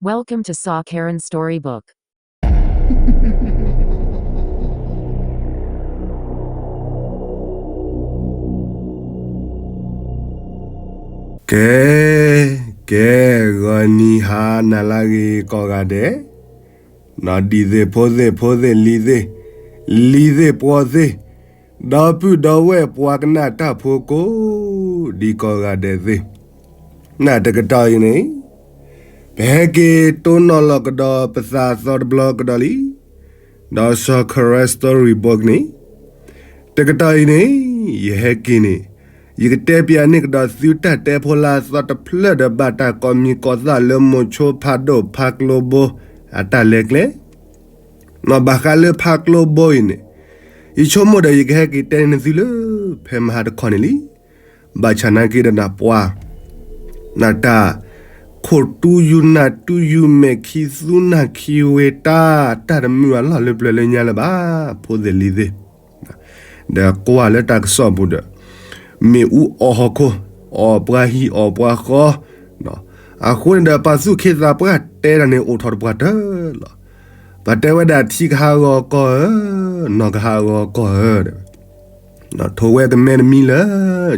Welcome to Saw Karen Storybook. ကဲ, ကဲ, ဂီၤနံၤဟါနၤလၢအဂ့ၤကိးဂၤဒဲး, နီၢ်ဒံၣ်သ့ၣ်ဖိသ့ၣ်ဖိသ့ၣ်လံၤသ့ၣ်, လံၤသ့ၣ်ပှီၤသ့ၣ်, ဒီပုၢ်ဒီဝဲၢ်ပှၤကနၣ်တၢ်ဖိကိးဒံးကိးဂၤဒဲးသ့ၣ်, နတကတီၢ်အံၤန့ၣ် ပဟဲက့ၤတိၢ်နီၣ်လီၤကဒီးပသးသီတဘျီကဒီးလံ, ဒီးစီၤခရၢ Storybook န့ၣ်, တကတီၢ်အံၤန့ၣ် ယဟဲက့ၤန့ၣ် ယကတဲပၠးန့ၢ်ကဒီးသုတၢ်တဲဖိလၢအသီတဖျၢၣ်ဒီး ဘၣ်တၢ်ကိးမံၤကိးသၣ်လၢမိၤဆိဖးဒိၣ်ဖးကျိဘိ အတၢ်လဲၤကျဲ ဘၣ်ဃးလၢဖးကျိဘိအံၤန့ၣ်, ယဆိကမိၣ်ဒီးယကဟဲက့ၤတဲန့ၢ်သုလၢ ဖဲမဟါတခီန့ၣ်လံ. ဘၣ်ဆၣ်နာ်က့ဒီးနၢ်ပှၤ နတၢ် ခိၣ်တူယူနၢ်တူယူမဲာ်ခံသူနၢ်ခံဝ့ၤတၢ် တၢ်တမုာ်အလီၢ်လၢပျၢၤလၢညါလၢၤဘၣ် ဖိသ့ၣ်လံၤသ့ၣ်, ဒီးကွၢ်လၢတၢ်ကစီၣ်ပူၤဒီး မ့ၣ်အူအီၣ်ဟီၣ်ခိၣ်, အီၣ်ပှၤဟံၣ်အီၣ်ပှၤဃီ, အဃိန့ၣ်ဒီး ပှၤသူၣ်က့သးပှၢ်တဲတၢ်န့ၣ်အိၣ်ထီၣ်တပှၢ်တၢၢ်လီၤ. ပှၤတဲဝဲဒၣ်ထံကဟးဂီၤကီၢ်ဧၢ, နီၢ်ကဟးဂီၤကီၢ်ဧၢ, ထိးဝဲကမဲတမံၤလၢာ်,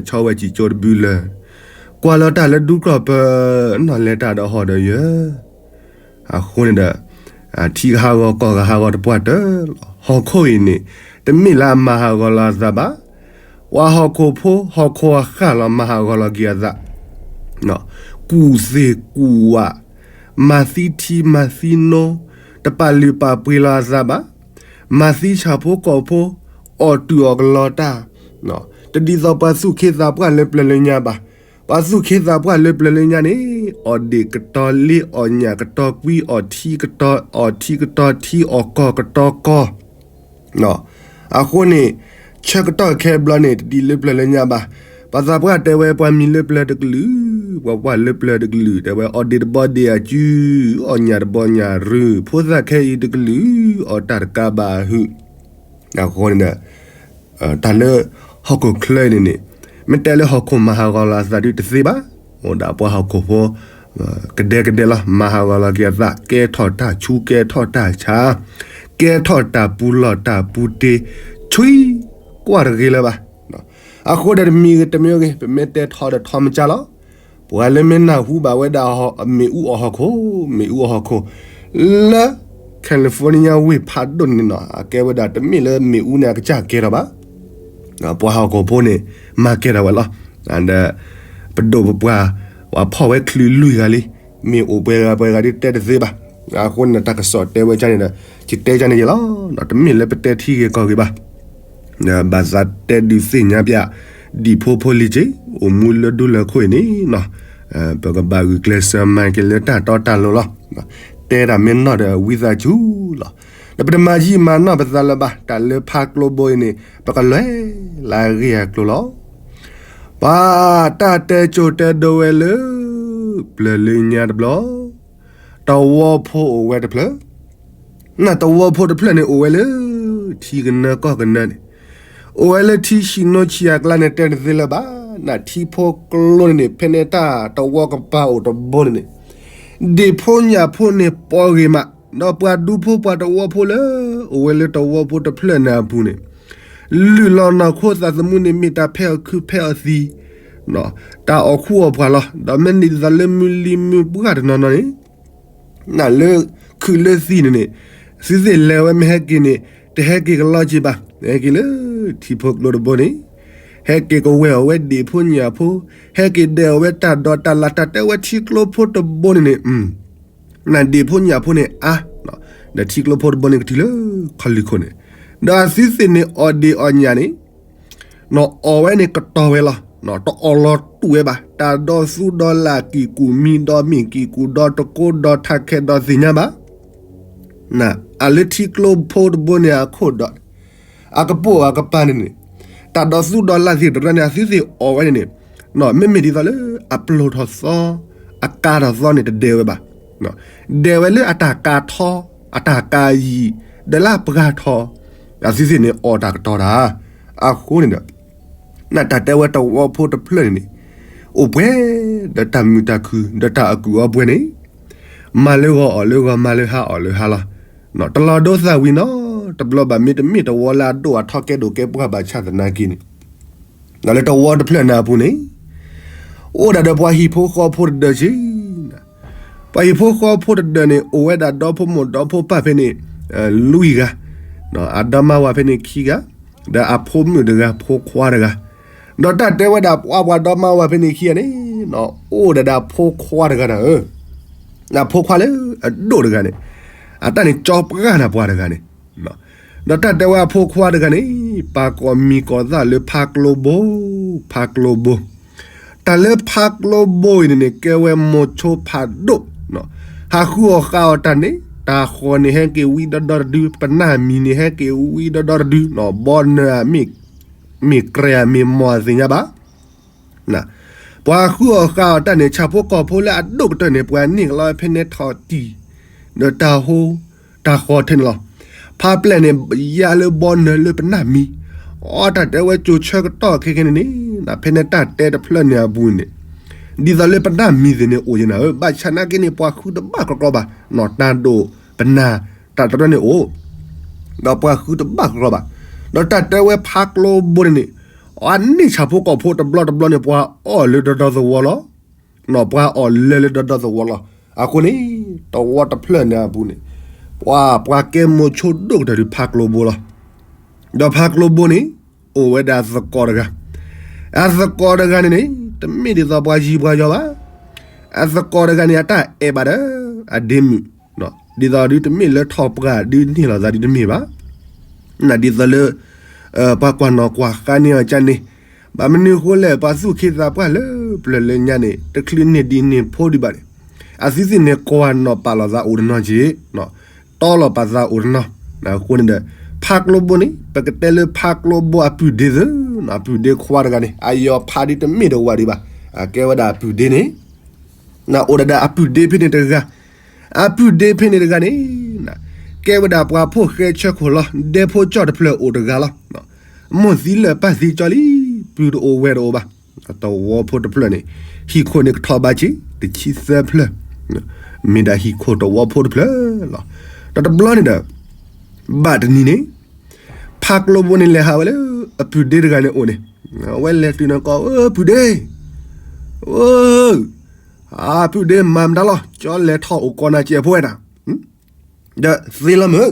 ဆီဝဲစံၣ်ကၠိတဘုလၢာ်, ကွၢ်လီၤတၢ်လၢဒူကြၢ်ပၢၢ်, နီၢ်လဲၤတၢ်ဒီးဟီၣ်ဒီးယၢၤ, အဃိန့ၣ်ဒီး ထံကဟးဂီၤကီၢ်ကဟးဂီၤတပှၢ်တၢၢ်လီၤ. ဟီၣ်ခိၣ်အံၤန့ၣ် တမ့ၢ်လၢအမၤဟးဂီၤလီၤအသးဘၣ်. ပှၤဟီၣ်ခိၣ်ဖိ ဟီၣ်ခိၣ်အဃၢ်လီၤ မၤဟးဂီၤလီၤက့ၤအသး, ကူၣ်သ့ၣ်ကူၣ်ဝၣ်, မၤသံထံမၤသံနိ, တပာ်လုၢ်ပာ်ပှ့ၤလီၤအသးဘၣ်. မၤသံဆၣ်ဖိကီၢ်ဖိ, အီၣ်တူၢ်အီၣ်ကလီတၢ်, တဒ်သိးပှၤသူၣ်က့သးပှၢ်လၢပျၢၤလၢညါဘၣ်. ပှၤသူၣ်က့သးပှၢ်လၢပျၢၤလၢညါန့ၣ် အီၣ်ဒ့ၣ်ကတီၤလ့ အီၣ်ညၣ်ကတီၤကွံ အီၣ်ထံကတီၤ, အီၣ်ထံကတီၤထံ အီၣ်ကီၢ်ကတီၤကီၢ်, အဃိန့ၣ် ဆၢကတီၢ်ခဲဘျီန့ၣ် တဒ်လၢပျၢၤလၢညါဘၣ်. ပှၤသးပှၢ်တဲဝဲပှၤမံၤလၢပျၢၤတကလုာ်, ပှၤပှၢ်လၢပျၢၤတကလုာ်, တဲဝဲအီၣ်ဒ့ၣ်တဘီဒ့ၣ်အစု, အီၣ်ညၣ်တဘီညၣ်ရုၢ်, ဖိသၣ်ခဲအံၤတကလုာ်, အီၣ်တၢ်တကးဘၣ်အဟုၣ် အဃိန့ၣ်ဒီး တၢ်လၢဟီၣ်ခိၣ်ချၢအံၤန့ၣ်န့ၣ် မ့ၢ်တဲလၢဟီၣ်ခိၣ်မၤဟးဂီၤလီၤအသးဒုးတသ့ဘၣ်. အိၣ်ဒၣ်ပှၤဟီၣ်ခိၣ်ဖိ ကဒဲကဒဲလီၤ မၤဟးဂီၤလီၤက့ၤအသး, ကဲထီၣ်တၢ်ဆူး ကဲထီၣ်တၢ်ဆါ, ကဲထီၣ်တၢ်ပူၤလီၢ်တၢ်ပူၤတ့, ဆှံကွၢ်တဂ့ၤလၢၤဘၣ်. အဃိဒီးတမံၤဂ့ၤ တမံၤဂ့ၤ ပမ့ၢ်တဲထီဒီးထီမကၢ်လီၤ. ပှၤလၢမ့ၢ်နၢ်ဟူဘၣ်ဝဲဒၣ် မ့ၣ်အူအီၣ်ဟီၣ်ခိၣ်, မ့ၣ်အူအီၣ်ဟီၣ်ခိၣ် လၢ California ဝ့ၢ်ဖးဒိၣ်န့ၣ်နီၤ, အကဲဝဲဒၣ်တမ့ၢ်လၢမ့ၣ်အူန့ၣ် အကစၢ်ကဲထီၣ်ဘၣ်. ပှၤဟီၣ်ခိၣ်ဖိန့ၣ် မၤကဲထီၣ်ဝဲလီၤ. ဒီး ပဒိၣ်ပပှၢ် ပှၤဖီၣ်ဝဲချုးလွံၢ်ဂၤလံ, မ့ၢ်အိၣ်ပှဲၤဂၤပှဲၤဂၤဒ်တဲတသ့ဘၣ်. အဃိန့ၣ် တၢ်ကစီၣ်တဲဝဲဒ်န့ၣ်ဒီး ယတဲဒ်န့ၣ်ယဲလီၤ. တမ့ၢ်လၢပတဲထံဂ့ၤကီၢ်ဂ့ၤဘၣ်. ဘၣ်သးတဲဒုးသ့ၣ်ညါပၠး ဒံၣ်ဖိဖိလံၤက့ၤ အိၣ်မူလၢဒူလၢခိၣ်အံၤန့ၣ်နီၤ, ပကဘၣ်ဂုာ်ကျဲးစၢးမၤက့ၤလၢတၢ်တီတၢ်လိၤလီၤ. တဲတၢ်မ့ၢ်နီၢ်ဒီးဝံသးစူၤလီၤ. ဒီးပတမၤယံာ်မၤနီၢ်ပသးလၢၤဘၣ်, တၢ်လၢဖးကျိဘိအံၤန့ၣ် ပကလဲၤလၢအဂ့ၢ်အကျိၤလီၤ. ပှၤတၢ်တဲစိၤတဲဒိဝဲလၢ ပျၢၤလၢညါတဘျီ, တဝီဖိအိၣ်ဝဲတဖျၢၣ် နတဝီဖိတဖျၢၣ်န့ၣ် အိၣ်ဝဲလၢ ထံကနၢကီၢ်ကနၢန့ၣ်, အိၣ်ဝဲလၢထံဆံးနိဆံးအကျါန့ၣ် တဲတသ့လၢၤဘၣ်. နထံဖိကျိန့ၣ်န့ၣ် ဖဲန့ၣ်တၢ်တဝီကပၤအိၣ်တဘိန့ၣ်န့ၣ်, ဒ့ၣ်ဖိညၣ်ဖိန့ၣ် ပီဂ့ၤမး, ဒီးပှၤဒူဖိပှၤတဝီဖိလၢ အိၣ်ဝဲလၢတဝီဖိတဖျၢၣ်န့ၣ်အပူၤန့ၣ်, လုၢ်လီၤနီၢ်ခိသးသမူန့ၣ် မ့ၢ်တၢ်ဖဲအီၣ်ခုဖဲအီၣ်သံ, တၢ်အီၣ်ခူအီၣ်ပှၢ်လီၤ. ဒီးမ့ၢ်န့ၢ်ဒ်သိးလၢမုၢ်လံၤမုၢ်ပှၢ်တနီၤနီၤန့ၣ် နလၢခုးလၢသံန့ၣ်န့ၣ်, သုသ့ၣ်လဲၤဝဲမ့ၢ်ဟဲက့ၤန့ၣ် တဟဲက့ၤကလီက့ၤဘၣ်. ဟဲက့ၤလၢထံဖိကျိတဘိန့ၣ်, ဟဲက့ၤကဝဲၢ်အီၣ်ဝဲဒ့ၣ်ဖိညၣ်ဖိ, ဟဲက့ၤဒဲးအီၣ်ဝဲတၢ်ဒိးတၢ်လၢ်တၢ်တဲဝဲထံကျိဖိတဘိန့ၣ်န့ၣ်, နဒ့ၣ်ဖိညၣ်ဖိန့ၣ်အါ, ဒီးထံကျိဖိတဘိန့ၣ်ကတုၤလၢခီလံၢ်ခိၣ်န့ၣ်, ဒီးအသုသ့ၣ်န့ၣ်အီၣ်ဒ့ၣ်အီၣ်ညၣ်န့ၣ် နအီၣ်ဝဲန့ၣ်ကတီၤဝဲလီၤ. တအီၣ်လီၤတူာ်ဝဲဘၣ်. တၢ်ဒီသူဒီလၢ်ကံၢ်ကူၣ်မံဒီမ့ၢ်ကံၢ်ကူၣ်ဒီတကိး ဒီထးခဲဒီသ့ၣ်ညါဘၣ်. အလၢထံကျိဖိတဘိန့ၣ်အခိၣ်ဒီး အကပိာ်အကပၤန့ၣ်န့ၣ်, တၢ်ဒီသူဒီလၢ်သ့ၣ်တဖၣ်န့ၣ် အသုသ့ၣ်အီၣ်ဝဲန့ၣ်န့ၣ်, မ့မ့ၢ်ဒ်သိးလၢအပျိၢ်ထီၣ်သီ, အကါထီၣ်သီန့ၣ်တဒဲးဝဲဘၣ်. ဒဲးဝဲလၢအတၢ်ကါထီ, အတၢ်ကါယံာ်, ဒီးလၢအပှၢ်ထီ, အသုသ့ၣ်န့ၣ်အီၣ်တၢ်ကတီၤတၢ်. အဃိန့ၣ်ဒီး နတၢ်တဲဝဲတဝီဖိတဖျၢၣ်န့ၣ်န့ၣ်, အိၣ်ပှဲၤဒီးတၢ်မုာ်တၢ်ခုၣ် ဒီးတၢ်အကူၣ်အီပှဲၤန့ၣ်, မၤလၢဂီၤအီၣ်လၢဂီၤ မၤလၢဟါအီၣ်လၢဟါလီၤ. တလီၤဒိသၣ်ဝံၤနီတဘျီဘၣ် မ့တမ့ၢ်တဝီလၢအဒိၣ်အထီကဲဒိၣ်ကဲပှၢ်ဘၣ်ဆၣ်သနာ်က့န့ၣ်, ဒီးလၢတဝီတဖျၢၣ်န့ၣ်အပူၤန့ၣ် အိၣ်ဒၣ်ဒီးပှၤဟံၣ်ဖိဃီဖိတဒၢးက့ ပှၤဟံၣ်ဖိဃီဖိတဒၢးန့ၣ် အိၣ်ဝဲဒၣ်ဒီဖိမိၢ်ဒီဖိပၢ်ဖဲန့ၣ် လွံၢ်ဂၤ, အဒီမါဝၤဖဲန့ၣ်ခံဂၤ, ဒီးအဖိမုၣ်တဂၤ ဖိခွါတဂၤ, ဒီးတၢ်တဲဝဲဒၣ်ပှၤပှၤဒီမါဝၤဖဲန့ၣ်ခံဂၤန့ၣ် အိၣ်ဒၣ်ဒီးအဖိခွါတဂၤနၤဧၢ, အဖိခွါလၢအဒိၣ်တဂၤန့ၣ် အတၢ်န့ၣ်ကၠီပှၢ်နၤပှၤတဂၤန့ၣ် ဒီးတၢ်တဲဝဲအဖိခွါတဂၤန့ၣ် ပာ်ကိးမံၤကိးသၣ်လၢဖးကျိဘိ, ဖးကျိဘိ, တၢ်လၢဖးကျိဘိအံၤန့ၣ်န့ၣ် ကဲဝဲမိၤဆိဖးဒိၣ်, ဟးဃုအီၣ်ဃုအီတၢ်န့ၣ် တၢ်ဃီၤန့ၣ်ဟဲက့ၤဝံဒီဒီတဒု, ပနၢ်မံၤန့ၣ်ဟဲက့ၤဝံဒီဒီတဒု, ဘီနၢၤဧါ မ့ၢ်ကြဲၤဧါ မ့ၢ်မီၢ်အသ့ၣ်ညါဘၣ် ပှၤဃုအီၣ်ဃုအီတၢ်န့ၣ် ဆၣ်ဖိကီၢ်ဖိလၢအဒိၣ်ကတၢၢ်န့ၣ် ပှၤန့ၢ်ကလီဖဲန့ၣ်ထီၣ်တံၢ်, ဒီးတၢ်ဟိ, တၢ်ဃီၤထဲန့ၣ်လီၤ. ဖးပျဲၢ်န့ၣ် ယါလၢဘီနၢၤလၢပနၢ်မံၤ, အီတၢ်တဲဝဲကၠိၤဆၢကတီၢ်ခဲခဲန့ၣ်န့ၣ် ဖဲန့ၣ်တၢ်တဲတဖျၢၣ်န့ၣ်အပူၤန့ၣ် ဒ်သိးလၢပနၢ်မံၤသ့ၣ်န့ၣ်အိၣ်ယဲနၤဧၢ, ဘၣ်ဆၣ်နာ်က့န့ၣ် ပှၤဃုတဘၣ်ကြီကြီဘၣ်, နီၢ်တၢ်ဒိၣ်ပနၢ် တၢ်တရၢန့ၣ်အိၣ်, ဒီးပှၤဃုတဘၣ်ကြီကြီဘၣ်, ဒီးတၢ်တဲဝဲဖးကျိဘိန့ၣ်န့ၣ် အန့ၢ်ဆၣ်ဖိကီၢ်ဖိတဘျီတဘျီန့ၣ် ပှၤအီၣ်လၢဒီဒီသဝီလီၤ, နီၢ်ပှၤအီၣ်လၢလၢဒီဒီသဝီလီၤ. အဃိန့ၣ် တဝီတဖျၢၣ်န့ၣ်အပူၤန့ၣ် ပှၤပှၤကဲမိၤဆိဒိၣ်ကတၢၢ်ဒုးဖးကျိဘိလီၤ. ဒီးဖးကျိဘိန့ၣ် အိၣ်ဝဲဒၣ်သကိးတဂၤ, အသကိးတဂၤန့ၣ်န့ၣ် တမ့ၢ်ဒ်သိးပှၤယံၤပှၤယီၤဘၣ်, အသကိးတဂၤန့ၣ် အတၢ်အဲၣ်ဘၣ်ဒီး အဒ့မုၣ်, ဒ်သိးဒုးတမ့ၢ်လၢထီၣ်ပှၢ်ဒုးန့ၢ်လိာ်သးဒုးတမ့ၢ်ဘၣ်, ဒ်သိးလၢ ပှၤကွၢ်နီၢ်ကွၢ်ဃါန့ၢ်အီၤကန့ၣ်, ဘၣ်မနုၤအဃိလဲၣ် ပှၤသူၣ်က့သးပှၢ်လၢပျၢၤလၢညါန့ၣ် တချုးန့ၢ်ဒံးန့ၢ်ဖိဒံးဘၣ်န့ၣ်, အသုသ့ၣ်န့ၣ်ကွၢ်နီၣ်ပာ်လီၤသးအိၣ်တနီၤက့ၤ, တီလိာ်ပာ်သးအိၣ်တနီၤ, အဃိန့ၣ်ဒီး ဖးကျိဘိန့ၣ် ပကတဲလၢဖးကျိဘိအပုၢ်ဒ့သု, အပုၢ်ဒ့ခွါတဂၤန့ၣ် အယီၤဖးဒုးတမ့ၢ်တဝၤဒံးဘၣ်, အကဲဝဲဒၣ်အပုၢ်ဒ့န့ၣ် နအိၣ်ဒၣ်ဒီးအပုၢ်ဒ့ဖဲန့ၣ်တဂၤ, အပုၢ်ဒ့ဖဲန့ၣ်တဂၤန့ၣ် ကဲဝဲဒၣ်ပှၤဖိၣ်ဃဲဆၢခိၣ်လီၤ, ဒဲဖိကၠီၣ်တဖျၢၣ်အိၣ်တဂၤလီၤ. မိၢ်သံလၢာ်ပၢ်သံကၠီလံ, ပုၢ်တအိၣ်ဝဲၢ်တအိၣ်ဘၣ်. တဝီဖိတဖျၢၣ်န့ၣ် ဟံၣ်ခိၣ်န့ၣ်ကထီၣ်ဘးက့ၤ တဆံသၢဖျၢၣ်, မ့ၢ်ဒၣ်ဟံၣ်ခိၣ်တဝီဖိတဖျၢၣ်လီၤ. ဒီးတဘျီန့ၣ်ဒီး ဘၣ်တနံၤန့ၣ် ဖးကျိဘိန့ၣ်လဲၤဟးဝဲလၢအပုၢ်ဒ့တဂၤန့ၣ်အိၣ်န့ၣ်, အဝဲလဲၤတုၤန့ၣ်ကိး ပုၢ်ဒ့, အပုၢ်ဒ့မၤမတၤလီၤ ကၠီလဲၤထီၣ်အိၣ်ကိးနၤကဲးဖိဝဲဒၣ်, ဒီးသ့လီၤမုၢ်,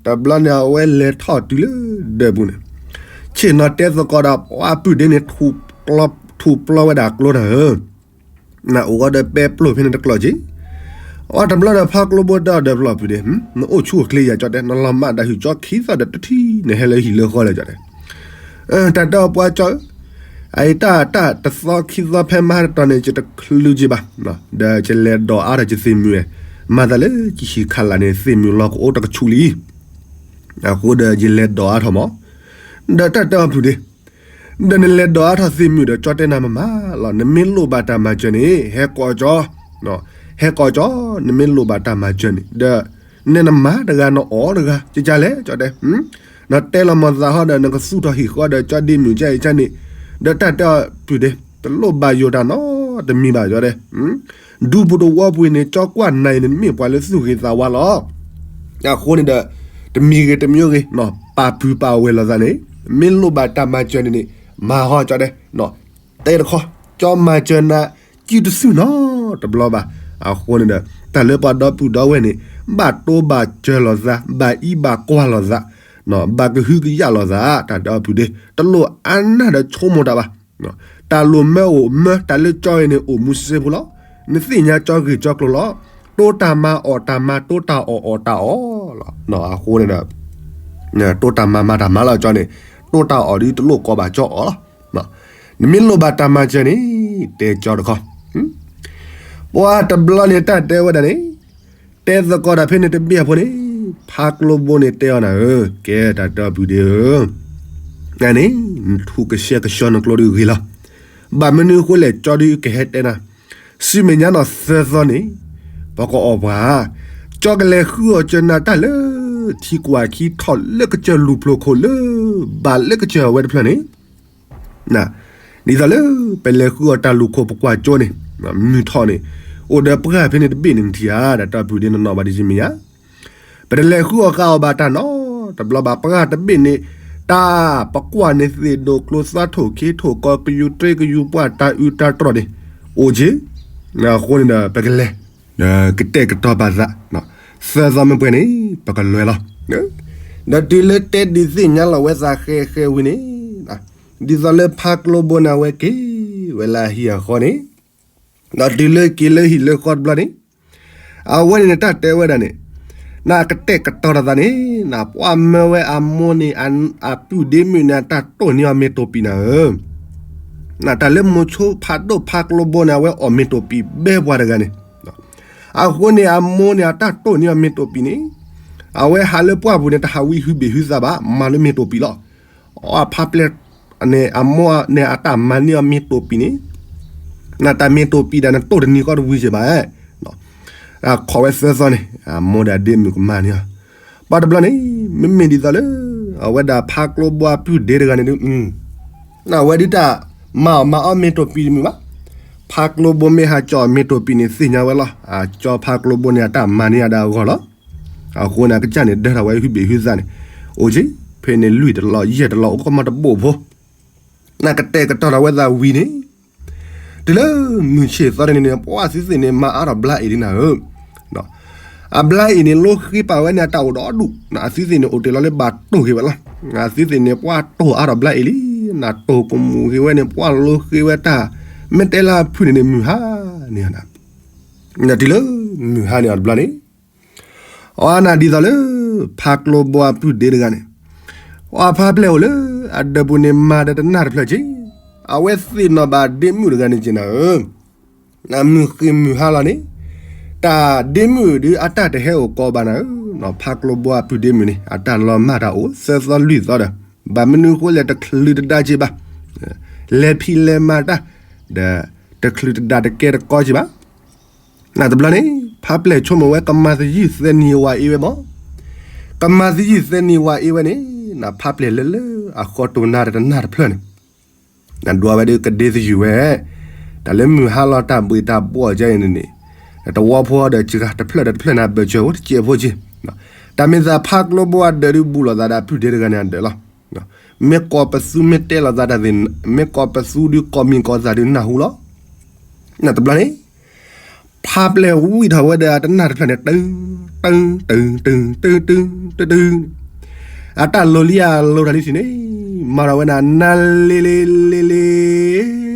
တဘျီန့ၣ်အဝဲလဲၤထီၣ်တုၤလၢဒၢးပူၤန့ၣ်, ဆ့ၣ်နီၤတဲသကိးဒီးပှၤပုၢ်ဒ့န့ၣ် ထူးပျီဝဲဒၣ်ကျိနၤဧၢ နအိၣ်ဂီၤဒီးပဲပျိၢ်ဖဲန့ၣ်တကျိးက့ၤ, အတဘျီဒီးဖးကျိဘိတဲအီၤဒီးပျီၢ်ပုၢ်ဒ့, နအိၣ်ဆူၣ်အိၣ်ချ့ယၤကၠီတဲ, နလီၤမၢ်ဒၣ်ဟုၣ်ကၠီခံသီဒီးတထံၣ်န့ၣ်ဟဲလၢဟံၣ်လၢဃီလၢကၠီတဲ, တၢ်တဲအီၤပှၤကၠီဧၢ, အအံၤတၢ်တၢ်တသီခံသီဖဲမဟါတတီၤန့ၣ် ယတချုးက့ၤဘၣ်, ဒီးယလဲၤဒိးအါထီၣ်ယသ့ၣ်မုၣ်, မၤသးလၢယဟံၣ်ခးလာ်န့ၣ် သ့ၣ်မုၣ်လီၤကအိၣ်တကဆူးလံ, အဃိဒီးယလဲၤဒိးအါထီၣ်မး, ဒီးတၢ်တဲအီၤပုၢ်ဒ့ ဒီးနလဲၤဒိးအါထီၣ်သ့ၣ်မုၣ်ဒီး ကၠီတဲနၤမမၤလီၤ, နမ့ၢ်လိၣ်ဘၣ်တၢ်မၤစၢၤန့ၣ် ဟဲကိးကၠီ, ဟဲကိးကၠီ, နမ့ၢ်လိၣ်ဘၣ်တၢ်မၤစၢၤန့ၣ်, ဒီးနဲနမၤတဂၤ နအီၣ်တဂၤ ကကလဲၣ် ကၠီတဲ, နတဲလီၤမၤသးဟီဒီး နကသူၣ်ထီၣ်ဟံၣ်ဃီဒီး ကၠီဒ့မုၣ်ကၠီအံၤကၠီန့ၣ်, ဒီးတၢ်တဲအီၤပုၢ်ဒ့ တလိၣ်ဘၣ်ယိၣ်တၢ်နီတမံၤဘၣ် ကၠီတဲ ဒူပူၤတဝီပူၤအံၤန့ၣ် ကၠီကွၢ်နၤအံၤန့ၣ် မ့ၢ်ပှၤလၢသူၣ်ဂ့ၤသးဝါလီၤ. အဃိန့ၣ်ဒီး တမံၤဂ့ၤတမံၤဂ့ၤ ပာ်ပုၢ်ပာ်ဝဲၢ်လိာ်သးန့ၣ် မ့ၢ်လိၣ်ဘၣ်တၢ်မၤစၢၤန့ၣ်န့ၣ် မၤဟီ ကၠီတဲ, တဲတခီ ကၠီမၤစၢၤနၤ စုတစုနီတဘျီဘၣ်. အဃိန့ၣ်ဒီး တၢ်လၢပှၤဒီပုၢ်ဒီဝဲၢ်န့ၣ် ဘၣ်တိဘၣ်စၢၤလိာ်သး ဘၣ်အံးဘၣ်ကွၢ်လိာ်သး ဘၣ်ကဟုကယာ်လိာ်သး တၢ်ဒီပုၢ်ဒ့ တလိၣ်အါနၢ်ဒီးဆိကမိၣ်တၢ်ဘၣ်. တၢ်လိၣ်မၢအိၣ်မၢ တၢ်လၢကၠီအံၤန့ၣ် အိၣ်မူစ့ဖိလီၤ. နသ့ၣ်ညါကၠီဂ့ၢ်ကၠီကျိၤလီၤ. တိတၢ်မၤအီၣ်တၢ်မၤ တိတၢ်အီၣ်အီၣ်တၢ်အီၣ်လီၤ. အဃိန့ၣ်ဒီး တိတၢ်မၤမၤတၢ်မၤလီၤကၠီန့ၣ် တိတၢ်အီၣ်ဒ်တလိၣ်ကိးဘၣ်ကၠီအီၣ်လီၤ. နမ့ၢ်လိၣ်ဘၣ်တၢ်မၤစၢၤန့ၣ် တဲကၠီတခီ ပှၤတဘျီန့ၣ် တၢ်တဲဝဲဒၣ်န့ၣ် တဲသကိးတၢ်ဖဲန့ၣ်တဘ့ၣ်အဖိန့ၣ် ဖးကျိဘိန့ၣ်တဲအီၤနၤဧၢ, ကဲတၢ်ဒီပုၢ်ဒ့ဧၢ, နန့ၣ် နထူၣ်ကဆှဲကဆှီနကျိဒုးဂ့ၤလီၤ. ဘၣ်မနုၤအဃိလဲၣ် ကၠီဒုးကဟဲတဲနၤ, ဆူမဲာ်ညါနီၢ်သၢသီန့ၣ် ပကအီၣ်ပှၤ, ကၠီကလဲၤဃုအီၣ်စၢၤနၤတၢ်လၢ ထံကွၢ်ခံထီၣ်လၢကစၢၢ်လူၢ်ဖျိခိၣ်လၢ ဘၣ်လၢကစၢၢ်အဝဲတဖျၢၣ်န့ၣ် ဒ်သိးလၢ ပလဲၤဃုအီၣ်တၢ်လူၢ်ခိၣ်ပကွၢ်ကၠိန့ၣ် မုၢ်ထီၣ်န့ၣ် အိၣ်ဒီးပှၢ်ဖဲန့ၣ်တဘ့ၣ်န့ၣ်ထံၣ်ဧါ, ဒီးတၢ်ပုၢ်ဒ့နီၢ်နီၢ်ဘၣ်ဒ်ယမ့ၢ်ဧါ. ပတလဲၤဃုအီၣ်ဃုအီဘၣ်တၢ်နီတဘျီဘၣ်. ပှၢ်တဘ့ၣ်န့ၣ် တၢ်ပကွၢ်န့ၣ်သ့ၣ်ဒိၣ်ကျိၤသွါထိၣ်ခ့ထိၣ်ကီး ကယူၤတြ့ကယူၤပှၢ် တၢ်အုးတၢ်တြီၢ်န့ၣ် အိၣ်က့ၤ. အဃိန့ၣ်ဒီး ပကလဲၤ ဒီးကတဲာ်ကတီၤပာ်သး, သၢသီမ့ၢ်ပှဲၤန့ၣ် ပကလဲၤလီၤ. ဒီးတုၤလၢတဲဒုးသ့ၣ်ညါလီၤဝဲသးဃဲဃဲဝံၤန့ၣ်, ဒ်သိးလၢဖါကျိဘိန့ၣ် အဝဲက့ၤဝဲလၢအဟံၣ်အဃီန့ၣ်, ဒီးတုၤလၢက့ၤလၢဟံၣ်လၢဃီတဘျီန့ၣ်, အဝဲန့ၣ်န့ၣ် တၢ်တဲဝဲဒၣ်န့ၣ်, နကတဲာ်ကတီၤတၢ်သးန့ၣ်, နပှၢ်မၢဝဲအမိၢ်န့ၣ် အပုၢ်ဒ့မုၣ်န့ၣ် အတၢ်တိၢ်န့ၢ်အီၤမ့ၤတိာ်ပံာ်နၤဧၢ. နတၢ်လၢမိၤဆိဖးဒိၣ်ဖါကျိဘိန့ၣ် အဝဲအီၣ်မ့ၤတိာ်ပံာ်ဘဲပှၤတဂၤန့ၣ်, အဃိန့ၣ် အမိၢ်န့ၣ် အတၢ်တိၢ်န့ၢ်အီၤမ့ၤတိာ်ပံာ်န့ၣ်, အဝဲဟးလၢပှၢ်ပူၤန့ၣ် တဟးဝံဟုဘ့ၣ်ဟုသးဘၣ်, မၤလၢမ့ၤတိာ်ပံာ်လီၤ. အဖါပျဲၢ်န့ၣ် အမိၢ်န့ၣ် အတၢ်မၤန့ၢ်အီၤမ့ၤတိာ်ပံာ်န့ၣ်, နတၢ်မ့ၤတိာ်ပံာ်ဒၣ်န့ၣ် တိၢ်တန့ၢ်ကီၢ်တဝံၤက့ၤဘၣ်. ခိးဝဲသၢသီန့ၣ် အမိၢ်ဒီးအဒ့မုၣ်ကမၤန့ၢ်အီၤ. ပှၢ်တဘျီန့ၣ် မ့မ့ၢ်ဒ်သိးလၢ အဝဲဒၣ်ဖါကျိဘိအပုၢ်ဒ့တဂၤန့ၣ်ဒုး, အဝဲဒုးတၢ်မၤအီၣ်မၤအီမ့ၤတိာ်ပံာ်တမုာ်ဘၣ်. ဖါကျိဘိမ့ၢ်ဟးကၠီအီၤမ့ၤတိာ်ပံာ်န့ၣ် သ့ၣ်ညါဝဲလီၤ. အကၠီဖါကျိဘိန့ၣ် အတၢ်မၤန့ၢ်အီၤဒၣ်အဂီၢ်လီၤ. အဃိန့ၣ် အကစၢ်န့ၣ်ဒၢထီၣ်ဝဲဟုဘ့ၣ်ဟုသးန့ၣ်, အိၣ်က့ၤ ဖဲန့ၣ်လွံၢ်တလီၢ်ယဲၢ်တလီၢ် အိၣ်ကီၢ်မီတဘိၣ်ဖိ နကတဲာ်ကတီၤထီၣ်ဝဲသးဝံၤန့ၣ်, တုၤလၢမုၢ်ဆ့ၣ်သီန့ၣ်န့ၣ် ပှၢ်အသုသ့ၣ်န့ၣ် မၤအါထီၣ်ဘျါအ့ၣ်လံနၤဧၢ. အဘျါအ့ၣ်န့ၣ် လိဃ့ပာ်ဝဲန့ၣ် အတၢ်အိၣ်ဒီဒူၣ်, အသုသ့ၣ်န့ၣ် အိၣ်တ့ၢ်လီၤလၢဘၣ်တိၢ်က့ၤဝဲလီၤ. အသုသ့ၣ်န့ၣ် ပှၢ်တိၢ်အါထီၣ်ဘျါအ့ၣ်လံ, နတိၢ်ကမူၣ်က့ၤဝဲန့ၣ် ပှၢ်လိဃ့ဝဲတၢ်, မ့ၢ်တဲလၢအဖုၣ်န့ၣ်န့ၣ် မုၢ်ဟါန့ၣ်, တုၤလၢမုၢ်ဟါန့ၣ်အီၤတဘျီန့ၣ် အီနၤဒ်သိးလၢ ဖါကျိဘိအပုၢ်ဒ့တဂၤန့ၣ်, အဖါပျဲၢ်အိၣ်လၢအဒၢးပူၤန့ၣ် မၤဒီးတနၢ်တဖျၢၣ်က့ၤ, အဝဲသ့ၣ်နီၣ်ဘၣ်ဒ့မုၣ်တဂၤန့ၣ်က့ၤနၤဧၢ. နမုၢ်ဃ့မုၢ်ဟါလီၤန့ၣ်, တၢ်ဒ့မုၣ်ဒုးအတၢ်တဟဲအိၣ်ကီးဘၣ်နၤဧၢ. ဖါကျိဘိအပုၢ်ဒ့မုၣ်န့ၣ် အတၢ်လီၤမၢ်တၢ်အိၣ်သၢသီလွံၢ်သီဒီး, ဘၣ်မနုၤဃိလဲၣ်တချုးတဒါက့ၤဘၣ်. လဲၤဖံးလဲၤမၤတၢ်, ဒီးတချုးတဒါတကဲတကီက့ၤဘၣ်. နတဘျီန့ၣ် ဖါပျဲၢ်ဆိကမိၣ်ဝဲ ကမၤသယုၢ်သဲနံၤဝၤအ့ဝဲမး, ကမၤသယုၢ်သဲနံၤဝၤအ့ဝဲန့ၣ်, နဖါပျဲၢ်လၢလၢအဃီတိၢ်နါတနၢ်တဖျၢၣ်န့ၣ်, နဒွးဝဲဒုးကဒ့သယုၢ်ဝဲ, တၢ်လၢမုၢ်ဟါလီၤတၢ်ဘှံးတၢ်ဘှီၣ်ကဲအံၤန့ၣ်န့ၣ်, တဝီဖိဒီးစှၤတဖျၢၣ်ဒီးတဖျၢၣ်န့ၣ် ဘၢၣ်စၢၤအိၣ်တစဲးဖိက့ၤ, တၢ်မ့ၢ်သးဖါကျိဘိအဒၢးဒုးဘူးလိာ်သးဒီးအပုၢ်ဒ့တဂၤန့ၣ်အဒၢးလီၤ. မ့ၢ်ကိးပသူမ့ၢ်တဲလိာ်သးတၢ်သ့ၣ်, မ့ၢ်ကိးပသူဒုးကိးမံၤကိးသးဒုးနၢ်ဟူလီၤ. နတဘျီန့ၣ် ဖါပျဲၢ်ဝံၣ်ထီၣ်ဝဲဒီးတနၢ်တဖျၢၣ်န့ၣ် တု, တု, တု, တု, တု, တု, တု, တု, အတၢ်လိၤလံအလိၤတၢ်လံစံးန့ၣ်, မၤထီၣ်ဝဲဒၣ် နၤလ့လ့လ့လ့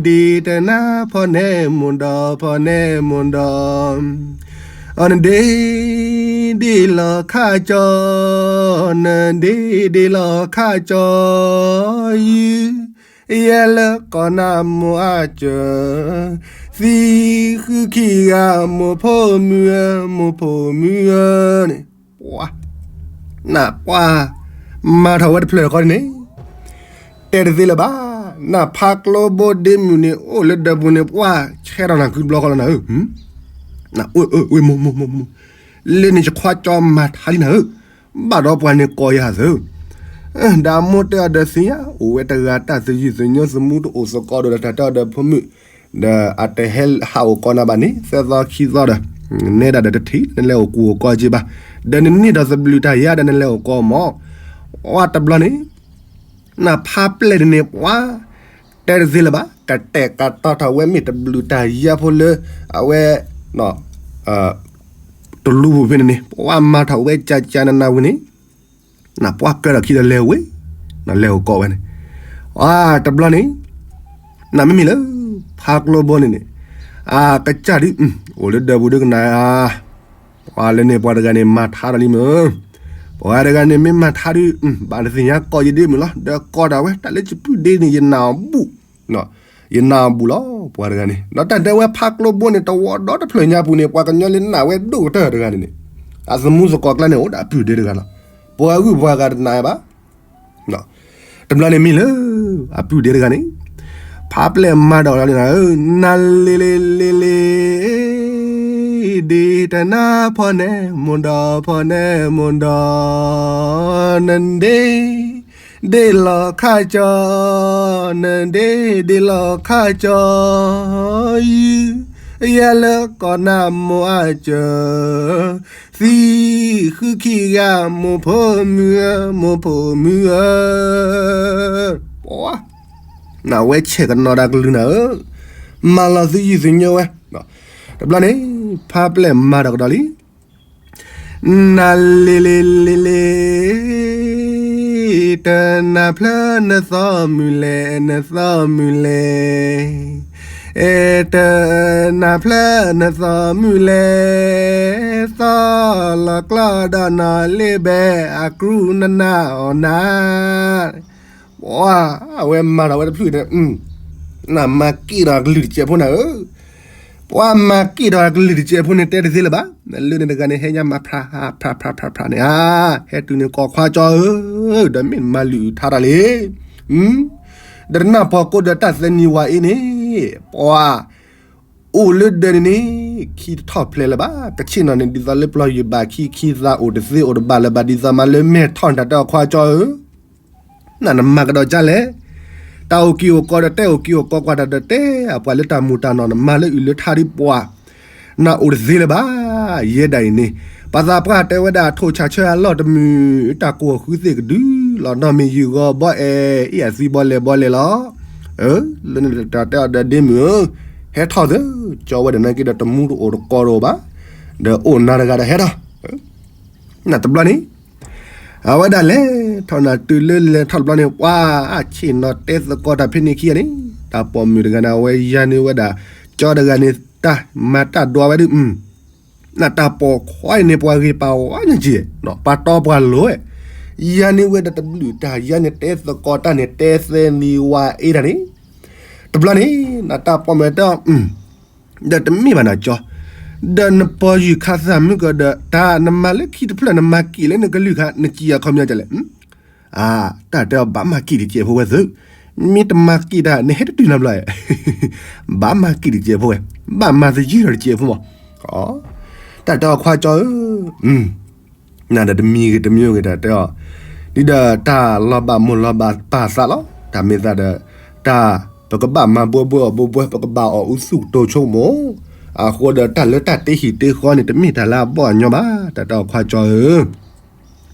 ဒ့တနါဖီနဲၣ်မိၢ်ဒီးဖီနဲၣ်မိၢ်ဒီး, အနဒ့ဒ့လီၤခၣ်ကၠီ, နဒ့ဒ့လီၤခၣ်ကၠီ, ယုၢ်ယဲလၢကီၢ်နၢ်မိၢ်အစၢၤ, သံဃုခံဂၤမိၢ်ဖိမုၣ်ဧၢ, မိၢ်ဖိမုၣ်ဧၢန့ၣ်, ပှၤ, နပှၤ, မၤထီၣ်ဝဲတဖျၢၣ်တခီန့ၣ် တဲတသ့လၢၤဘၣ်. နဖါကျိဘိဒ့မုၣ်န့ၣ် အိၣ်လၢဒၢးပူၤန့ၣ် ပှၤဆဲးထီၣ်နၤကုတဘျီဃီလီၤနၤဧၢ, ဝ့ၢ်မိၢ်မိၢ်မိၢ်မိၢ်, လၢန့ၣ်ယခွါကၠီမၤထါလံနၤဧၢ, ဘၣ်ဒီးပှၤန့ၣ်ကိးယၤသၢ, ဒီးအမိၢ်တဲအီၤဒီးသ့ၣ်ညါ အိၣ်ဝဲတဂၤတၢ်သယုၢ်သညိသမူတအိၣ်သကိးဒီး တၢ်တဲအီၤဒီးဖိမုၣ်, ဒီးအတဟဲဟးအိၣ်ကီးနၤဘၣ်န့ၣ် သၢသီခံသီဒီး, နဲဒၣ်ဒီးတထံၣ် နလဲၤအိၣ်ကူၣ်အိၣ်ကီးက့ၤဘၣ်, ဒီးနန့ၢ်ဒီးသဘျုးတၢ်ယါဒီးနလဲၤအိၣ်ကီးမး, အတဘျီန့ၣ် နဖါပျဲၢ်န့ၣ်န့ၣ် ပှၤ, တဲတသ့လၢၤဘၣ်, ကတဲာ်ကတီၤထီၣ်ဝဲမ့ၢ်တဘျုးတၢ်ယါဖိလၢ အဝဲ တလူပူၤဖဲန့ၣ်န့ၣ် ပှၤမၤထီၣ်ဝဲကၠးကၠးနးနးဝံၤန့ၣ်, နပှၤကၢထီၣ်ခံဒီးလဲၤဝဲ, နလဲၤအိၣ်ကီးဝဲန့ၣ်, အတဘျီန့ၣ် နမ့မ့ၢ်လၢ ဖါကျိဘိန့ၣ်န့ၣ်, အကစၢ်ဒုး အိၣ်လၢဒၢးပူၤဒုးကနၣ်ဧါ, ပှၤလၢန့ၣ်ပှၤတဂၤန့ၣ်မၤထါဒီးလံမ့ၢ်, ပှၤတဂၤန့ၣ်မ့ၢ်မၤထါဒုး ဘၣ်တသ့ၣ်ညါကိးယဒ့မုၣ်လီၤ, ဒီးကိးတၢ်ဝဲ တၢ်လၢယပုၢ်ဒ့န့ၣ် ယနာ်အီၤဘူး, ယနာ်အီၤဘူးလီၤ ပှၤတဂၤန့ၣ်, ဒီးတၢ်တဲဝဲဖါကျိဘိန့ၣ် တဝီဒီတဖျၢၣ်ညါပူၤန့ၣ် ပှၤကညီလၢနာ်ဝဲဒိၣ်ကတၢၢ်တဂၤန့ၣ်န့ၣ်, အသမူသကိးကျါန့ၣ် အိၣ်ဒီးအပုၢ်ဒ့တဂၤလီၤ, ပှၤဂုၤပှၤဂၤတနာ်ဘၣ် တဘျီန့ၣ်မ့ၢ်လၢ အပုၢ်ဒ့တဂၤန့ၣ်, ဖါပျဲၢ်မၤဒီးလီၤန့ၣ်, နၤလ့လ့လ့လ့ ဒ့တနါဖီနဲၣ်မိၢ်ဒီး ဖီနဲၣ်မိၢ်ဒီး, နဒ့ဒ့လီၤခၣ်ကၠီ, နဒ့ဒ့လီၤခၣ်ကၠီ, ယုၢ် ယဲလၢကီၢ်နၢ်မိၢ်အစၢၤ, သံဃုခံဂၤ မိၢ်ဖိမုၣ်ဧၢ, မိၢ်ဖိမုၣ်ဧၢ, ပှၤ နဝဲဆဲးကနီၤတၢ်ကလုၢ်နၤဧၢ, မၤလီၤသုယုၢ်သုညိဝဲ, တဘျီန့ၣ် ဖါပျဲၢ်မၤဒီးကဒီးလံ နၤလ့လ့လ့လ့, တနၢ်ဖျၢၣ်နသီမုၢ်လဲၣ်, နသီမုၢ်လဲၣ်, အဲ တနၢ်ဖျၢၣ်နသီမုၢ်လဲၣ်, သီလီၤကျီဒီးနီၢ်လ့ဘဲ အကြူၢ်နနၢ်အီၣ်နၤ ပှၤ အဝဲမၤဒီးဝဲတဖျၢၣ်ဒီး နမၤက့ၣ်ဒီးကလုၢ်တစဲးဖိနၤဧၢ, ပှၤမၤက့ၣ်ဒီးကလုၢ်တစဲးဖိန့ၣ် တဲတသ့လၢၤဘၣ်, လၢန့ၣ်တဂၤန့ၣ် ဟဲညါမၤဖျါဖျါဖျါဖျါန့ၣ်ဧါ, ဟဲတုၤန့ၣ် ကီၢ်ခွါကၠီဧၢ, ဒီးမ့ၢ်မၤလုၢ်အုၣ်ထါတၢ်လံ, ဒီးတနၢ်ပီၢ်ကိးဒီးတၢ်သၢနံၤဝၤအ့န့ၣ်, ပှၤ အိၣ်လၢဒၢးန့ၣ်န့ၣ် ခံတထီၣ်ဖျဲးလၢၤဘၣ်, ကဆ့ၣ်နီၤန့ၣ် ဒ်သိးလၢပျီယုၢ်ဘၣ်ခံ ခံသးအိၣ်တသ့အိၣ်တဘၣ်လၢၤဘၣ် ဒ်သိးမးလၢမဲာ်ထီၣ်န့ၣ် တၢ်တဲအီၤခွါကၠီဧၢ, နနမၤကဒီးကၢ်လဲၣ်, တၢ်အိၣ်က့ၤအိၣ်ကီဒီးတဲ အိၣ်က့ၤအိၣ်ကီကွၢ်တၢ်ဒီးတဲ အပှၤလၢတၢ်မူၤတၢ်နီၢ် နမၤလၢအုၣ်လၢထါဒ်ပှၤ နအိၣ်တသ့လၢၤဘၣ်, ယဲဒၣ်အံၤန့ၣ် ပှၤသးပှၢ်တဲဝဲဒၣ် ထိၣ်ဆးဆၢအလီၢ်တမုာ် တၢ်ကိၢ်ဃုသ့ၣ်ကဒုလီၤ နီၢ်မ့ၢ်ယုၢ်ဂီၤဘီအဲၣ် အံၤအသံဘီလဲၣ်ဘီလဲၣ်လီၤ, လၢန့ၣ်တၢ်တဲအီၤဒီးဒ့မုၣ်ဧၢ, ဟဲထီၣ်သၢ, ကၠီဝဲဒီးနာ်က့ဒီးတမူတအိၣ်တကိးတအိၣ်ဘၣ်, ဒီးအိၣ်နၤတဂၤဒီးဟဲထီၣ် နတဘျီန့ၣ် အဝဲဒၣ်လဲၤထီၣ်နၤတုၤလၢလဲၤထီၣ်တဘျီန့ၣ် ပှၤအဆ့ၣ်နီၤတဲသကိးတၢ်ဖဲန့ၣ်ခံဂၤန့ၣ် တၢ်ပိာ်မုၣ်တဂၤန့ၣ် အဝဲယါန့ၢ်ဝဲဒၣ် ကၠီတဂၤန့ၣ် တၢ်မၤတၢ်ဒွးဝဲဒၣ် နတၢ်ပိာ်ခွါအံၤန့ၣ် ပှၤဂ့ၤပာ်ဝဲညါက့ၤ ပှၤတီပှၤလိၤဝဲ, ယါန့ၢ်ဝဲဒၣ်တဘျုးတၢ် ယါန့ၣ်တဲသကိးတၢ်န့ၣ် တဲသၢနံၤဝၤအ့တၢ်န့ၣ်, တဘျီန့ၣ် နတၢ်ပိာ်မုၣ်တဲအီၤ ဒီးတမ့ၢ်ဘၣ်နၤကၠီ, ဒီးနပီၢ်ယုၢ်ခါသၣ်မုၢ်ကဒီး တၢ်နမၤလၢခံတဖျၢၣ် နမၤက့ၢ်လၢနကလုၢ်ခါ နစံးအခီပညီဒ်လဲၣ်, အါ တၢ်တဲအီၤ ဘၣ်မၤက့ၢ်တစဲးဖိဝဲသု, မ့ၢ်တမၤက့ၢ်တၢ် နဟဲတတုၤနၤဘျီ, ဘၣ်မၤက့ၢ်တစဲးဖိဝဲ, ဘၣ်မၤသယုၢ်ထီၣ်တစဲးဖိမး, တၢ်တဲအီၤခွါကၠီဧၢ နၤဒီးတမံၤဂ့ၤတမံၤဂ့ၤ တၢ်တဲအီၤ, ဒ်ဒီးတၢ်လီၤဘၣ်မိၢ်လီၤဘၣ်ပၢ်သးလီၤ, တၢ်မ့ၢ်သးဒီး တၢ် ပကဘၣ်မၤဘှီဘှီအီၤဘှီဘှီ ပကဘၣ်အီၣ်အူသူၣ်ကတိၤဆိကမိၣ်, အဃိဒီးတၢ်လၢတၢ်တ့ဟံၣ်တ့ဃီန့ၣ် တမ့ၢ်တၢ်လၢအဘီၣ်အညီဘၣ်, တၢ်တဲအီၤခွါကၠီဧၢ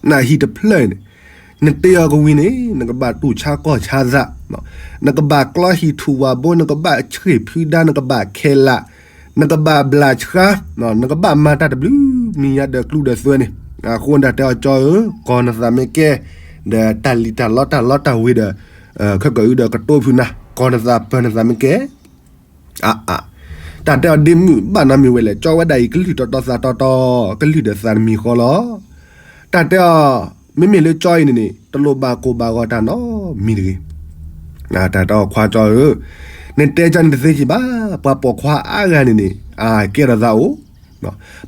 နဟံၣ်တဖျၢၣ်န့ၣ် နတ့အီၤကဝံၤန့ၣ် နကဘၣ်တူၢ်ဆါကီၢ်ဆါသး, နကဘၣ်ကျီဟံၣ်ထူၣ်ဝၣ်ဘိ နကဘၣ်ဆှ့ၣ်ဖုဒါ နကဘၣ်ခဲလး, နကဘၣ်ဘျးဆှါ, နကဘၣ်မၤတၢ်တဘျုးမံၤညါဒီးကျူဒီးသွဲန့ၣ်, အဃိတၢ်တဲအီၤကၠီဧၢ ကီၢ်နသးမ့ၢ်ကဲ, ဒီးတၢ်လံၣ်တၢ်လီတၢ်လီတၢ်ဝ့ၤဒီး ခဲကၢအုဒီးကတိဖုနၤ ကီၢ်နသးပၢၢ်နသးမ့ၢ်ကဲ အါအါ, တၢ်တဲအီၤဒ့မုၣ်ဘၣ်နီတမံၤဝဲလဲၣ်, ကၠီဝဲဒၣ်အံၤ ကလုၢ်တီတီသးတီတီ, ကလုၢ်ဒီးသးတမံၤဃီလီၤ. တၢ်တဲအီၤ, မ့မ့ၢ်လၢကၠီအံၤန့ၣ်န့ၣ် တလိၣ်ဘၣ်ကိၢ်ဘၣ်ဂီၤတၢ်နီတမံၤတဂ့ၤ. တၢ်တဲအီၤခွါကၠီဧၢ, နတဲကၠီန့ၣ်တသ့က့ၤဘၣ်, ပှၤပိာ်ခွါအါဂၤန့ၣ်န့ၣ် အကဲထီၣ်သးအိၣ်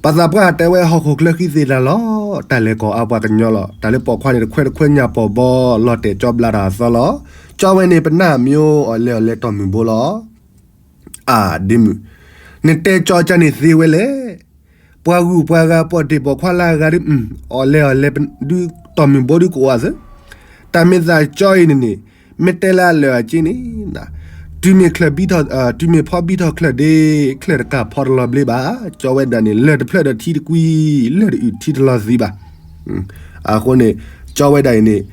ပှၤသးပှၢ်တဲဝဲဟီၣ်ခိၣ်ချၢဃံသ့ၣ်တၢ်လီၤ, တၢ်လဲၤကီၢ်အါပှၤကညီလီၤ. တၢ်လၢပိာ်ခွါန့ၣ် တခွဲတခွဲညၣ်ပီၢ်ဘီ လီၤတဲာ်ကၠီဘျးတၢ်အသီလီၤ. ကၠီဝဲန့ၣ် ပနၢ်မ့ၢ်အိၣ်အီၤလဲၤအီၤလဲၤတီၢ်မုၢ်ဘိလီၤ. အါ ဒ့မုၣ်, နတဲကၠီကၢန့ၣ်သ့ဝဲလဲၣ်. ပှၤဂုၤပှၤဂၤပိာ်တ့ၢ်ပိာ်ခွါလၢအဂၤဒုး အီၤလဲၤအီၤလဲၤဒုးတီၢ်မုၢ်ဘိဒုးကအိၣ်အသး. တၢ်မ့ၢ်သးကၠီအံၤန့ၣ်န့ၣ် မ့ၢ်တဲလၢအလၢာ်အက့န့ၣ် တုၤမ့ၢ်ချၢၣ်ဘံထီၣ် တုၤမ့ၢ်ဖီဘံထီၣ်ချၢၣ်ဒ့ ချၢၣ်တကးဖီတလီၤဘျ့ဘၣ်. ကၠီဝဲဒၣ်န့ၣ် လၢၢ်တဖျၢၣ်ဒီးထံတကွံ, လၢၢ်တအုၣ်ထံတလီၤသံဘၣ်. အဃိန့ၣ် ကၠီဝဲဒၣ်အံၤန့ၣ်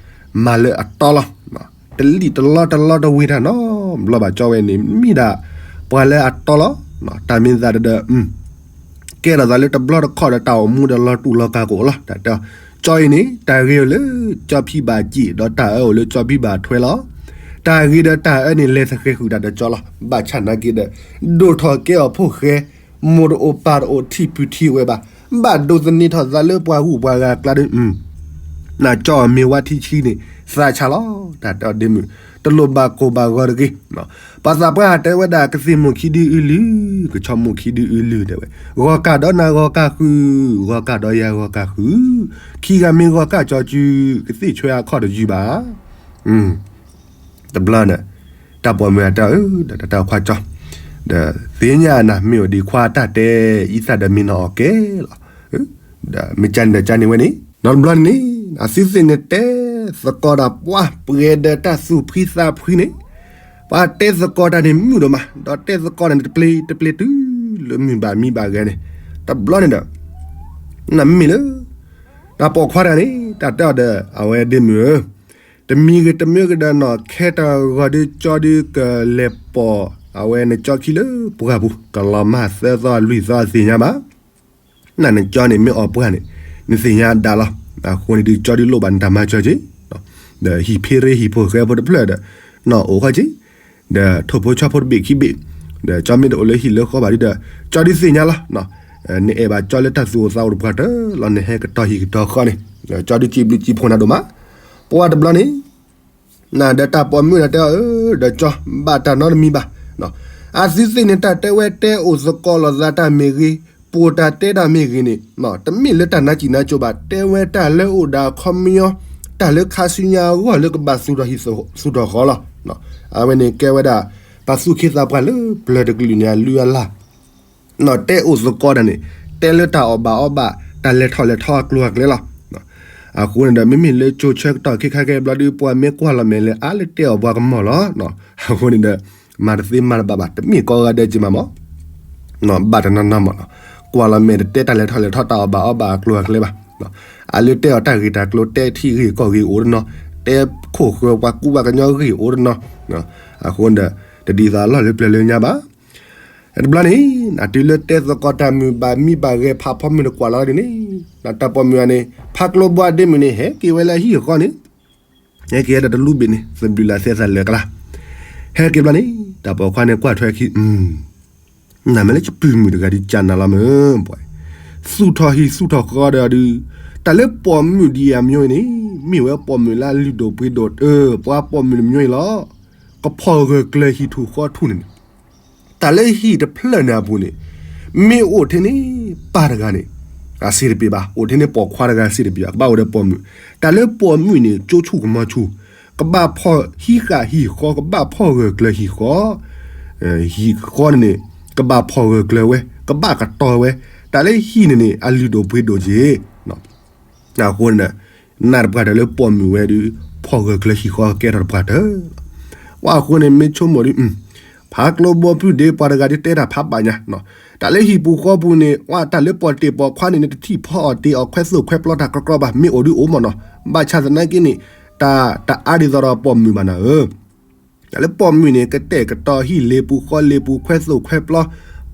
မၤလၢအတီလီၤ. တလံၣ်တလီတလီတဝ့ၤတၢ်နီတဘျီဘၣ် ကၠီဝဲန့ၣ် မ့ၢ်ဒၣ်ပှၤလၢအတီလီၤ. တၢ်မ့ၢ်သးဒီး ကဲထီၣ်သးလၢတဘျီတခီၣ်ဒီးတၢ်အိၣ်မူဒီးလီၤတူာ်လီၤကာ်ကအိၣ်လီၤ. တၢ်တဲအီၤ ကၠီအံၤန့ၣ် တၢ်ဂ့ၤအိၣ်လၢကၠီဖံးဘၣ်စံာ် ဒီးတၢ်အၢအိၣ်လၢကၠီဖံးဘၣ်ထွဲလီၤ. တၢ်ဂ့ၤဒီးတၢ်အၢန့ၣ် လဲၤသဃဲၤဃုာ်တၢ်ဒီးကၠီလီၤ. ဘၣ်ဆၣ်နာ်က့ဒီး ဒိၣ်ထီၣ်ကဲအီၤဖိၣ်ဃဲ မိၢ်တအိၣ်ပၢ်တအိၣ်ထံၣ်ပုၢ်ထံၣ်ဝဲၢ်ဘၣ်. ဘၣ်ဒိးသန့ၤထီၣ်သးလၢပှၤဂုၤပှၤဂၤအကျါဒီး နကၠီအီၤမ့ၢ်ဝါထံဆှံန့ၣ် သးဆါလီၤ. တၢ်တဲအီၤဒ့မုၣ် တလိၣ်ဘၣ်ကိၢ်ဘၣ်ဂီၤတဂ့ၤ. ပှၤသးပှၢ်တဲဝဲဒၣ် ကသ့ၣ်မိၢ်ခံဒုအုလုၢ်, ကဆီမိၢ်ခံဒုအုလုၢ်တဲဝဲ, ဂီၤကၢ်ဒီးနၤဂီၤကၢ်ဃုာ်, ဂီၤကၢ်ဒီးယၤဂီၤကၢ်ဃုာ်, ခံဂၤမ့ၢ်ဂီၤကၢ်ကၠီစု, ကသ့ၣ်ဆွဲအခီၣ်တယုၢ်ဘၣ်. တဘျီန့ၣ် တၢ်ပိာ်မုၣ်အတၢ်အၢ ဒီးတၢ်ခွါကၠီ, ဒီးသ့ၣ်ညါနၤမ့ၢ်အိၣ်ဒံးခွါတၢ်တဲ အံသၣ်ဒီးမ့ၢ်နအီၣ်ကဲလီၤ. ဒီးမ့ၢ်ကန့ၣ်ဒီးကန့ၣ်ဝဲန့ၣ် နီတဘျီန့ၣ်န့ၣ် အသုသ့ၣ်န့ၣ်တဲသကိးတၢ်ပှၤပှဲၤဒီးတၢ်သူၣ်ဖှံသးဖှံန့ၣ်, ပှၤတဲသကိးတၢ်န့ၣ်မုာ်ဒိၣ်မး, ဒီးတဲသကိးတၢ်န့ၣ်တပျ့ၤတပျ့ၤတုၤ လၢမုၢ်ဘၣ်မံဘၣ်ဂဲၤန့ၣ်, တဘျီန့ၣ်ဒီး နမ့ၢ်လၢ တၢ်ပိာ်ခွါတဂၤန့ၣ် တၢ်တဲအီၤဒီး အဝဲဒ့မုၣ်ဧၢ, တမံၤဂ့ၤတမံၤဂ့ၤဒီးနီၤ ခဲတဂီၤဒုးကၠီဒုးကလဲၤပိာ် အဝဲနကၠီခံလၢပှၢ်ပူၤ ကလီၤမၢ်သၢသီလွံၢ်သီသ့ၣ်ညါဘၣ်. နနကၠီန့ၣ်မ့ၢ်အီၣ်ပှၢ်န့ၣ် နသ့ၣ်ညါဒၣ်လီၤ. အဃိန့ၣ်ဒုးကၠီဒုးလိၣ်ဘၣ်နတၢ်မၤစၢၤက့ၤ, ဒီးဟံၣ်ဖ့ရ့ဟံၣ်ဖိဃဲဖိတဖျၢၣ်ဒီး နီၢ်အိၣ်ခီက့ၤ, ဒီးထိၣ်ဖိဆီဖိတဘ့ၣ်ခံဘ့ၣ်, ဒီးကၠီမ့ၢ်တအိၣ်လၢဟံၣ်လၢဃီဘၣ်ဒုးဒီး ကၠီဒုးသ့ၣ်ညါလီၤ. နအဲၣ်ဘၣ်ကၠီလၢတၢ်သူၣ်အိၣ်သးအိၣ်တပှၢ်တၢၢ်လီၤ နဟဲကတီၤဟံၣ်ကတီၤဃီန့ၣ်, ကၠီဒုးစံးဘျုးစံးဖှိၣ်နၤဒိၣ်မး, ပှၤတဘျီန့ၣ် နဒီးတၢ်ပိာ်မုၣ်ဒီးတဲအီၤ အၢ ဒီးကၠီ ဘၣ်တၢ်နီတမံၤဘၣ်. အသုသ့ၣ်န့ၣ် တၢ်တဲဝဲတဲအိၣ်သကိးလိာ်သးတၢ်မ့ၢ်ဂ့ၤ, ပိာ်တၢ်တဲတၢ်မ့ၢ်ဂ့ၤန့ၣ် တမ့ၢ်လၢတၢ်နါစံၣ်နါကိၤဘၣ်, တဲဝဲတၢ်လၢအိၣ်ဒီးအခီပညီ, တၢ်လၢခါဆူညါအဂီၢ်လၢကဘၣ်သူၣ်ထီၣ်ဟံၣ်သူၣ်ထီၣ်ဃီလီၤ. အဝဲန့ၣ်ကဲဝဲဒၣ် ပှၤသူၣ်က့သးပှၢ်လၢပျၢၤတကလုာ်န့ၣ် အလုၢ်အလၢ် တဲအိၣ်သကိးတၢ်န့ၣ် တဲလၢတၢ်အီၣ်ဘၣ်အီဘၣ် တၢ်လဲၤထီၣ်လဲၤထီအကျိၤအကျဲလီၤ. အဃိန့ၣ်ဒီး မ့မ့ၢ်လၢကၠိဆၢကတီၢ်ခဲခါခဲဘျီဒုး ပှၤမ့ၢ်ကွၢ်လီၤမဲာ်လၢအါလၢတဲအီၣ်ပှၤကမီၤလီၤ. အဃိန့ၣ်ဒီး မၤတသ့မၤတဘၣ်ဘၣ် တမ့ၢ်ကိးဂၤဒဲးက့ၤမးမး, ဘၣ်တနီၤနီၤမးလီၤ. ကွၢ်လီၤမဲာ်တတဲတၢ်လဲၤထီၣ်လဲၤထီတၢ်အီၣ်ဘၣ်အီဘၣ်အကျိၤအကျဲဘၣ်. အလၢတဲအီၤတၢ်ဂ့ၢ်တၢ်ကျိၤ တဲထံဂ့ၢ်ကီၢ်ဂ့ၢ်အိၣ်တနီၤ, တဲခိၣ်ဃၢၤပှၤကူပှၤကညီဂ့ၢ်အိၣ်တနီၤ. အဃိန့ၣ်ဒီး တဒ်သိးအလီၢ်လၢပျၢၤလၢညါဘၣ်. တဘျီန့ၣ် နတုၤလၢတဲသကိးတၢ်မုၢ်ဘၣ်မံဘၣ်ဂဲၤ ဖးဖီမုၢ်တကွၢ်လီၤဒ်န့ၣ်, တၢ်ပိာ်မုၣ်ဧါန့ၣ် ဖးကျိဘိအဒ့မုၣ်န့ၣ် ဟဲက့ၤဝဲလၢအဟံၣ်အဃီန့ၣ်, ဟဲက့ၤဒီးတလူဘ့ၣ်န့ၣ် သဘျုးလၢသဲသးလၢာ်ကလါ, ဟဲက့ၤဘျီန့ၣ် တၢ်ပိာ်ခွါန့ၣ်ကွၢ်ထွဲခံ, နမ့ၢ်လၢပျၢၤမုၣ်တဂၤဒုးကနၤလီၤမ့ၢ်, သူၣ်ထီၣ်ဟံၣ်သူၣ်ထီၣ်ဃီဒီးဒုး, တၢ်လၢပိာ်မုၣ်ဒ်အံၤအမျိုးန့ၣ် မ့ၢ်ဝဲပိာ်မုၣ်လၢအလုၢ်ဒိၣ်ပှ့ၤဒိၣ်, ပှၤပိာ်မုၣ်တမျိုးအံၤလီၤ. ကဖီၣ်ဂၢၢ်ကျၢၤဟံၣ်ထူၣ်ဃီထူၣ်န့ၣ်န့ၣ် တၢ်လၢဟံၣ်တဖျၢၣ်န့ၣ်အပူၤန့ၣ် မ့ၢ်အိၣ်ထဲန့ၣ်ပၢ်တဂၤန့ၣ် အစ့တပ့ၤဘၣ်, အိၣ်ထဲန့ၣ်ပိာ်ခွါတဂၤစ့တပ့ၤဘၣ်, ကဘၣ်အိၣ်ဒီးပိာ်မုၣ်, တၢ်လၢပိာ်မုၣ်န့ၣ် ကၠိဆူၣ်ကမီၤဆူၣ်, ကဘၣ်ဖီၣ်ဟံးဃာ်ဟံၣ်ဃီ, ကဘၣ်ဖီၣ်ဂၢၢ်ကျၢၤဟံၣ်ဃီ, ဟံၣ်ဃီန့ၣ်န့ၣ် ကဘၣ်ဖီၣ်ဂၢၢ်ကျၢၤဝဲ, ကဘၣ်ကတီၤဝဲ, တၢ်လၢဟံၣ်န့ၣ်န့ၣ် အလုၢ်ဒိၣ်ပှ့ၤဒိၣ်က့ၤ အဃိန့ၣ်ဒီး နၢ်တပှၢ်တၢၢ်လၢပိာ်မုၣ်ဝဲဒုး ဖီၣ်ဂၢၢ်ကျၢၤဟံၣ်ဃီကဲထီၣ်တပှၢ်တၢၢ်လီၤ. ပှၤအဃိန့ၣ်မ့ၢ်ဆိကမိၣ်ဒုး, ဖးကျိဘိဖုၣ်ဒ့ပှၤတဂၤဒုးတဲတၢ်ဖးဘၣ်ညါ, တၢ်လၢဟံၣ်ပူၤဃီပူၤန့ၣ် တၢ်လၢပိာ်တ့ၢ်ပိာ်ခွါန့ၣ်န့ၣ် တထံၣ်ဖီအီၣ်တ့ၢ်အီၣ်ခွဲသိၣ်ခွဲပျီတၢ်ကြီကြီဘၣ်, မ့ၢ်အိၣ်ဒုးအိၣ်မ့ၢ်နီၤ, ဘၣ်ဆၣ်သနာ်က့န့ၣ် တၢ်တအါဒ်သိးဒီးပိာ်မုၣ်ဘၣ်နၤဧၢ တၢ်လၢပိာ်မုၣ်န့ၣ် ကတဲာ်ကတီၤဟံၣ်လ့ပူၤဃီလ့ပူၤ ခွဲသိၣ်ခွဲပျီ,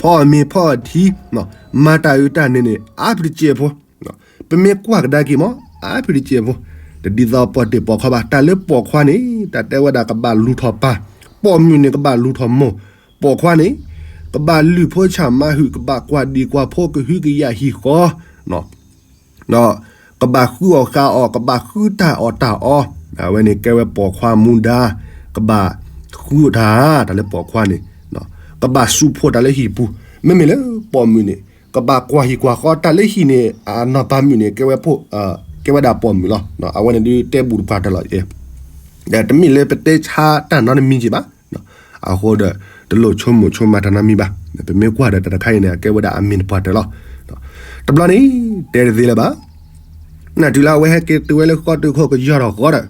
ဖီအီၣ်မ့ၤဖီအီၣ်ထံ, မၤတၢ်အုးတၢ်န့ၣ်န့ၣ် အါဖုတစဲးဖိ, ပမ့ၢ်ကွၢ်ကဒါက့ၤမး အါဖုတစဲးဖိ, တဒ်သိးပိာ်တ့ၢ်ပိာ်ခွါဘၣ်. တၢ်လၢပိာ်ခွါန့ၣ် တၢ်တဲဝဲဒၣ်ကဘၣ်လူၤထီၣ်ပၢ်, ပိာ်မုၣ်န့ၣ်ကဘၣ်လူၤထီၣ်မိၢ်, ပိာ်ခွါန့ၣ် ကဘၣ်လုၢ်ဖိဆၣ်မၤဟုၣ်, ကဘၣ်ကွၢ်ဒံၣ်ကွၢ်ဖိ ကဟုကယာ်ဟံၣ်ဃီ ဒီးကဘၣ်ဃုအီၣ်ဃုအီ ကဘၣ်ဃုတၢ်အီၣ်တၢ်အီ, အဝဲန့ၣ်ကဲဝဲပိာ်ခွါမူဒါ, ကဘၣ်ဃုတၢ်, တၢ်လၢပိာ်ခွါန့ၣ်, ကဘၣ်စူးဖှိၣ်တၢ်လၢဟံၣ်ပူၤ, မ့မ့ၢ်လၢပိာ်မုၣ်န့ၣ် ကဘၣ်ကွၢ်ဟံၣ်ကွၢ်ဃီ, တၢ်လၢဟံၣ်န့ၣ် အနီၢ်ပၤမုၣ်န့ၣ် ကဲဝဲဖိ, ကဲဝဲဒၣ်ပိာ်မုၣ်လီၤ. အဝဲန့ၣ်ဒုးတဲဘူးတပှၢ်တၢၢ်လီၤ. ဒီးတမ့ၢ်လၢပတဲဆါတၢ်နီတမံၤက့ၤဘၣ် အဃိဒီး တလိၣ်ဆိကမိၣ်ဆိကမးတၢ်နီတမံၤဘၣ်. ပမ့ၢ်ကွၢ်ဒီးတၢ်တခါအံၤန့ၣ် အကဲဝဲဒၣ်အမ့ၢ်တပှၢ်တၢၢ်လီၤ. တဘျီန့ၣ် တဲတသ့လၢၤဘၣ်. နတုၤလၢအဝဲဟဲက့ၤတုၤဝဲလၢဃီတုၤခိၣ်ကယီၢ်ထီၣ်ဃီဒီး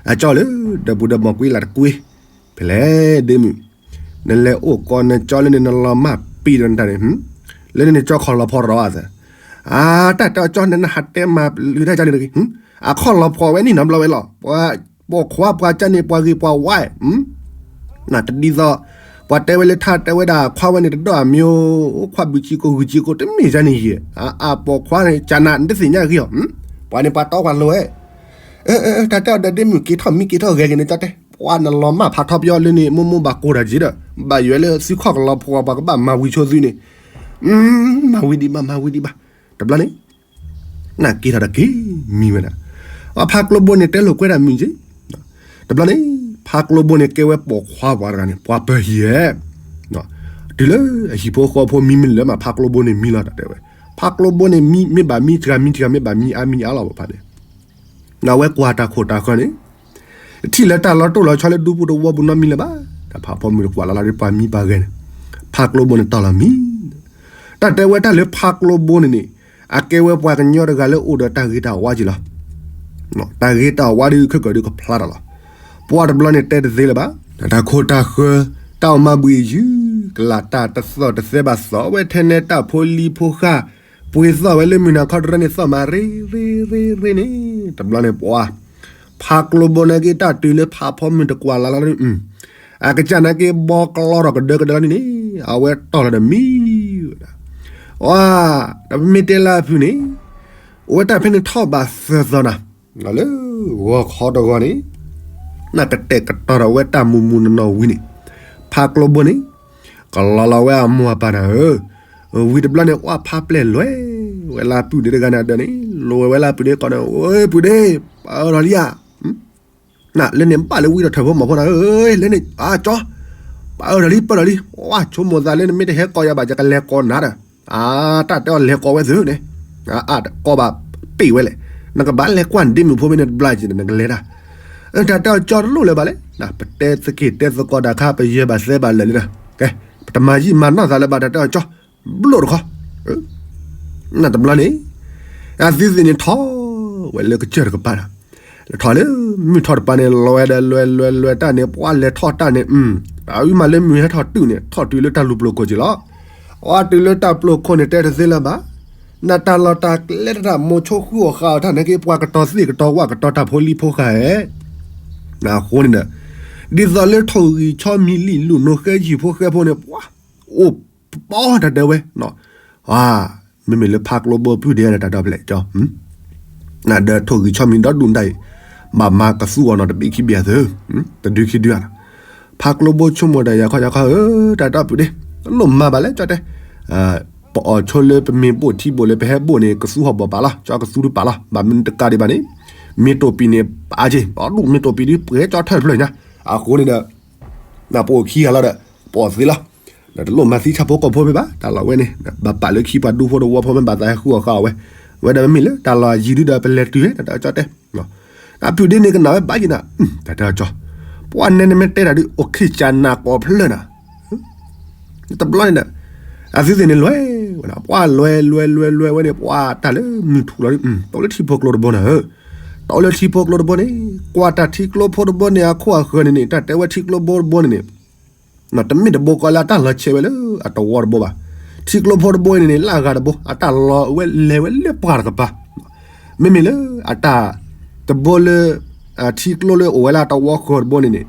အကၠီလၢ ဒီးပူၤဒီးမီၢ်ကွံလၢ်တကွ့, ဖဲလဲၣ်ဒ့မုၣ်, နလဲၤအိၣ်ကိးနကၠီလၢန့ၣ် နလီၤမၢ်ပံာ်ဒီးနတၢ်န့ၣ်, လၢန့ၣ်နကၠီခီၣ်လီၤဖီတရီၤအသး, အတၢ်တဲအကၠီန့ၣ် နဟးတဲမၤလုၢ်တၢ်ကၠီန့ၣ်တဂ့ၤ, အခီၣ်လီၤဖီဝဲန့ၣ်နီတဘျီဝဲလီၤ. ပှၤပိာ်ခွါပှၤကၠီန့ၣ် ပှၤဂ့ၤပှၤဝါ, တဒ်သိး ပှၤတဲဝဲလၢထါတဲဝဲဒၣ်ခွါဝဲန့ၣ်တဒိၣ်အမံၤ, ခွါဘုးဆံကိၣ်ဂုၢ်ဆံကိၣ် တမ့ၢ်ယၤန့ၣ်ယဲ, အပိာ်ခွါန့ၣ် ကနၤ နတသ့ၣ်ညါဂ့ၤအီၤ, ပှၤန့ၣ်ပှၤတီပှၤလိၤဝဲ, တၢ်တဲအီၤဒီးဒ့မုၣ်က့ၤထီၣ်မံက့ၤထီၣ်ဂဲၤဂ့ၤန့ၣ် ကၠီတဲ, ပှၤနလီၤမၢ်ဖးထီပယီၤလၢန့ၣ် မိၢ်မိၢ်ဘၣ်ကိၢ်တၢ်က့ၤဒီး ဘၣ်ယွၤလၢသုခီၣ်ကလီၤဖီ ပှၤကဘၣ်မၤဝံၤဆိသုန့ၣ်, မၤဝံၤဒံးဘၣ် မၤဝံၤဒံးဘၣ်, တဘျီန့ၣ် နက့ၤထီၣ်တက့ၢ်မံဝဲဒၣ်, အဖးကျိဘိန့ၣ်တဲလိာ်ကွဲဒၣ်မုၢ်က့ၤ, တဘျီန့ၣ် ဖးကျိဘိန့ၣ်ကဲဝဲပိာ်ခွါပှၤတဂၤန့ၣ် ပှၤပၢၤဟံၣ်ဧဲ, တုၤလၢအဟံၣ်ဖိဃီဖိမံမ့ၢ်လၢမး ဖးကျိဘိန့ၣ်မံလီၤတၢ်တဲဝဲ, ဖးကျိဘိန့ၣ်မံမ့ၢ်ဘၣ်မံစှၤမံစှၤမ့ၢ်ဘၣ်မံအါမံအါလီၤဘၣ်ဖးန့ၣ် အဝဲကွၢ်တၢ်ခိၣ်တၢ်ဃၢၤန့ၣ်, တထံၣ်လၢတၢ်လီၤတိၢ်လီၤဆီလၢဒူပူၤတဝီပူၤနီတမံၤလၢၤဘၣ်, တၢ်ဖးဖီမုၢ်တကွၢ်လီၤလီၤဒီးပှၤမံပှၤဂဲၤန့ၣ်, ဖးကျိဘိန့ၣ်တီၢ်လီၤမံ, တၢ်တဲဝဲတၢ်လၢဖးကျိဘိန့ၣ်န့ၣ်, အကဲဝဲပှၤကညီတဂၤလၢအိၣ်ဒီးတၢ်ဂ့ၤတၢ်ဝါက့ၤလီၤ. တၢ်ဂ့ၤတၢ်ဝါဒုးခဲကၢၢ်ဒုးကဖျါတၢ်လီၤ. ပှၤတဘျီန့ၣ်တဲတသ့လၢၤဘၣ်, တၢ်ခိၣ်တၢ်ဃၢၤ, တၢ်အိၣ်မၤဘှံးယုၢ်, ကလးတၢ်တသီၣ်တသဲဘၣ်သီၣ်ဝဲထဲန့ၣ် တၢ်ဖိလံၤဖိဃာ် ပှ့ၤသီၣ်ဝဲလၢမုၢ်နၤခီတရၢန့ၣ် သီၣ်မးရ့ရ့ရ့ရ့န့ၣ် တဘျီန့ၣ်ပှၤ ဖးကျိဘိနာ်က့ တၢ်တုၤလၢဖးဖီမုၢ်တကွၢ်လၢ်လီၤန့ၣ် အကစၢ်နာ်က့ ဘီကျီထီၣ်ကဒၢကဒၢလီၤန့ၣ်န့ၣ် အဝဲတီၢ်လီၤဒီးမံဝဲဒၣ်, အ ဒီးပမ့ၢ်တဲလၢအဖုၣ်န့ၣ် အိၣ်ဝဲတၢ်ဖဲန့ၣ်ထီၣ်ဘးသၢသီနၤ, လၢဂီၤခီတဂီၤန့ၣ် နကတဲာ်ကတီၤဒီးဝဲတၢ်မူးမူးနီၢ်နီၢ်ဝံၤန့ၣ် ဖးကျိဘိန့ၣ် ကလီၤလီၤဝဲအမိၢ်အပၢ်နၤဧၢ, ဝံၤတဘျီန့ၣ် ကွၢ်ဖးပျဲၢ်လွဲၢ်ဝဲလၢပုၢ်ဒ့တဂၤန့ၣ်အဒၢးန့ၣ် လိၤဝဲဝဲလၢပုၢ်ဒ့ကီးန့ၣ် အိ ပုၢ်ဒ့ ပာ်အၢထီၣ်လံဧါ လၢန့ၣ်ဘၣ်လၢဝံဒီးထၢၣ်ဖိမီၤဖိနၤဧၢ, လၢန့ၣ် အကၠီ ပာ်အၢထီၣ်လံ ပာ်ထီၣ်လံ, ဝါဆိကမိၣ်သးလၢနမ့ၢ်တဟဲကီးယၤဘၣ် ယကလဲၤကီးနၤဒီး, အ တၢ်တဲအီၤလဲၤကီးဝဲသုန့ၣ်, အ ကီးဘၣ်ပ့ၢ်ဝဲလဲၣ်, နကဘၣ်လဲၤကွၢ်နဒ့မုၣ်ဖိမ့ၢ်နတဘျါက့ၤန့ၣ် နကလဲၤတၢ်, တၢ်တဲအီၤကၠီတလိၣ်လၢၤဘၣ်လဲၣ်, ပတဲသက့ၢ်တဲသကိးတၢ်ခါ ပယဲၢ်ဘၣ်သဲဘၣ်လၢာ်လံဒီး, ကဲ ပတမၤယံာ်မၤနီၢ်သးလၢၤဘၣ် တၢ်တဲအီၤကၠီ ဘျိၣ်တခီ နတဘျီန့ၣ် အသုသ့ၣ်န့ၣ်ထီၣ်ဝဲလၢကစၢၢ်တကပၤဒီး, ထီၣ်လၢမုၢ်ထီၣ်တပၤန့ၣ် လဲၤဒီးလဲၤလဲၤလဲၤတၢ်န့ၣ် ပှၤလဲၤထီၣ်တၢ်န့ၣ်, အဝံၤမးလၢမုၢ်ဟဲထီၣ်တုၤန့ၣ် ထီၣ်တုၤလၢတၢ်လူၤပျိာ်ခိၣ်က့ၤလီၤ. အဝဲတုၤလၢတၢ်ပျိာ်ခိၣ်န့ၣ် တဲတသ့လၢၤဘၣ်, နတၢ်လီၢ်တၢ်ကျဲတၢ်မိၤဆိဃုအီၣ်ဃာ်အီၤတၢ်န့ၣ်က့ ပှၤကတီၤသ့ၣ်ကတီၤဝၣ်ကတီၤတၢ်ဖိလံၤဖိဃာ်ဧၢ, အဃိန့ၣ်ဒီး, ဒ်သိးလၢထိၣ်ဂံၢ်ဆီမံၤလံာ်လူၢ်နိဃဲယုၢ်ဖိဃဲဖိန့ၣ် ပှၤ အိၣ်ပီတၢ်ဒၢဝဲ, မ့မ့ၢ်လၢဖးကျိဘိပုၢ်ဒ့ဒီးတၢ်ဒီဖျၢၣ်ကၠီ, ဒီးထိၣ်ဂံၢ်ဆီမံၤဒီဒူၣ်တၢ်အံၤ, ဘၣ်မၤကသူအီၤနီၤတဘ့ၣ်ခံဘ့ၣ်အသု, တဒုခံဒုဧါ, ဖးကျိဘိဆိကမိၣ်ဒီး ယၤခီယၤခီဧၢ တၢ်ဒီပုၢ်ဒ့, တလိၣ်မၤဘၣ်လဲၣ်ကၠီတဲ, ပအီၣ်ဆိလၢပမ့ၢ်ဘိၣ်ထံဘိၣ်လၢပဟဲဘိၣ်န့ၣ် ကသူဟီၣ်ဘီၣ်ပာ်လီၤ, ကၠီကသူတပာ်လီၤ, ဘၣ်မနုၤတကးဒံးဘၣ်န့ၣ်, မ့ၢ်တိၢ်ပံၤန့ၣ် ပာ်က့ၤ, ဒီဒူၣ်မ့ၢ်တိၢ်ပံၤဒ်ပှဲၤကၠီထၢၣ်တဖျၢၣ်ညါ, အဃိန့ၣ်ဒီး နပအိၣ်ခံဂၤလီၤဒီး ပအီၣ်သ့လီၤ, ဒီးတလိၣ်မၤသံဆၣ်ဖိကီၢ်ဖိမ့ၢ်ဘၣ်, တၢ်လီၢ်ဝဲန့ၣ် ဘၣ်ပာ်လၢခံပှၤဒူဖိတဝီဖိမ့ၢ်ဘၣ်သးဟဲဃုအီၣ်ဃာ်အီၤဝဲ, ဝဲဒီးမ့မ့ၢ်လၢတၢ်လီၢ်ယံၤဒုဒီးပလဲၤတုၤဝဲ တၢ်တဲအီၤကၠီတဲ, အပုၢ်ဒ့န့ၣ် ကနၣ်ဝဲဘၣ်ယံၤနၤ, တၢ်တဲအီၤကၠီ, ပှၤနဲန့ၣ်မ့ၢ်တဲတၢ်ဒုး အိၣ်ခံကၠးနးကိးဖျၢၣ်နၤ တဘျီန့ၣ်ဒီး, အသုသ့ၣ်န့ၣ်လွဲၢ်ဝဲဒၣ်, ပှၤလွဲၢ်လွဲၢ်လွဲၢ်လွဲၢ်ဝဲန့ၣ် ပှၤတၢ်လၢမုၢ်ထူၣ်လီၤဒုး, တီလၢထံဖိကျိတဘိနၤဧၢ, တီလၢထံဖိကျိတဘိန့ၣ်, ကွၢ်တၢ်ထံကျိဖိတဘိန့ၣ် အခိၣ်အဃၢၤန့ၣ်န့ၣ် တၢ်တဲဝဲထံကျိဖိတဘိန့ၣ်န့ၣ်, တမ့ၢ်တဘိကီလၢအတၢ်လီၤဆဲးဝဲလၢအတဝီတဘိဘၣ်, ထံကျိဖိတဘိန့ၣ်န့ၣ် လၢအဂၤတဘိ အတၢ်လီၤဝဲလဲၤဝဲလၢပှၢ်တကပၤ, မ့မ့ၢ်လၢအတၢ်တဘိလၢ ထံကျိလၢအိၣ်ဝဲလၢအတဝီဃၢၤတဘိန့ၣ်န့ၣ်,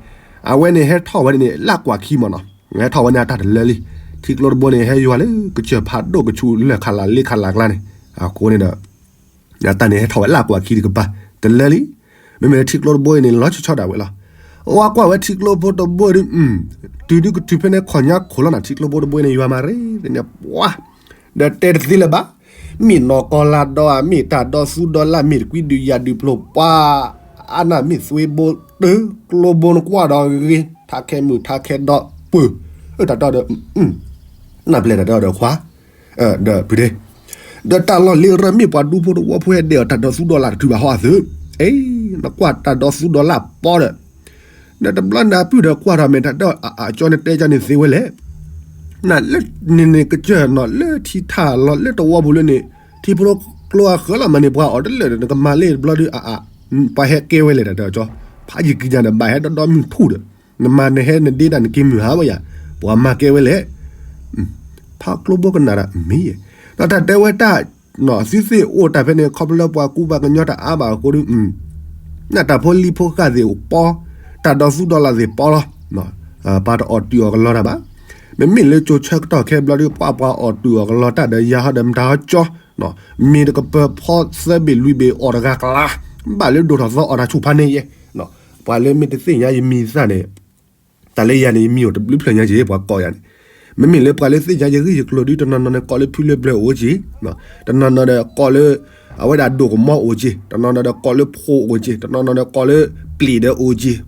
အဝဲန့ၣ်ဟဲထီၣ်ဝဲန့ၣ်န့ၣ် လၢကွၢ်ခံမးနီၤ, ဟဲထီၣ်ဝဲန့ၣ်အတၢ်တလၢလံ, ထံကျိတဘိန့ၣ် ဟဲယွၤလၢကစၢၢ်ဖးဒိၣ်ကဆူလၢၢ်ခးလးလ့ခးလးကျါန့ၣ်, အဃိန့ၣ်ဒီး အတၢ်န့ၣ်ဟဲထီၣ်ဝဲလၢကွၢ်ခံတကပၤ တလၢလံ, မ့မ့ၢ်လၢထံကျိတဘိအံၤန့ၣ် လီၤဆီဆီဒၣ်ဝဲလီၤ, အဝဲကွၢ်ဝဲထံကျိဖိတဘိဒုး, တုၤဒုကတုၤဖဲန့ၣ်ခီၣ်ညါခိၣ်လီၤနၤ ထံကျိဖိတဘိအံၤန့ၣ် ယွၤမၤရ့န့ၣ် ပှၤ ဒီးတဲတသ့လၢၤဘၣ်, မ့ၢ်နီၢ်ကီၢ်လါဒီဧါ, မ့ၢ်တၢ်ဒီသူဒီလၢ် မ့ၢ်တကွံဒုးယၤဒုးဖျိပှၤ, အနၢ်မ့ၢ်သွ့ဘိတၢ်ကျိဘိနကွၢ်ဒီးဂ့ၤ ထါခဲမုၢ်ထါခဲဒီးပၢၢ်, တၢ်တဲဒီး နၢ်ပျဲၢ်တၢ်တဲဒီးခွါ, ဒီးပုၢ်ဒ့, ဒီးတၢ်လီၢ်လ့ရၢမ့ၢ်ပှၤဒူဖိတဝီဖိဟဲဒဲးအီၤ တၢ်ဒီသူဒီလၢ်တတုၤဘၣ်ဟီအသု, အ့ နကွၢ်တၢ်ဒီသူဒီလၢ်ပီဒီး ဒီးတဘျီန့ၣ်အပုၢ်ဒီးကွၢ်ထီၣ်မ့ၢ်တၢ်ဒီး အကၠီန့ၣ်တဲကၠီန့ၣ်သ့ဝဲလဲၣ်, နလၢန့ၣ်န့ၣ်ကစၢၢ်နီၤ လၢထံထၣ်လီၤလၢတဝီပူၤလၢန့ၣ် ထံဖိကျိအဃၢၤလီၤမးန့ၣ် ပှၤအီၣ်တလၢာ်ဒီး နကမၤလၢတဘျီဒီး အ ပှၤဟဲကဲဝဲလဲၣ် တၢ်တဲအီၤကၠီ, ဖးယံၤကံယၤန့ၣ် ဘၣ်ဟဲဒီဒီမုၢ်ထူၣ်ဒီး နမၤနဟဲနဒ့တၢ်နက့ၤမုၢ်ဟါဝဲယၤ, ပှၤမၤကဲဝဲလဲၣ် ဖးကျိဘိကနၣ်ဒီးမ့ၢ်ယဲ, ဒီးတၢ်တဲဝဲတၢ် သုသ့ၣ်အိၣ်တၢ်ဖဲန့ၣ် ခီဖျိလၢပှၤကူပှၤကညီတအါဘၣ်အဃိဒီး, နတၢ်ဖိလံၤဖိဃာ်သ့ၣ်ပီ, တၢ်ဒီသူဒီလၢ်သ့ၣ်ပီလီၤ, ပှၤတအီၣ်တုၤအီၣ်ကလီတၢ်ဘၣ်, မ့မ့ၢ်လၢကၠိဆၢကတီၢ်ခဲဘျီဒီး ပှၤပှၤအီၣ်တုၤအီၣ်ကလီတၢ်ဒီးယၤဟီဒီးမတၤဟီကၠီ, မ့ၢ်တကပၢၤဖီသၢဘ့ၣ်လွံၢ်ဘ့ၣ်အီၣ်တဂၤကလါ, ဘၣ်လၢဒိၣ်ထီၣ်သီအီၣ်တၢ်ဆူၣ်ဖးန့ၣ်ယဲ, ပှၤလၢမ့ၢ်တသ့ၣ်ညါယမံၤသၣ်န့ၣ် တၢ်လၢယၤန့ၣ် ယမံၤအိၣ်တဘျုးဖျၢၣ်ညါက့ၤ ပှၤကိးယၤန့ၣ်, မ့မ့ၢ်လၢပှၤလၢသ့ၣ်ညါယဂ့ၢ်ယကျိၤဒုး တနီၤနီၤန့ၣ်ကိးလၢဖုလၢပျၢၤအိၣ်က့ၤ, တနီၤနီၤဒီးကိးလၢ အဝဲဒၣ်ဒိၣ်ကမီအိၣ်က့ၤ, တနီၤနီၤဒီးကိးလၢဖိအိၣ်က့ၤ, တနီၤနီၤဒီးကိးလၢပျံၤဒီးအိၣ်က့ၤ,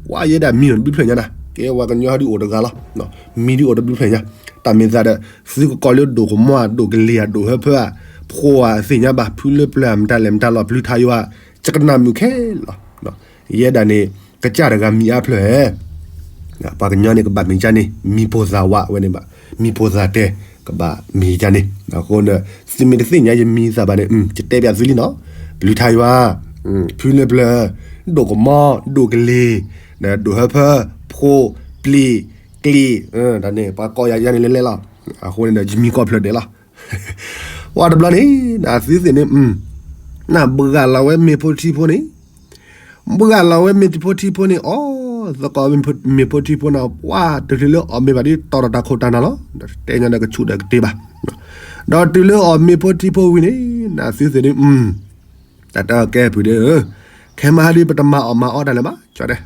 ပှၤယဲဒၣ်မံၤအိၣ်တဘျုးဖျၢၣ်ညါနၤ, ကဲပှၤကညီဒုးအိၣ်တဂၤလီၤ, မံၤဒုးအိၣ်တဘျုးဖျၢၣ်ညါ, တၢ်မ့ၢ်သးဒီး သုကကိးလၢဒိၣ်ကမီဧါ ဒိၣ်ကလံၤဧါ ဒိၣ်ဟၢဖၢဧါ, ဖိဧါ သ့ၣ်ညါဘၣ် ဖုလၢပျၢၤဧါ မတၤလဲၣ်မတၤလီၤ ပျုၤထါယွၤ, ယကနၣ်မုာ်ခဲလီၤ ယဲဒၣ်န့ၣ် ကစၢ်တဂၤမံၤအါဖျၢၣ်ဧၢ, ပှၤကညီန့ၣ် ကဘၣ်မ့ၢ်ကၢ်န့ၣ် မံၤဖိသၣ်ဝးဝဲန့ၣ်ဘၣ်, မံၤဖိသၣ်တဲ ကဘၣ်မ့ၢ်ကၢ်န့ၣ်, အဃိန့ၣ် သုမ့ၢ်တသ့ၣ်ညါယမံၤသၣ်ဘၣ်န့ၣ် ယတဲပျးသုလံနီၤ, ပျုၤထါယွၤ, ဖုလၢပျၢၤ, ဒိၣ်ကမီ, ဒိၣ်ကလ့ၤ, ဒိၣ်ဟၢဖၢ, ဖိ, ပျံၤ, ကျံၤ, တၢ်န့ၣ် ပှၤကိးယၤယၤန့ၣ်လဲၤလဲၤလီၤ. အဃိန့ၣ်ဒီး ယမံၤကိးဖျၢၣ်ဒဲးလီၤ. ပှၤတဘျီန့ၣ် အသုသ့ၣ်န့ၣ် နဘှၢ်လီၤဝဲမ့ၢ်ဖိထံဖိန့ၣ်, ဘှၢ်လီၤဝဲမ့ၢ်ဖိထံဖိန့ၣ် အီၣ်သကိးမ့ၢ်ဖိထံဖိန့ၣ် ပှၤတချုးလၢအီၣ်မ့ၤဘၣ်ဒီး တီၢ်ထီၣ်တၢ်ခိၣ်တၢ်နၢ်လီၤ. ဒီးတဲညါဒီးကဆူၣ်ဒီးကတ့ဘၣ်. ဒီးတုၤလၢအီၣ်မ့ၢ်ဖိထံဖိဝံၤန့ၣ် နသုသ့ၣ်န့ၣ် တၢ်တဲအီၤကဲပုၢ်ဒ့ဧၢ, ခဲမဟါဒုး ပတမၤအီၣ်မၤအီတၢ်လၢၤဘၣ် ကၠီတဲ,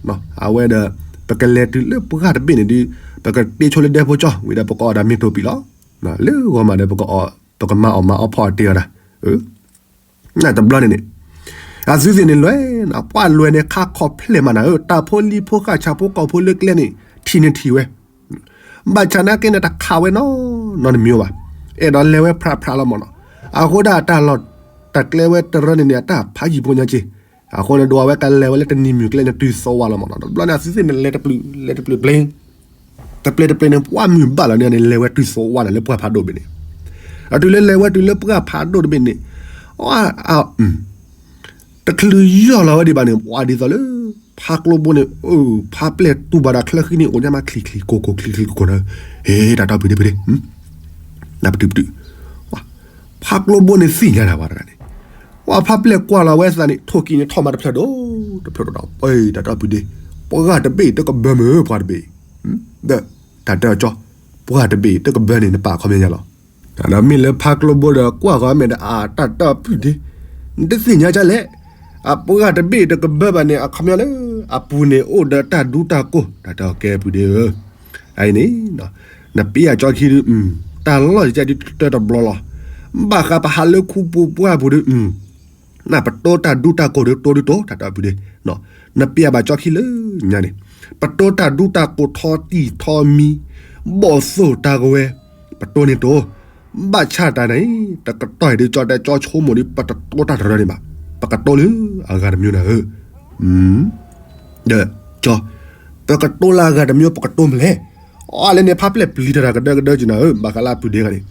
အဝဲဒီး ပကလဲၤတုၤလၢပှၢ်တဘ့ၣ်န့ၣ်ဒုး ပကတ့ဆိလၢဒဲဖိကၠီ ဝံၤဒီးပကအီၣ်ဒၣ်မ့ၢ်တိၢ်ပံၤလီၤ. လၢဂီၤမးဒီး ပကမၤအီၣ်မၤအီဖီအီၣ်တ့ၢ်အီၤဒၣ်, တဘျီန့ၣ်န့ၣ် အသုသ့ၣ်န့ၣ်လဲၤ, ပှၢ်လဲၤန့ၣ် ခါခီဖျဲၣ်မးနၤဧၢ, တၢ်ဖိလံၤဖိဃၣ်ဆၣ်ဖိကီၢ်ဖိလၢကျဲန့ၣ် ထံၣ်န့ၣ်ထံၣ်ဝဲ ဘၣ်ဆၣ်နာ်က့န့ၣ် တခးဝဲနီၢ်နီၢ်တမံၤဘၣ်. အဲၣ်ဒိးလဲၤဝဲဖြးဖြးလီၤမၢ်နီၤ. အဃိဒၣ်တၢ်လီၢ်တၢ်ကျဲဝဲတရၢန့ၣ်န့ၣ် အတၢ်ဖးယံာ်ဖိညါက့, အဃိန့ၣ်ဒီးအဝဲကလဲၤဝဲလၢတနံၤမုၢ်ကျဲန့ၣ် တုၤသီဝါလီၤမၢ်နီၤ. တဘျီန့ၣ် အသုသ့ၣ်န့ၣ် လဲၤတပျုာ် လဲၤတပျုာ်ပျ့ၤ တပျ့ၤတပျ့ၤန့ၣ် ပှၢ်မုၢ်ဘၣ်လီၤန့ၣ်န့ၣ် လဲၤဝဲတုၤသီဝါလီၤလၢပှၢ်ဖးဒိၣ်ဘ့ၣ်န့ၣ်, အတုၤလၢလဲၤဝဲတုၤလၢပှၢ်ဖးဒိၣ်တဘ့ၣ်န့ၣ်, အ တချုးယီၢ်လီၤဝဲဒံးဘၣ်န့ၣ် ပှၤဒ်သိးလၢ ဖါကျိဘိန့ၣ် ဖါပျဲၢ်တူၢ်ဘၣ်ဒီးချၢဃံန့ၣ် အိၣ်ညါမးချံချံကိၢ်ကိၢ်ချံချံကိၢ်ကိၢ်ဒီး, ဟ့ တၢ်တီပူၤဒ့ပူၤဒ့, နပတုာ်ပတုာ်, ဖါကျိဘိန့ၣ်သ့ၣ်ညါနၤဝဲတဂၤန့ၣ်, ပှၤဖါပျဲၢ်ကွၢ်လီၤဝဲသးန့ၣ် ထိၣ်ကံၣ်န့ၣ်ထီၣ်မးတဖျၢၣ်ဒိၣ် တဖျၢၣ်ဒိၣ်ဒီး တၢ်တီပူၤဒ့, ပှၤတဘ့ၣ်တကဘၢမုၢ် ပှၤတဘ့ၣ်, ဒီးတၢ်တဲအီၤကၠီ, ပှၤတဘ့ၣ်တကဘၢန့ၣ် နပာ်ခီပညီလီၤ. ဒီးမ့ၢ်လၢဖါကျိဘိဒီးကွၢ်ဃီမဲာ်ဒီး အတၢ်တီပူၤဒ့, နတသ့ၣ်ညါဒ်လဲၣ်, အပှၤတဘ့ၣ်တကဘၢဘၣ်န့ၣ် အခီပညီလၢ အပူၤန့ၣ်အိၣ်ဒီးတၢ်ဒူတၢ်ကိၢ် တၢ်တဲအီၤကဲပုၢ်ဒ့ဧၢ, အအံၤန့ၣ် နပ့အကၠီခံဒုး, တၢ်လီၢ်ယကဲဒုးတတၢတဘျီလီၤ. ဘၣ်ဃးပဟးလၢခူပူၤပှၢ်ပူၤဒုး, နပတိတၢ်ဒူတၢ်ကိၢ်ဒုးတိဒုးတိ တၢ်တီပူၤဒ့, နပ့အဘၣ်ကၠီခံလၢညါန့ၣ်, ပတိတၢ်ဒူတၢ်ကိၢ်ထီတံၢ်ထီမံၤ, ဘီၣ်သိၣ်တၢ်ကဝဲၤ, ပတိန့ၣ်တိ ဘၣ်ဆၣ်တၢ်န့ၣ် တကတီၢ်အံၤဒုး ကၠီတဲကၠီဆိကမိၣ်ဒုး ပတတိတၢ်တရၢန့ၣ်ဘၣ်, ပကတိလၢအဂၤတမံၤနၤဧၢ, ဒီးကၠီ, ပကတိလၢအဂၤတမံၤ ပကတိမနုၤလဲၣ်, အီၤလၢန့ၣ် ဖါပျဲၢ်ပျံၤတၢ်တၢ်ကဒၢကဒၢက့ၤနၤဧၢ, ဘၣ်ဃးလၢအပုၢ်ဒ့ဂၤန့ၣ်,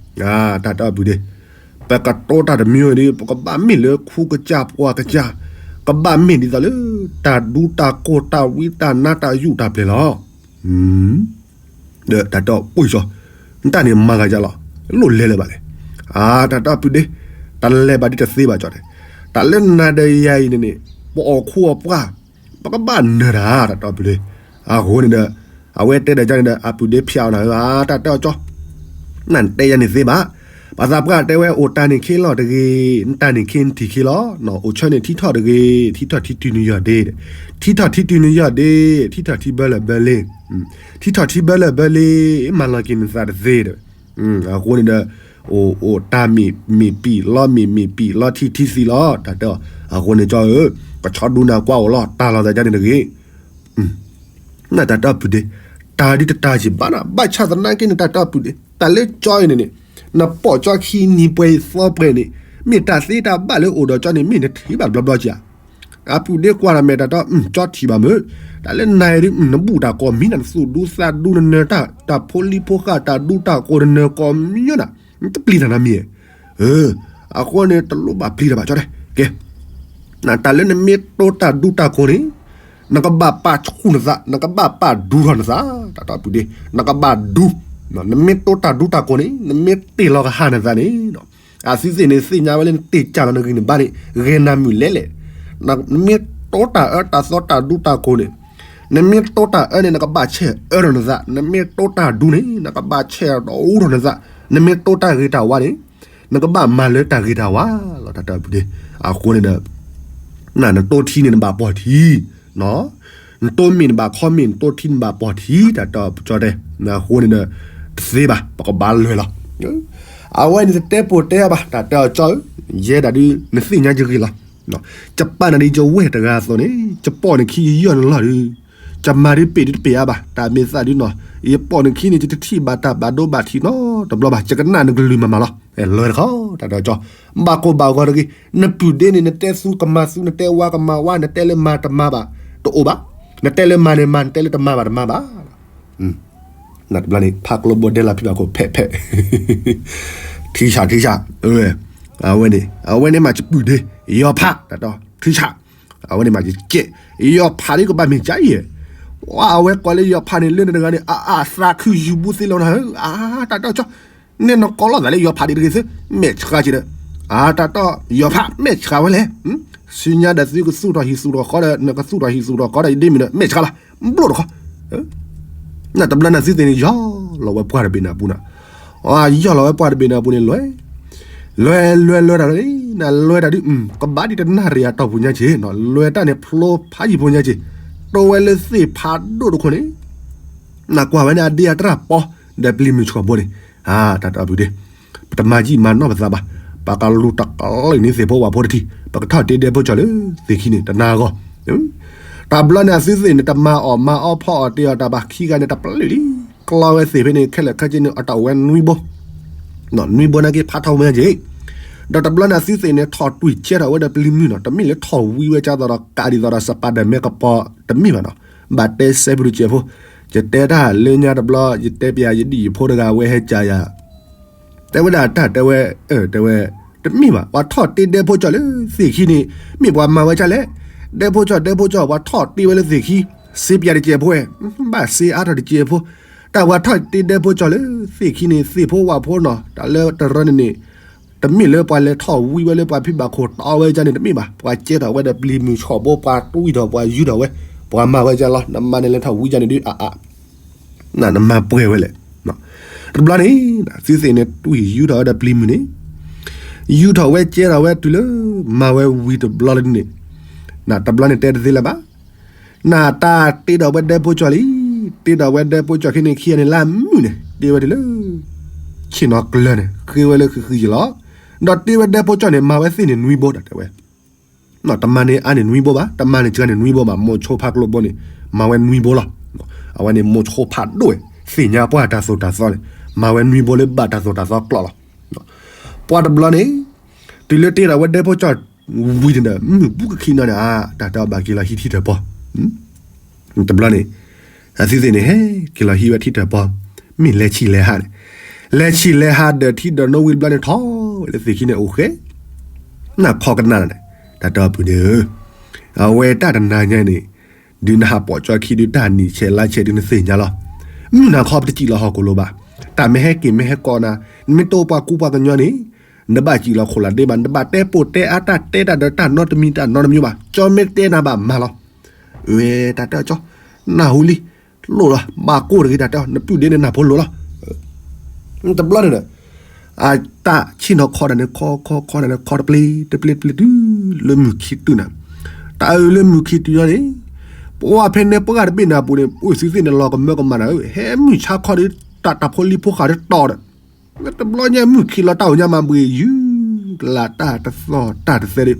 တၢ်တီပူၤဒ့, ပကတိတၢ်တမံၤဒုး ပကဘၣ်မ့ၢ်လၢခူကစၢ်ပှၢ်ကစၢ်, ကဘၣ်မ့ၢ်ဒ်သိးလၢ တၢ်ဒူတၢ်ကိၢ်တၢ်ဝံတၢ်နါတၢ်ယူၢ်တၢ်ပျဲၤလီၤ. ဒီးတၢ်တီပူၤကၠီ, နတၢ်န့ၣ်မၤဂၤယါလီၤ, လိၣ်လဲၤလၢၤဘၣ်လဲၣ်, တၢ်တီပုၢ်ဒ့, တၢ်လဲၤဘၣ်ဒ်တသ့ဘၣ်ကၠီတဲ, တၢ်လၢနၤဒီးယၤအံၤန့ၣ်န့ၣ်, ပအီၣ်ခူအီၣ်ပှၢ်, ပကဘၣ်နၢၤတၢ် တၢ်တီပုၢ်ဒ့, အဃိန့ၣ်ဒီး, အဝဲတဲဒီးကၠီန့ၣ်ဒီး အပုၢ်ဒ့ဖျါအီၤနၤဧၢ, တၢ်တဲအီၤကၠီ နတဲယၤန့ၣ်သ့ဘၣ်, ပှၤသးပှၢ်တဲဝဲအိၣ်တၢ်န့ၣ်ခ့လီၤတဂ့ၤ, နတၢ်န့ၣ်ခ့နထံၣ်ခ့လီၤ, အိၣ်ဆၢန့ၣ်ထံထီၣ်တဂ့ၤ, ထံထီၣ်ထံတုၤနယီၢ်ဒ့, ထံထီၣ်ထံတုၤနယီၢ်ဒ့, ထံထီၣ်ထံဘၢလၢၢ်ဘၢလ့, ထံထီၣ်ထံဘၢလၢၢ်ဘၢလ့, မၤလီၤက့ၤနသးတသ့ဒီး, အဃိန့ၣ်ဒီး, အိၣ်တၢ်မ့ၢ်မ့ၢ်ပံာ်လီၤ မ့ၢ်မ့ၢ်ပံာ်လီၤထံထံသံလီၤ တၢ်တဲအီၤ, အဃိန့ၣ်ကၠီဧၢ, ကဆီဒူနၤကွၢ်အိၣ်လီၤ တၢ်လီၤသးကၠီန့ၣ်တဂ့ၤ နတၢ်တီပုၢ်ဒ့, တၢ်ဒ်တတၢ်ယံာ်ဘၣ်နၤ ဘၣ်ဆၣ်သနာ်က့န့ၣ် တၢ်တီပုၢ်ဒ့ တၢ်လၢကၠီအံၤန့ၣ်န့ၣ်, နပိာ်ကၠီခံနံၤပှဲၤသီပှဲၤန့ၣ်, မ့ၢ်တၢ်သ့တၢ်ဘၣ်လၢအိၣ်ဒီးကၠီန့ၣ် မ့ၢ်နထံၣ်ဘၣ်တဘျီဘျီကဧါ. အပုၢ်ဒ့ကွၢ်တၢ်မဲာ်တၢ်တီ, ကၠီထံၣ်ဘၣ်မုာ်, တၢ်လၢနၤအံၤဒုး နဘူၣ်တၢ်ကိးမံၤနၤ နသူၣ်ဒူသးဒူနနၢၤတၢ်, တၢ်ဖိလံၤဖိဃၣ်တၢ်ဒူတၢ်ကိၢ်နနၢၤကိးမံၤနၤ, နတပျံၤတၢ်နၤမ့ၢ်ဧါ. အဃိန့ၣ် တလိၣ်ဘၣ်ပျံၤတၢ်ဘၣ်ကၠီတဲ, ကဲ တၢ်လၢနမ့ၢ်တိတၢ်ဒူတၢ်ကိၢ်န့ၣ်, နကဘၣ်ပာ်ဆူၣ်နသး, နကဘၣ်ပာ်ဒူထီၣ်နသး, တၢ်တီပုၢ်ဒ့, နကဘၣ်ဒူ, နမ့ၢ်တိတၢ်ဒူတၢ်ကိၢ်န့ၣ် နမ့ၢ်တ့ၢ်လီၤကဟၣ်နသးန့ၣ်, အသုသ့ၣ်န့ၣ် သ့ၣ်ညါဝဲလၢနတ့ၢ်ကၢ်လီၤနဂံၢ်နဘါန့ၣ် ဂဲၤနၤမုာ်လဲၣ်လဲၣ်. နမ့ၢ်တိတၢ်အၢတၢ်သီတၢ်ဒူတၢ်ကိၢ်န့ၣ်, နမ့ၢ်တိတၢ်အၢန့ၣ် နကဘၣ်ဆဲးအၢထီၣ်နသး, နမ့ၢ်တိတၢ်ဒူန့ၣ် နကဘၣ်ဆဲးဒူထီၣ်နသး, နမ့ၢ်တိတၢ်ဂ့ၤတၢ်ဝါန့ၣ်, နကဘၣ်မၤလၢတၢ်ဂ့ၤတၢ်ဝါလီၤ တၢ်တီပုၢ်ဒ့. အဃိန့ၣ်ဒီး နတိထံန့ၣ်နဘၣ်ပိာ်ထံ, နတိမ့ၢ်နဘၣ်ခီမ့ၢ်, နတိထံနဘၣ်ပိာ်ထံ, တၢ်တီကၠီတဲ, အဃိန့ၣ်ဒီး တသ့ဘၣ် ပကဘၣ်လဲၤလီၤ. အဝဲန့ၣ်တတဲပိာ်တဲအါဘၣ် တၢ်တီကၠီဧၢ, ယဲဒၣ်ဒုး နသ့ၣ်ညါယဂ့ၤလီၤ. ယပာ်နၤဒ်ယဝဲၢ်တဂၤအသိးန့ၣ် ယပိာ်နခံယယီၢ်နလီၢ်ဒုး, ယမၤဒုးပ့ၢ်ဒုးတပ့ၢ်အါဘၣ်, တၢ်မ့ၢ်သးဒုးနီၤ, ယပိာ်နခံန့ၣ် ယတထံၣ်ဘၣ်တၢ်ဘၣ်ဒိဘၣ်ထံးနီတဘျီဘၣ်, ယကနၣ်နကလုၢ်မၤမၤလီၤ. လၢတခီ တၢ်တီကၠီ, ဘၣ်ကိၢ်ဘၣ်ဂီၤတဂ့ၤ, နပုၢ်ဒ့န့ၣ် နတဲသူကမၤသူ, နတဲဝါကမၤဝါ, နတဲလၢမၤတမၤဘၣ်, တအိၣ်ဘၣ်, နတဲလၢမၤန့ၣ်မၤ, နတဲလၢတမၤဘၣ်တမၤဘၣ်. နတဘျီန့ၣ် ဖးကျိဘိဒဲလၢဖံဘၣ်ခိၣ် ဖဲးဖဲး, ထံဆးထံဆး, အဝဲန့ၣ် အဝဲန့ၣ်မးယပုၢ်ဒ့, ယီၤဖး တၢ်တီ ထံဆး, အဝဲန့ၣ်မးယကဲး, ယီၤဖးဒ်ကဘၣ်မ့ၢ်ကါအံၤ, အဝဲကွၢ်လၢယီၤဖးန့ၣ် လၢန့ၣ်တဂၤန့ၣ် အအသးခုယူၤဘုသ့လီၤနၤဧၢ, အတၢ်တီကၠီ, နဲနကိးလိာ်သးလၢယီၤဖးဒံးတဂ့ၤသု, မဲာ်ဆှးက့ဒီး, အတၢ်တီ ယီၤဖးမဲာ်ဆှးဝဲလဲၣ်, ဆူညါဒီးသုကသူၣ်ထီၣ်ဟံၣ်သူၣ်ထီၣ်ဃီဒီး နကသူၣ်ထီၣ်ဟံၣ်သူၣ်ထီၣ်ဃီဒီး ယဒ့မုၣ်ဒီး မဲာ်ဆှးလီၤ, ဘျိၣ်တခီ, နတဘျီန့ၣ်သုသ့ၣ်န့ၣ် ယီၤလီၤဝဲပှၢ်တဘ့ၣ်နၤပူၤနၤ, ယီၤလီၤဝဲပှၢ်တဘ့ၣ်နၤပူၤန့ၣ် လွဲ လွဲလွဲလွဲတၢ်လီၤ, နလွဲတၢ်ဒုး ကဘၣ်ဒံးတနၣ်ရံၣ်အတီၢ်ပူၤညါက့ၤ, လွဲတၢ်န့ၣ်ဖျိဖးယံၤဖိညါက့ၤ, တိဝဲလၢသ့ၣ်ဖးဒိၣ်တခိၣ်န့ၣ်, နကွၢ်ဝဲန့ၣ်အဒ့အတြၢ်ပီ, ဒီးပျံၤမုၢ်ဆှီၣ်ဘိန့ၣ်, တၢ်တၢ်အပူၤဒ့, ပတမၤယံာ်မၤနီၢ်ပသးဘၣ်, ပကလူၤတကလီၢ်န့ၣ်သ့ၣ်ဖိဝၣ်ဖိတထံၣ်, ပကထီၣ်တ့ဒဲဖိကၠီၣ်လၢသ့ၣ်ခံန့ၣ် တနၤအဂီၢ်, တဘျီန့ၣ်အသုသ့ၣ်န့ၣ် တမၤအီၣ်မၤအီဖီအီၣ်တ့ၢ်အီၣ်တၢ်ဘၣ်ခံဂၤန့ၣ် တပျုၢ်လံ, ကျီဝဲသ့ၣ်ဖဲန့ၣ် ခဲလၢာ်ခဲဆ့န့ၣ် အတၢ်အိၣ်ဝဲနွံဘိ နွံဘိန့ၣ်က့ၤဖးထီၣ်ဝဲညါက့ၤ, ဒီးတဘျီန့ၣ်အသုသ့ၣ်န့ၣ် ထီၣ်တွံၢ်ကဲထီၣ်ဝဲဒီးပျံၤမုၢ်နီၤ, တမ့ၢ်လၢထီၣ်ဝံဝဲကၢ်သိးဒီးကးဒ်သိးဒီး စပၤဒၢမဲကပီၤ တမ့ၢ်ဘၣ်နီၤ, ဘၣ်တဲစဲဖုတစဲးဖိ, ယတဲတၢ်လၢညါတဘျီ ယတဲပျးယဒံၣ်ယဖိတဂၤဝဲဟဲကၢယၤ တဲဝဲဒၣ်တၢ်တဲဝဲ, တဲဝဲ, တမ့ၢ်ဘၣ် ပှၤထီၣ်တ့ဒဲဖိကၠီၣ်လၢသ့ၣ်ခံန့ၣ် မ့ၢ်ပှၤမၤဝဲဒ်လဲၣ်, ဒဲဖိကၠီၣ် ဒဲဖိကၠီၣ် ပှၤထီၣ်တ့ဝဲလၢသ့ၣ်ခံ, စ့ပျးတစဲးဖိဝဲ, ဘၣ်စ့အါထီၣ်တစဲးဖိ, တၢ်ပှၤထီၣ်တ့ဒဲဖိကၠီၣ်လၢသ့ၣ်ခံန့ၣ် သ့ၣ်ဖိဝၣ်ဖိနီၤ တၢ်လၢတရၢန့ၣ်န့ၣ်, တမ့ၢ်လၢပှၤလဲၤထီၣ်ဝံဝဲလၢပှၤဖံးဘၣ်ခိၣ်တီဝဲဒ်န့ၣ် တမ့ၢ်ဘၣ်, ပှၤကဲထီၣ်ဝဲဒီးပျံၤမုၢ်ဆှီၣ်ဘိ ပှၤတွံၢ်ထီၣ်ပှၤယူၤထီၣ်ဝဲ, ပှၤမၤဝဲဒ်လီၤ, နမၤန့ၣ်လဲၤထီၣ်ဝံဒ်န့ၣ်ဒုးအါအါ နမၤပှဲၤဝဲလဲၣ်, တဘျီန့ၣ်, သုသ့ၣ်န့ၣ်တွံၢ်ယူၤထီၣ်ဝဲဒီးပျံၤမုၢ်န့ၣ်, ယူၤထီၣ်ဝဲကဲထီၣ်ဝဲတုၤလၢ, မၤဝဲဝံၤတဘျီလၢန့ၣ်, တဘျီန့ၣ်တဲတသ့လၢၤဘၣ်, နတၢ်တ့ဒီးဝဲဒဲဖိကၠီၣ်လံ, တ့ဒီးဝဲဒဲဖိကၠီၣ်ခံန့ၣ်ခံဂၤန့ၣ်လၢမုၢ်န့ၣ် တ့ဝဲတုၤလၢ, ဆ့ၣ်နီၤကျၢၤန့ၣ် ဃ့ဝဲလၢဃုာ်ဃုာ်ယံၤလီၤ, ဒီးတ့ဝဲဒဲဖိကၠီၣ်န့ၣ် မၤဝဲသ့ၣ်န့ၣ်နွံဘိဒီးတဲဝဲ တမၤန့ၢ်အါန့ၢ်နွံဘိဘၣ်, တမၤန့ၢ်စှၤန့ၢ်နွံဘိဘၣ်, မိၤဆိဖးကျိဘိန့ၣ်, မၤဝဲနွံဘိလီၤ, အဝဲန့ၣ်မိၤဆိဖးဒိၣ်ဝဲ, သ့ၣ်ညါပှၢ်တၢ်သိၣ်တၢ်သီန့ၣ်, မၤဝဲနွံဘိလၢဘၣ်တၢ်သိၣ်တၢ်သီကျိးလီၤ, ပှၤတဘျီန့ၣ်, တုၤလၢတ့ဒီးဝဲဒဲဖိကၠီၣ်, ဝံၤန့ၣ်ဒီး မုၢ်ဘူးကခံနီၤန့ၣ် တၢ်တဲအီၤဘၣ်က့ၤလီၤဟံးထံထၢၣ်ပီၢ် တဘျီန့ၣ်, အသုသ့ၣ်န့ၣ် ဟဲက့ၤလီၤဟံးဝဲထံထၢၣ်ပီၢ်, မ့ၢ်လဲၤဆံးလဲၤဟးန့ၣ်, လဲၤဆံးလဲၤဟးဒီးထံဒီးနိဝံၤတဘျီန့ၣ်ထီၣ်ဝဲလၢသ့ၣ်ခံန့ၣ်အိၣ်ဃဲ, နၢ်ခီကနၣ်န့ၣ်, တၢ်တဲအီၤဖုဒ့ဧၢ, အဝဲတၢ်တနၤညါန့ၣ်, ဒုးနဟးပိာ်ကၠီခံဒုးတၢ်နံၣ်ဆဲးလါဆဲးဒုးနသ့ၣ်ညါလီၤ, မုၢ်နၤခီပတစံၣ်လီၤဟီၣ်ခိၣ်လိၤဘၣ်, တၢ်မ့ၢ်ဟဲက့ၤမ့ၢ်ဟဲကိးနၤ, နမ့ၢ်တအိၣ်ပှၤကူပှၤကညီန့ၣ်, နဘၣ်စံၣ်လီၤခိၣ်လၢ်ဒ့ဘၣ်, နဘၣ်တဲပိာ်တဲအါတၢ်တဲတၢ်ဒီးတၢ်နီတမံၤတၢ်နီတမံၤဘၣ်, ကၠီမ့ၢ်တဲနၤဘၣ်မၤလီၤ, ဝဲတၢ်တဲအီၤကၠီ, နၢ်ဟူလံ, လိၣ်လီၤ, ဘၣ်ကိၢ်တဂ့ၤတၢ်တဲအီၤ နပုၢ်ဒ့န့ၣ်နၢ်ဖိလိၤလီၤ, တဘျီန့ၣ်ဒီး, အတၢ်ဆ့ၣ်နီၤခီဒၣ်န့ၣ် ခီခီခီဒၣ်န့ၣ် ခီတပျ့ၤတပျ့ၤတပျ့ၤတုၤလၢမုၢ်ခံတုၤနၤ, တၢ်အုးလၢမုၢ်ခံတုၤလီၤန့ၣ်, ပှၤဖဲန့ၣ်ပှၢ်တဘ့ၣ်နၤပူၤန့ၣ် အိၣ်သုသ့ၣ်န့ၣ်လီၤကမၢကမၣ်နၤဧၢ, ဟဲမုၢ်ဆါခီဒီး တၢ်တၢ်ဖိလံၤဖိဃာ်ဒီးတီၤဒီး တဘျီညါမုၢ်ခံလီၤတၢ်အိၣ်ညါမၤဘှံးယုၢ်, ကလးတၢ်တသီၣ်တၢ်တသဲးဒီး,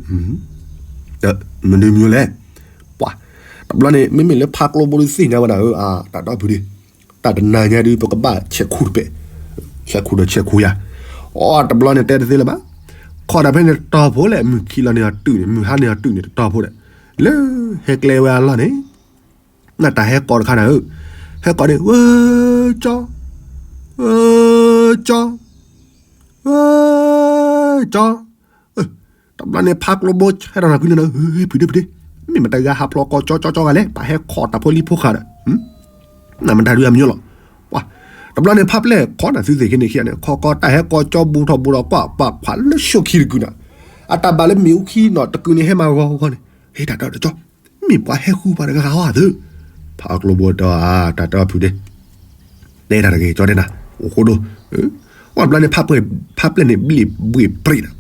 မနုၤမံၤလဲၣ်, ပှၤ, တဘျီန့ၣ် မ့မ့ၢ်လၢဖးကျိဘိဒုးသ့ၣ်ညါဝဲဒၣ်ဧၢ, တၢ်ဒီဖုဒ့, တၢ်တနၤညါဒုး ပကဘၣ်ဆဲးခူတပဲာ်, ဆဲးခူဒီးဆဲးခူယၤ, အိ တဘျီန့ၣ်တဲတသ့လၢၤဘၣ်, ခီဒၣ်ဖဲန့ၣ်တတီၤဖိလဲၣ် မုၢ်ခံလီၤန့ၣ်အီၤတုၤန့ၣ် မုၢ်ဟါန့ၣ်အီၤတုၤန့ၣ်တတီၤဖိဒီး, လၢဟဲကျဲဝဲအလီၢ်န့ၣ် နတၢ်ဟဲကိးတခါနၤဧၢ, ဟဲကိးန့ၣ် ဝၢကၠီ, ဝၢကၠီ, ဝၢကၠီ, တဘျီန့ၣ် ဖးကျိဘိဆဲးထီၣ်နၤကွံာ်န့ၣ်, ဖုဒ့ဖုဒ့, မ့ၢ်မတၤဂၤဟးဖျိးကိးကၠီကၠီကၠီဂၤလဲၣ်, ပှၤဟဲခိးတၢ်ဖိလံၤဖိဃာ်ဒီး, နမတၤဒုးအမံၤလီၤ, ပှၤ, တဘျီန့ၣ် ဖးပျဲၢ်ခိးနၤသုသ့ၣ်ခံန့ၣ်ခံဂၤန့ၣ် ခိးကိးတၢ်ဟဲကိးကၠီဘူးထီၣ်ဘူးထီၣ်ကွၢ်ပာ်ခွးလၢဆိခံတကုာ်နၤ, အတၢ်ဘၣ်လၢမ့ၣ်အူခံနီၤတကုာ်န့ၣ် ဟဲမၤဂီၤဂီၤန့ၣ်, ဟ့ၣ်တၢ်တဲအီၤတကၠီ, မ့ၢ်ပှၤဟဲဃုပှၤတဂၤဂၤဧါသု, ဖးကျိဘိတဲအီၤ တၢ်တဲအီၤဖုဒ့ တဲတၢ်တဂ့ၤ ကၠီတဲနၤ, အိၣ်ဃိဒိ, အီၣ်တဘျီန့ၣ် ဖးပျဲၢ်န့ၣ် ဘျ့ၣ်ဘှ့ၣ်ပြံးနၤ,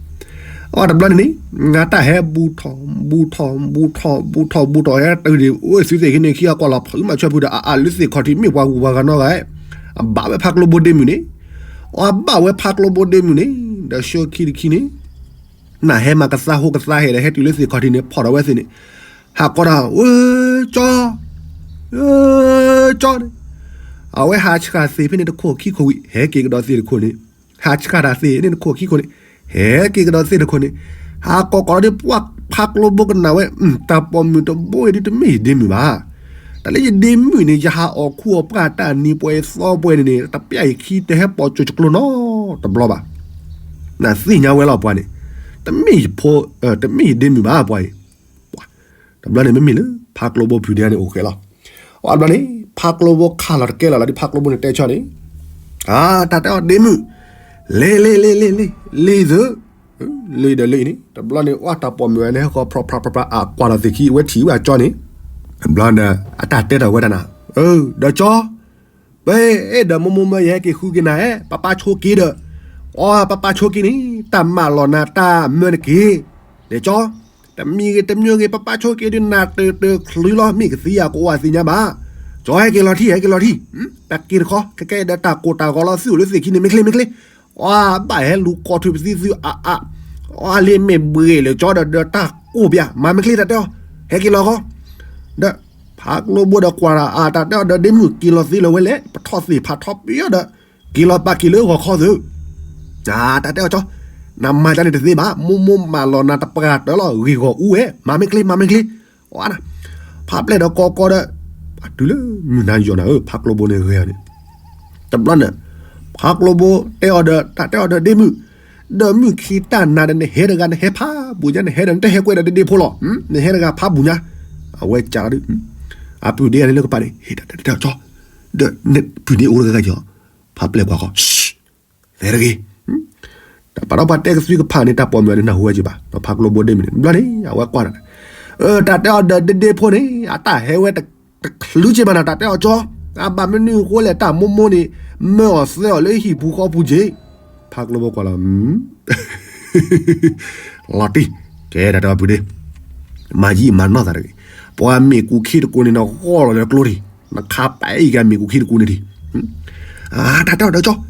အီၣ်တဘျီန့ၣ်န့ၣ်, နတၢ်ဟဲဘူးထီၣ် ဘူးထီၣ် ဘူးထီၣ် ဘူးထီၣ် ဘူးထီၣ် ဟဲတုၤဒံး အိၣ်သုသ့ၣ်ခံန့ၣ်ခံဂၤကွၢ်လီၤဖုးမၤဆၢဖုးဒီး အအၢ လၢသ့ၣ်ခီၣ်ထံး မ့ၢ်ပှၤဂုၤပှၤဂၤနီတဂၤ, အဘၣ်ဝဲဖးကျိဘိဒ့မုၢ်န့ၣ်, အဘၣ်ဝဲဖးကျိဘိဒ့မုၢ်န့ၣ်, ဒီးဆိခံတခံန့ၣ် နဟဲမၤကသါဟိကသါဟဲဒီး ဟဲတုၤလၢသ့ၣ်ခီၣ်ထံးန့ၣ် ဖီၣ်ထီၣ်ဝဲသ့ၣ်န့ၣ်, ဟးကိးတၢ် ဝၢကၠီ, ဝၢကၠီန့ၣ်, အဝဲဟးဆှၣ်သ့ၣ်ဖဲန့ၣ်တခိၣ်ခံခိၣ်ဝံၤ ဟဲက့ၤကဒီးသ့ၣ်တခိၣ်န့ၣ်, ဟးဆှၣ်တၢ်သ့ၣ်န့ၣ်တခိၣ်ခံခိၣ်န့ၣ်, ဟဲက့ၤကဒီးသ့ၣ်တခိၣ်န့ၣ်, ဟးကိးကိးဒီးပှၤဖးကျိဘိကနၣ်ဝဲ, တၢ်ပိာ်မုၣ်တဘိအံၤဒ်တမ့ၢ်ယဒ့မုၢ်ဘၣ်. တၢ်လၢယဒ့မုၢ်န့ၣ် ယဟးအီၣ်ခူအီၣ်ပှၢ်တၢ်နံၤပှဲၤသီပှဲၤန့ၣ်န့ၣ် တပျၢ်ယခံ တဟဲပိာ်ကၠိၤကျိနီတဘျီဘၣ်. နသ့ၣ်ညါဝဲလီၤပှၤန့ၣ်, တမ့ၢ်ယဖိ, တမ့ၢ်ယဒ့မုၢ်ဘၣ်ပှၤအံၤ. တဘျီန့ၣ်မ့မ့ၢ်လၢ ဖးကျိဘိဖုဒ့န့ၣ်အိၣ်ဃဲလီၤ. တဘျီန့ၣ် ဖးကျိဘိခးလီၤတကဲလီၤလီၤ ဒ်ဖးကျိဘိန့ၣ်တဲဆီန့ၣ်, အတၢ်တဲအီၤဒ့မုၣ်, လ့လ့လ့လ့လ့, လ့သၢ, လ့ဒီးလ့န့ၣ် တဘျီန့ၣ် အတၢ်ပိာ်မုၣ်ဝဲန့ၣ် ဟဲဃီၤဖျီဖျီဖျီဖျီ အကွၢ်လီၤသ့ၣ်ခံ အဝဲထံၣ်ဝဲအကၠီန့ၣ်, တဘျီန့ၣ် အတၢ်တဲထီၣ်ဝဲဒၣ်နၤ, ဒီးကၠီ ပအဲၣ်ဒိးမိၢ်မိၢ်မၢယဟဲက့ၤဃုက့ၤနၤဧဲ ပပၢ်ဆိက့ဒီး, အပပၢ်ဆိက့န့ၣ် တၢ်မၢလီၤနၤတၢ်မၢနက့ၤ, ဒီးကၠီ, တမံၤဂ့ၤတမံၤဂ့ၤ ပပၢ်ဆိက့ဒုးနၤတၢၢ်တၢၢ်ချူလီၤ မ့ၢ်ကသံယၤကအိၣ်အသ့ၣ်ညါဘၣ်, ကၠီဟဲက့ၤလီၤထံၣ် ဟဲက့ၤလီၤထံၣ်, ပက့ၤတခီ ခဲကဲဒီးတၢ်ကိၢ်တၢ်ဂီၤလီၤ သုအိၣ်လၢသ့ၣ်ခံန့ၣ် မ့ၢ်ချ့မ့ၢ်ချ့, အဘၣ်ဟဲလူၤကိးထုးပသံသုအါအါ, အလ့မ့ၢ်ဘှ့ၣ်လၢကၠီဒီး ဒီးတၢ်ကိၢ်ပၠး မၤမ့ၢ်ချ့တၢ်တဲအီၤ, ဟဲက့ၤလီၤဃီ, ဒီး ဖးကျိဘိဒီးကွၢ်တၢ်အါ တၢ်တဲအီၤဒီးဒ့မုၣ်က့ၤလီၤသ့လၢၤဝဲလဲၣ် ပထီၣ်သ့ၣ်ဖးထီပယီၤဒီး, က့ၤလီၤပာ်က့ၤလၢဂီၤခီသု, တၢ်တဲအီၤကၠီ, နမၤတၢ်န့ၣ်တသ့ဘၣ် မိၢ်မိၢ်မၢလီၤနၤတပှၢ်တၢၢ်လီၤ ဂ့ၢ်ဂီၢ်အူဝဲ မၤမ့ၢ်ချ့ မၤမ့ၢ်ချ့, ဖးပျဲၢ်ဒီးကိးကိးဒီး, တုၤလၢမုၢ်နၤယီၤနၤဧၢ ဖးကျိဘိန့ၣ်ဂဲၤအီၤန့ၣ်, တဘျီန့ၣ်, ဖးကျိဘိတဲအီၤဒီး တၢ်တဲအီၤဒီးဒ့မုၣ်, ဒီးမုၢ်ခံတၢ်နၤဒီးနဟဲတဂၤ နဟဲဖးဘူးညါ နဟဲဒီးနတဟဲကွဲးဒီးဒ့ဒ့ဖိလီၤ, နဟဲတဂၤဖးဘူးညါ, အဝဲကးဒီး, အပုၢ်ဒ့ဂၤန့ၣ်လၢကပၤန့ၣ် ဟ့ၣ်တၢ်တဲအီၤကၠီ, ဒီးပုၢ်ဒ့အိၣ်တဂၤဂၤကၠီ, ဖးပျဲၢ်ကွၢ်ဃီ, သဲတဂ့ၤ, တၢ်ပာ်ထီၣ်ပှၤတဲကသွံကဖးန့ၣ် တၢ်ပိာ်မုၣ်န့ၣ် နၢ်ဟူဝဲက့ၤဘၣ် ဒီးဖးကျိဘိဒ့မုၣ်န့ၣ် ဘျီန့ၣ် အဝဲကွၢ်တၢ်, တၢ်တဲအီၤဒီးဒ့ဒ့ဖိန့ၣ် အတၢ်ဟဲဝဲတချုးက့ၤဘၣ်နၤ တၢ်တဲအီၤကၠီ, အဘၣ်မနုၤအဃိလဲၣ် တၢ်မိၢ်မိၢ်န့ၣ် မၢအီၤသၢအီၤလၢဟံၣ်ပူၤဃီပူၤက့ၤ, ဖးကျိဘိကွၢ်လီၤ လီၤတံၢ်, ကဲတၢ်တဲအီၤပုၢ်ဒ့, မၤယံာ်မၤနီၢ်သးတဂ့ၤ, ပှၤမ့ၣ်ကူခံတကူန့ၣ် နဂီၢ်လီၤလၢကျိတံၢ်, နခးပာ်အံၤက့ၤမ့ၣ်ကူခံတကူန့ၣ်တံၢ်, တၢ်တဲအီၤဒီးကၠီ,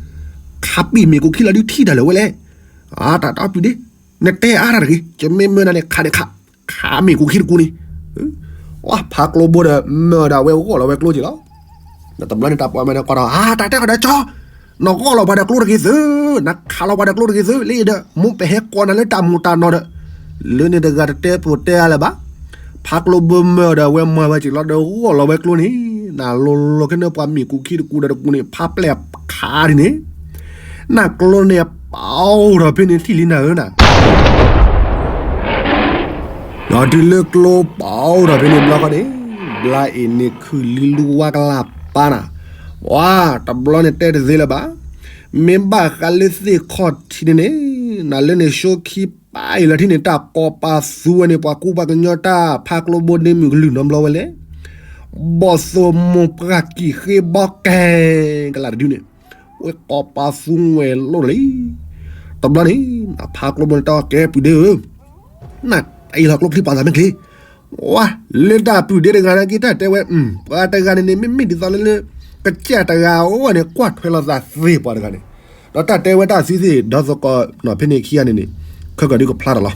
ခးပံာ်မ့ၣ်ကူခံလီၤဒုးထံၣ်တၢ်လၢၤဝဲလဲၣ်, တၢ်တဲအီၤပုၢ်ဒ့, နတဲအါတၢ်တဂ့ၤ, ယမ့ၢ်မၢနၤန့ၣ် ခးန့ၣ်ခး, ခးမ့ၣ်ကူခံတကူန့ၣ် ဖးကျိဘိဒီးမၢဒီးအဝဲဂီၢ်လီၤဝဲကျိက့ၤလီၤ, ဒီးတဘျီန့ၣ်တၢ်ပိာ်မုၣ်န့ၣ်ကွၢ်ဒီး တၢ်တဲအီၤဒီးကၠီ, နဂီၢ်လီၤပှၤဒီးကျိတဂ့ၤသု, နခးလီၤပှၤဒီးကျိတဂ့ၤသု လၢအံၤဒီး မိၢ်ပဟဲကိးနၤလၢတၢ်မူးတၢ်နီၢ်ဒီး, လၢန့ၣ်တဂၤတတဲပိာ်တဲအါလၢၤဘၣ်, ဖးကျိဘိမၢဒီးအဝဲမၤဝဲက့ၤလီၤဒီးဂီၢ်လီၤဝဲကျိန့ၣ်, နလိၤလိၤခဲန့ၣ်ပှၤမ့ၣ်ကူခံတကူဒီးတကူန့ၣ် ဖးပျဲၢ်ခးဒ်န့ၣ် နကျိန့ၣ်ပာ်အိၣ်ထီၣ်ဖဲန့ၣ်ထံၣ်လံနၤဧၢနၤ, ဒီးတုၤလၢကျိပာ်အိၣ်ထီၣ်ဖဲန့ၣ်ဘျီဃီန့ၣ်, ဘျါအံၤန့ၣ်ခုၣ်လံလူဝါကလၢ်ပာ်နၤ, ဝါ, တဘျီန့ၣ်တဲတသ့လၢၤဘၣ်, မ့ၢ်ဘၣ်ဃးလၢသ့ၣ်ခီၣ်ထံးန့ၣ်န့ၣ်, နလၢန့ၣ် ရှိခံပာ်အံၤလီၤထံၣ်န့ၣ် တၢ်ကိးပာ်သူဝဲန့ၣ် ပှၤကူပှၤကညီတၢ်ဖးကျိဘိဒ့မုၣ်ကလုၢ်နီတဘျီဝဲလဲၣ်, ဘီၣ်သိၣ်မိၢ်ပှၢ်ကံၣ်ဃ့ဘီကဲ, ကလၢ်တဒုန့ၣ် ဝဲကိးပာ်သူဝဲလိၣ်လံ, တဘျီန့ၣ်, ဖးကျိဘိန့ၣ်တဲအီၤကဲပုၢ်ဒ့ဧၢ, နအ့ၣ်လီၤကျိချံပာ်သးမ့ၢ်ချ့, ဝါ, လၢတၢ်ပုၢ်ဒ့တဂၤနာ်က့တၢ်တဲဝဲ, ပှၤတဂၤန့ၣ်န့ၣ် မ့မ့ၢ်ဒ်သိးလၢလၢ, ကစၢ်တဂၤအအိၣ်န့ၣ် ကွၢ်ထွဲလိာ်သးသ့ပှၤတဂၤန့ၣ်, ဒီးတၢ်တဲဝဲတၢ်သံသ့ၣ် ဒီးသကိးဖဲန့ၣ်ခံဂၤန့ၣ်န့ၣ်, ခဲကဒုးကဖျါထီၣ်လီ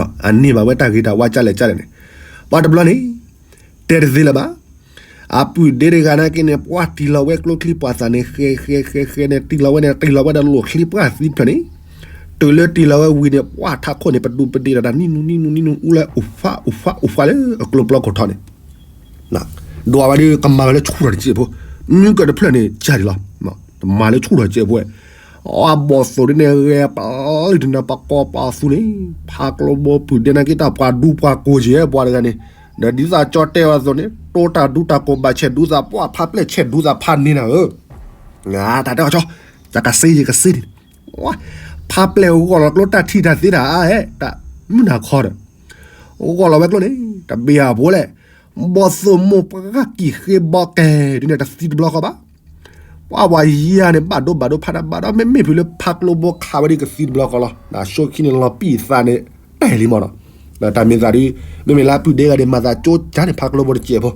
ၤ, အန့ၢ်ဘၣ်ဝဲတၢ်ဂ့ၤတၢ်ဝါကၢ်လဲၣ်ကၢ်လဲၣ်န့ၣ်, ပှၤတဘျီန့ၣ် တဲတသ့လၢၤဘၣ်, အပုၢ်ဒ့တဂၤနာ်က့န့ၣ် ပှၤတံၢ်လီၤဝဲကျိချံပာ်သးန့ၣ် ဃဲဃဲဃဲဃဲန့ၣ် တံၢ်လီၤဝဲန့ၣ် တံၢ်လီၤဝဲဒီးလိၣ်ချံပှၢ်သံတဖျၢၣ်န့ၣ်, တုၤလၢတံၢ်လီၤဝဲဝံၤန့ၣ် ပှၤထးခိၣ်န့ၣ် ပဒူးပဒ့ၣ်ဒီးတၢ်နံၣ်နူနံၣ်နူနံၣ်နူအူလၢအိၣ်ဖးအိၣ်ဖးအိၣ်ဖးလၢအကျိပျီခိၣ်ထီန့ၣ်, ဒွးဝဲဒီးကမၤဝဲလၢဆူၣ်ထီၣ်တစဲးဖိ, မုၢ်ကတဖျၢၣ်န့ၣ် ကၢ်ဒံးလီၤ, တမၤလၢဆူၣ်ထီၣ်တစဲးဖိဝဲ, အဘီၣ်သိၣ်ဒ်န့ၣ် ဂဲၤပျုၢ်တနၢ်ပကိးပာ်သူန့ၣ်, ဖးကျိဘိပုၢ်ဒ့နာ်က့တၢ်ပှၤဒူပှၤကိၢ်က့ၤပှၤတဂၤန့ၣ်, ဒီးဒ်သိးကၠီတဲအီၤအသိးန့ၣ် တိတၢ်ဒူတၢ်ကိၢ်ဘၣ်ဆဲးဒူသးပှၢ်ဖးပျဲၢ်ဆဲးဒူသးဖးန့ၢ်နၤဧၢ, တၢ်တဲအီၤကၠီ, တၢ်ကစ့ယကစ့န့ၣ်, ဖးပျဲၢ်ဂီၢ်လီၤကျိတၢ်ထံၣ်တၢ်သ့တၢ်အါအဲၣ် တၢ်မုၢ်နၤခီဒီး ဂီၢ်လီၤဝဲကျိန့ၣ် တဘ့ၣ်အဖိလဲၣ်, ဘီၣ်သိၣ်မိၢ်ပှၢ်ကံၣ်ဃ့ဘီကဲ ဒ်န့ၣ်တသံတဘျီဃီဘၣ်, ပှၤဝဲယံၤန့ၣ် ဘၣ်ဒိဘၣ်ဒိဖးဒၣ်ဘၣ်ဒီး မ့မ့ၢ်ဖုးလၢဖးကျိဘိခးဝဲဒ်ကသံတဘျီဃီလီၤ, နဆိခံန့ၣ်လီၤပံာ်သးန့ၣ် တၢ်လံမီၢ်နီၤ, ဒီးတၢ်မ့ၢ်သးဒ် မ့မ့ၢ်လၢအပုၢ်ဒ့ဂၤဒီး မၤသးကၠိကၢ်န့ၣ် ဖးကျိဘိတစဲးဖိ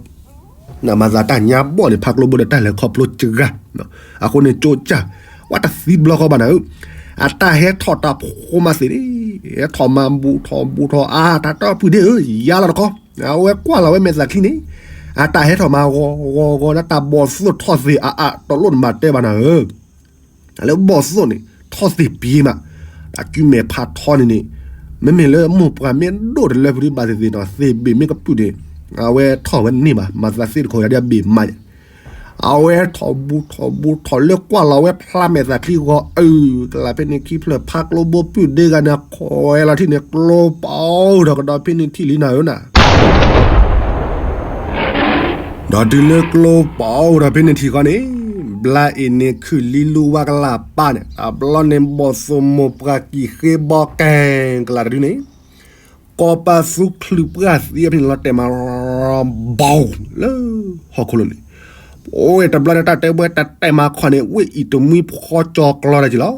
နမၤသးတၢ်ညါဘီၣ်န့ၣ် ဖးကျိဘိဒီးတၢ်လဲၤခီဖျိစှၤ, အဃိန့ၣ်ကၠိကၢ်, ဝဲတသံတဘျီဃီဘၣ်နၤဧၢ, အတၢ်ဟဲထီၣ်တၢ်ဖိမးသ့ၣ်န့ၣ်, ဟဲထီၣ်မၤဘူးထီၣ်ဘူးထီၣ်အါ တၢ်တဲအီၤပုၢ်ဒ့ဧၢ, ယါလီၤတခီ, အဝဲကွၢ်လီၤဝဲမဲာ်သးချံန့ၣ်, အတၢ်ဟဲထီၣ်မၤဂီၤဂီၤဂီၤလၢတၢ်ဘီၣ်သိၣ်ထီၣ်သ့ၣ်အါအါ တလိၣ်နမၤတဲဘၣ်နၤဧၢ လၢဘီၣ်သိၣ်န့ၣ် ထီၣ်သ့ၣ်ပံၤမး, တၢ်ကုမဲာ်ဖးထီန့ၣ်န့ၣ်, မ့မ့ၢ်လၢမိၢ်ပှၢ်မ့ၢ်ဒိၣ်တလၢဖုဒံးဘၣ်သ့ၣ်သ့ၣ်ဒီး သ့ၣ်ဘ့ၣ်မ့ၢ်ကပုာ်န့ၣ်, အဝဲထီၣ်ဝဲန့ၢ်ဘၣ်, မၤသးသ့ၣ်တခီယၤဒ်အဘ့ၣ်မးယဲ, အဝဲထီၣ်ဘူးထီၣ်ဘူးထီၣ်လၢကွၢ်လီၤဝဲဖျါမဲာ်သးချံဂီၤအုၣ်, ကလးဖဲန့ၣ်ခံဖျၢၣ်ဖးကျိဘိပုၢ်ဒ့ဂၤန့ၣ် ခိးဝဲလီၤထံၣ်န့ၣ် ကျိပာ်အိၣ်ဒီးကဒီးဖဲန့ၣ်ထံၣ်လံနၤဧၢနၤ ဒီးတုၤလၢကျိပိာ်အိၣ်ဒီးဖဲန့ၣ်ထံၣ်ဃီန့ၣ်, ဘျါအ့ၣ်န့ၣ်ခုၣ်လံလူဝါကလၢ်ပၢ်န့ၣ် တဘျီန့ၣ်ဘီၣ်သိၣ်မိၢ်ပှၢ်ကံၢ်ဃ့ဘီကဲကလးတဒုန့ၣ်, ကီၢ်ပသူချုးပှၢ်သံဖဲန့ၣ်လီၤတဲာ်မး ဘီၣ်လၢဟီၣ်ခိၣ်လိၤန့ၣ်, အိၣ်ဝဲတဘျီန့ၣ် တၢ်တဲဝဲတၢ်တဲမၤခီန့ၣ် ဝ့ၢ်အံၤတမှံဖိကၠီကျီတၢ်က့ၤလီၤ.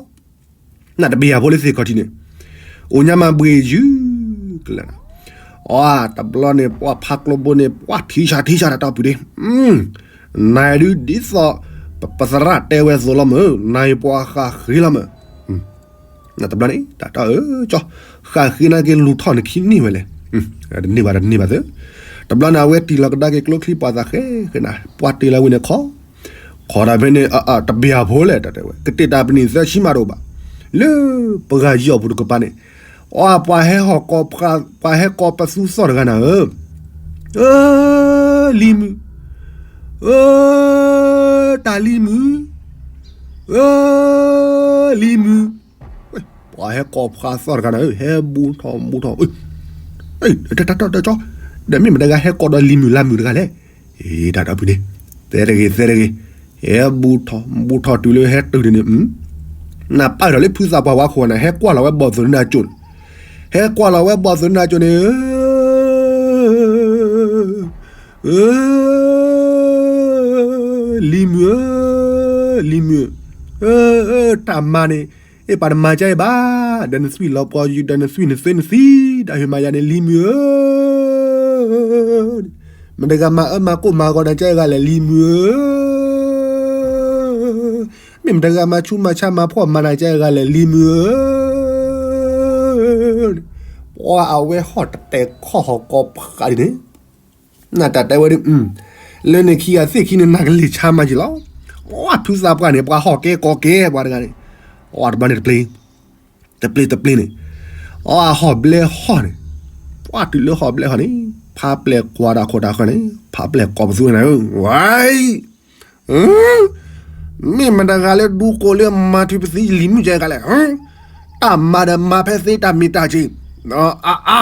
နတဘ့ၣ်ယၤဖိလၢသ့ၣ်ခီၣ်ထံးန့ၣ်, အိၣ်ညါမၤဘှံးယုၢ်ကလၢာ်, အတဘျီန့ၣ် ပှၤဖးကျိဘိန့ၣ် ပှၤထံၣ်ဆါထံၣ်ဆါတၢ်တီပူၤဒ့, နဒုဒ်သိး ပသရၣ်တဲဝဲသိးလီၤမၢ်, နပှၤဃၣ်ဃ့လီၤမၢ်, နတဘျီန့ၣ် တၢ်တီအၢကၠီ, ဃၣ်ဃ့နာ်က့လူၤထီၣ်နခံန့ၢ်ဝဲလဲၣ်, တန့ၢ်ဘၣ်တန့ၢ်ဘၣ်သၢ, တဘျီန့ၣ် အဝဲတံၢ်လီၤကဒါက့ၤကျိချံပှၤသးဃဲဃဲနၤ ပှၤတ့လီၤဝဲန့ၣ်ခီ ခီဒၣ်ဖဲန့ၣ် တဘ့ၣ်အဖိလဲၣ် တၢ်တဲဝဲ ကတဲာ်တၢ်ပနံာ်သၢဆံမးတအိၣ်ဘၣ်, လၢပှၤယီၢ်ပူၤတကပၤန့ၣ်, အပှၤဟဲဟီၣ်ကီၢ်, ပှၤဟဲကီၢ်ပသူသီၣ်တဂၤနၤဧၢ, ဧၢ, လံၤမုၣ်, ဧၢ, တၢ်လံၤမုၣ်, ဧၢ, လံၤမုၣ်, ပှၤဟဲကီၢ်ဖးသီၣ်တဂၤနၤဧၢ, ဟဲဘူးထီၣ်ဘူးထီၣ်, တၢ်တီတၢ်ကၠီ, ဒီးမ့ၢ်မတၤတဂၤဟဲကီၢ်ဒီးလံၤမုၣ်လါမုၣ်တဂၤလဲၣ်, တၢ်တီဖုန့ၣ်, သဲတဂ့ၤ သဲတဂ့ၤ, ဟဲဘူးထီၣ်ဘူးထီၣ်တုၤလၢဟဲတုၤန့ၣ်, နပာ်ဒီးလၢဖုသးပှၢ်ဝါခိၣ်နၤ ဟဲကွၢ်လီၤဝဲဘီၣ်သိၣ်နၤကၠိန့ၣ်, ဟဲကွၢ်လီၤဝဲဘီၣ်သိၣ်နၤကၠိန့ၣ်, ဧၢ, လံၤမုၣ်ဧၢ, လံၤမုၣ်ဧၢ, တၢ်မၤန့ၣ်, အ့ၣ်ပှၤတမၤကဲအံၤဘၣ်, ဒီးနသွံၣ်လီၤပှီၤယုၢ် ဒီးနသွံၣ်နသ့နသံ, ဒီးဟ့ၣ်မၤယၤန့ၣ် လံၤမုၣ်ဧၢ, မတၤတဂၤမၤအၢမၤကိၢ်မၤဂီၤနၤကဲအဂၤလဲၣ် လံၤမုၣ်ဧၢ, မ့ၢ်မတၤတဂၤမၤဆူးမၤဆါမၤဖှီၣ်မၤနၤကဲအဂၤလဲၣ် လံၤမုၣ်ဧၢ, ပှၤအဝဲဟီၣ်တတဲာ်ခီၣ်ဟီၣ်ကီၢ်ဖးဒ်န့ၣ်, နတၢ်တဲဝဲဒ်, လၢန့ၣ်ခံဂၤသ့ၣ်ခံန့ၣ် နကလံၤဆါမးက့ၤလီၤ, ပှၤဖုသးပှၢ်န့ၣ် ပှၤဟီၣ်ကဲကီၢ်ကဲပှၤတဂၤန့ၣ်, အတဘျီန့ၣ်တပျ့ၤ, တပျ့ၤတပျ့ၤန့ၣ်, အဟီၣ်ဘျဲဟီၣ်န့ၣ်, ပှၤတုၤလၢဟီၣ်ဘျဲဟီၣ်န့ၣ်, ဖးပျဲၢ်ကွၢ်တၢ်ခိၣ်တၢ်ဃၢၤန့ၣ် ဖးပျဲၢ်ကီၢ်ပသူန့ၣ်, ဝဲ မ့ၢ်မတၤတဂၤလၢဒူကိးလၢမၤထုးပသံလံၤမုၣ်ကဲဂၤလဲၣ်, တၢ်မၤဒီးမၤဖဲသ့တၢ်မ့ၢ်တၢ်က့ၤ, အါအါ,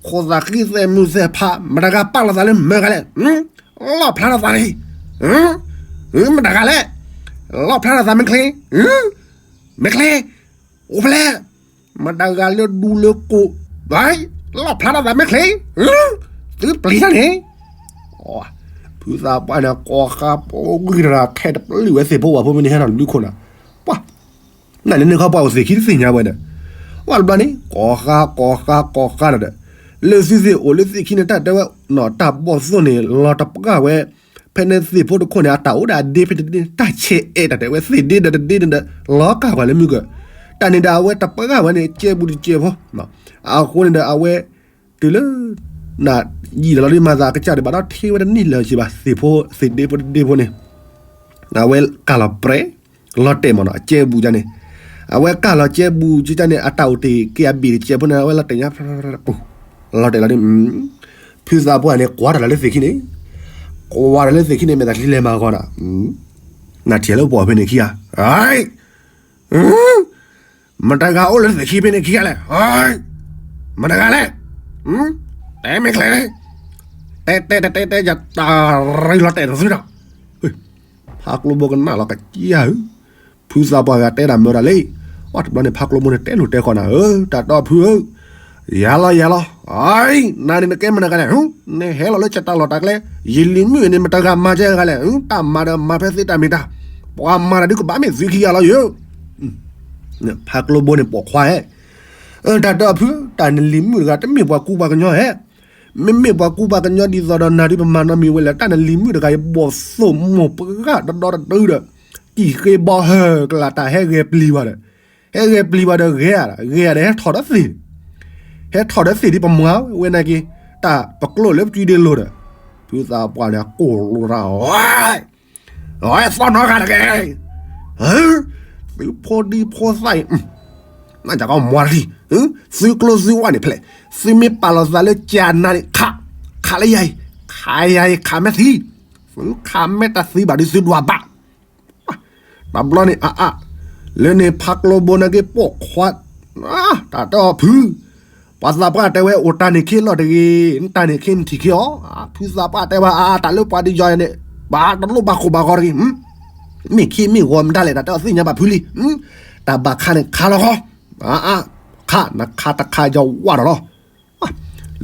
ခိၣ်သးဃံသဲးမုၢ်သဲးဖး မတၤတဂၤပာ်လီၤသးလၢမၢဂၤလဲၣ်, လီၣ်ဖျါထီၣ်သးန့ၣ်, မတၤတဂၤလဲၣ်, လီၣ်ဖျါထီၣ်သးမ့ၢ်ချ့, မ့ၢ်ချ့, အိၣ်ဖဲလဲၣ်, မတၤတဂၤလၢဒူလၢကိး, လီၣ်ဖျါထီၣ်သးမ့ၢ်ချ့, သုပျံၤတၢ်န့ၣ် ဖုသးပှၢ်န့ၣ် ကိးဃါပိာ်ဂံၢ်တရၣ်ထဲတပျုာ်ဝဲသ့ၣ်ဖိဝဲဖိမ့ၢ်န့ၣ်ဟဲထီၣ်လွံၢ်ခိၣ်နၤ, ပှၤ, နန့ၣ်န့ၣ်ခီပှၤအိၣ်သ့ၣ်ခံတသ့ၣ်ညါဝဲဒီး, ဝဲတဘျီန့ၣ် ကိးဃါကိးဃါကိးဃါဒီး, လၢသုသ့ၣ်အိၣ်လၢသ့ၣ်ခံန့ၣ် တၢ်တဲဝဲ, တၢ်ဘီၣ်သိၣ်န့ၣ်လီၤတပှၢ်ဝဲ, ဖဲန့ၣ်သ့ၣ်ဖိတခိၣ်န့ၣ် အတၢ်အိၣ်ဒၣ်ဒ့ဖဲတဒ့, တၢ်ဆဲးအဲၣ်တၢ်တဲဝဲသ့ၣ်ဒ့ဒီးတဒ့န့ၣ်ဒီး, လီၤကၢ်ပှၤလၢမုၢ်ကၢၢ်, တၢ်န့ၣ်ဒီးအဝဲတပှၢ်ဝဲန့ၣ် ကဲဘူးတကဲဖိ, အဃိန့ၣ်ဒီးအဝဲ, တုၤလၢ, န, ယံာ်ဒီးလီၤဒ်မၤသးအကစၢ်ဒံးဘၣ်ဒီးထံၣ်ဝဲတန့ၢ်လၢၤစ့ၢ်ဘၣ် သ့ၣ်ဖိသ့ၣ်ဒ့ဖိတဒ့ဖိန့ၣ်, အဝဲကၢ်လီၤပြဲး, လီၤတဲာ်မးနီၤ အကဲဘူးကန့ၣ်, အဝဲကၢ်လီၤကဲဘူးကန့ၣ် အတၢ်အိၣ်တ့ၢ်က့ၤအဘ့ၣ်တကဲဖိန့ၣ် အဝဲလီၤတဲာ်ညါ, ပူၤ, လီၤတဲာ်လီၤဒ်, ဖုသးပှၢ်န့ၣ် ကွၢ်တၢ်လီၤလၢသ့ၣ်ခံန့ၣ်, ကွၢ်တၢ်လၢသ့ၣ်ခံန့ၣ် မ့ၢ်တၢ်ချံလဲၤမၤဂီၤနၤ, နထံၣ်လၢပှၤဖဲန့ၣ်ခံဂၤ, မတၤတဂၤအိၣ်လၢသ့ၣ်ခံဖဲန့ၣ်ခံဂၤလဲၣ်, မတၤတဂၤလဲၣ်, တဲမ့ၢ်ချ့, တဲတဲတဲတဲတဲ ယတၢ်ရံၣ်လီၤတဲာ်တသုဒီး, ဖးကျိဘိကနၣ်လီၤကစၢ်ဧၢ, ဖုသးပှၢ်ဂၤတဲဒၣ်မၢဒၣ်လံ, အတဘျီန့ၣ် ဖးကျိဘိန့ၣ်တဲလိာ်တဲဃီနၤဧၢ, တၢ်တီဖုဧၢ, ယၤလီၤယၤလီၤ, နၤန့ၣ်နကဲမတၤတဂၤလဲၣ်, နဟဲလီၤလၢကတၢ်လီၢ်တၢ်ကျဲ, ယလံၤမုၣ်န့ၣ် မတၤတဂၤမၤကဲဂၤလဲၣ်, တၢ်မၤဒီးမၤဖဲသ့တၢ်မ့ၢ်တၢ်, ပှၤမၤတၢ်ဒုးကဘၣ်မ့ၢ်သုခံဂၤလီၤယိာ် ဖးကျိဘိန့ၣ်ပိာ်ခွါဧၢ, တၢ်တီဖု, တၢ်နလံၤမုၣ်တဂၤ တမ့ၢ်ပှၤကူပှၤကညီဧၢ, မ့မ့ၢ်ပှၤကူပှၤကညီဒ်သိးဒီးနၤဒုးပမၤနီတမံၤဝဲလဲၣ်, တၢ်နလံၤမုၣ်တဂၤအံၤ ဘီၣ်သိၣ်မိၢ်ပှၢ်တဒီတဒုဒီး, ကံၢ်ဃ့ဘီဟၢကလးတၢ်ဟဲဂဲၤပျံၤဘၣ်ဒီး, ဟဲဂဲၤပျံၤဘၣ်ဒီးဂဲၤ, ဂဲၤဒီးဟဲထီၣ်ဒီးသ့ၣ်, ဟဲထီၣ်ဒီးသ့ၣ်ဒ်ပမၤဝဲနာ်က့ၤ, တၢ်ပကျိာ်လၢပစုဒ့လိၤဒီး, ဖုသးပှၢ်န့ၣ် ကိၢ်လိာ်တၢ် အဝဲသီၣ်နီတဂၤတဂ့ၤ, သုဖိဒံဖိသၣ်အံၤ, နကမွၤတထံၣ်, သုကျိသုဝဲၢ်န့ၣ်ဖဲလဲၣ်, သုမ့ၢ်ပာ်လီၤသးလၢကၢ်နၤန့ၣ်, ခးလၢယၤအံၤ, ခးယၤအံၤ ခးမ့ၢ်သံ, သုခးမ့ၢ်တသံဘၣ်ဒီးသုဒွးဘၣ်, တဘျီန့ၣ်အါအါ, လၢန့ၣ်ဖးကျိဘိန့ၣ်က့ၤပိာ်ခွါ, တၢ်တီဖု, ပှၤသးပှၢ်တဲဝဲ အိၣ်တၢ်န့ၣ်ခ့လီၤတဂ့ၤ, နတၢ်န့ၣ်ခ့နထံၣ်ခ့အီၤ, ဖုသးပှၢ်တဲဝဲ အါ တၢ်လၢပှၤဒုးယီၤန့ၣ် ဘၣ်တလိၣ်ဘၣ်ဃိဘၣ်ဂီၤတဂ့ၤ, မ့ၢ်ခ့မ့ၢ်ဂီၤမတၤလဲၣ် တၢ်တဲအီၤသ့ၣ်ညါဘၣ်ဖုလံ, တၢ်ဘၣ်ခးန့ၣ်ခးလီၤဃီ, အါ ခး နခးတခးယဝဲဒီးလီၤ.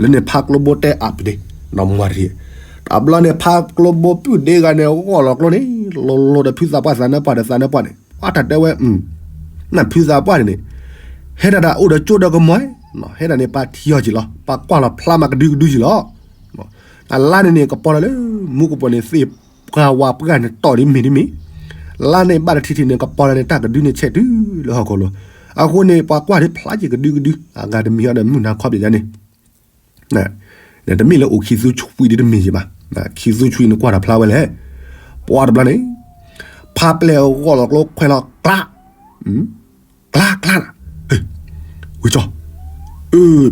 လၢန့ၣ်ဖးကျိဘိတဲအါဖုဒ့ နီၢ်မွၤတထံၣ်, တဘျီန့ၣ် ဖးကျိဘိပုၢ်ဒ့ဂၤန့ၣ် ဂီၢ်လီၤကျိန့ၣ် လိၤလိၤဒီးဖုသးပှၢ်သးနၢပှၢ်ဒီးသးနၢပှၢ်န့ၣ် အတၢ်တဲဝဲ နဖုသးပှၢ်န့ၣ်န့ၣ် ဟဲဒၣ်ဒၣ်အိၣ်ဒီးကၠိဒီးကမီၤ, ဟဲဒၣ်န့ၣ် ပှၤထံၣ်အီၤက့ၤလီၤ, ပှၤကွၢ်လီၤဖျါမးကဒုကဒုက့ၤလီၤ. အလါန့ၣ်န့ၣ် ကပီၤလီၤလၢ မူကပိာ်န့ၣ် သ့ၣ်ပှၢ်ဝါပှၢ်န့ၣ် တီၢ်ဒ်မ့ၢ်ဒ်မ့ၢ်, လါန့ၣ်ဘၣ်တထံၣ်ထံၣ်န့ၣ် ကပီၤလီၤန့ၣ် တၢ်ကဒုန့ၣ်ဆဲးတုၤလၢဟီၣ်ခိၣ်လိၤ, အဃိန့ၣ် ပှၤကွၢ်ဒ်ဖျါက့ၤကဒုကဒု, အဂၤတမံၤဟီဒီးမုၢ်နၤခီပညီန့ၣ် တမ့ၢ်လၢအိၣ်ခံသူဆွံဒ်တမ့ၢ်ယံၤဘၣ်, ခံသူဆွံန့ၣ်ကွၢ်တၢ်ဖျါဝဲလဲၣ်. ပှၤတဘျီန့ၣ် ဖးပျဲၢ်ဂီၢ်လီၤကျိခွဲးလီၤကျါ, ကျါကျါနၤ, ဝံကၠီ,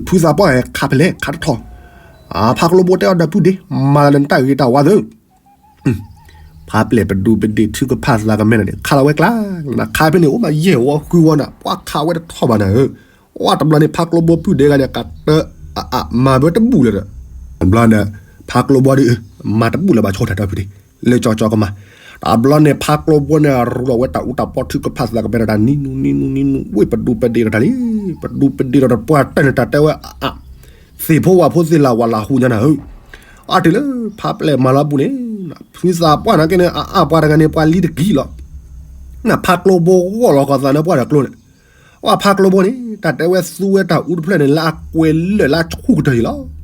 ဖုသးပှၢ်ခးဖဲလဲၣ်ခးတထီၣ်, ဖးကျိဘိတဲအီၤဒီးပုၢ်ဒ့ မၤလၢနတၢ်ဂ့ၤတၢ်ဝါသၢ ဖးပျဲၢ်ပဒူပဒ့ၣ်ထုကဖၣ်သးကမဲန့ၣ် ခးလီၤဝဲကျါ, နခးဖဲန့ၣ် အိၣ်မးယဲၢ်ဝီဃုဝီနၤ ပှၤခးဝဲတထီၣ်ဘၣ်နၤဧၢ, ဝဲတဘျီန့ၣ် ဖးကျိဘိပုၢ်ဒ့ဂၤန့ၣ် ကတၢၢ်အအါမၤဘၣ်တဘူၣ်လၢၤဒီး, တဘျီန့ၣ် ဖးကျိဘိဒီး မၤတဘူၣ်လၢၤဘၣ်ဆိတၢ်တၢ်ဖုဒ့ၣ်, လၢကၠီကၠီကမၤ, တဘျီန့ၣ် ဖးကျိဘိန့ၣ် ရူးလီၤဝဲတၢ်အူတၢ်ပီထုကဖၣ်သးကမဲဒီးတၢ်နံနူနံနူနံနူ ဝ့ၢ်ပဒူပဒ့ၣ်ဒီးတၢ်လံ, ပဒူပဒ့ၣ်ဒီးတပှၢ်တၢၢ်န့ၣ်တၢ်တဲဝဲအအါ သ့ၣ်ဖိဝၣ်ဖိသ့ၣ်လၢ်ဝၣ်လၢ်ဟူညါနၤဧၢ, အတုၤလၢဖးပျဲၢ်မၤလီၤပူၤန့ၣ် ဖုသးပှၢ်န့ၣ်က့န့ၣ် အအါပှၤတဂၤန့ၣ် ပှၤလံတကံလီၤ, နဖးကျိဘိဂီၢ်လီၤကီၢ်သးနၢပှၢ်ဒီးကျိန့ၣ်, အဖးကျိဘိန့ၣ် တၢ်တဲဝဲသူဝဲတၢ်အူတဖျၢၣ်န့ၣ် လၢအကွဲးလၢာ်လၢအဆူၣ်ကတၢၢ်အံၤလီၤ.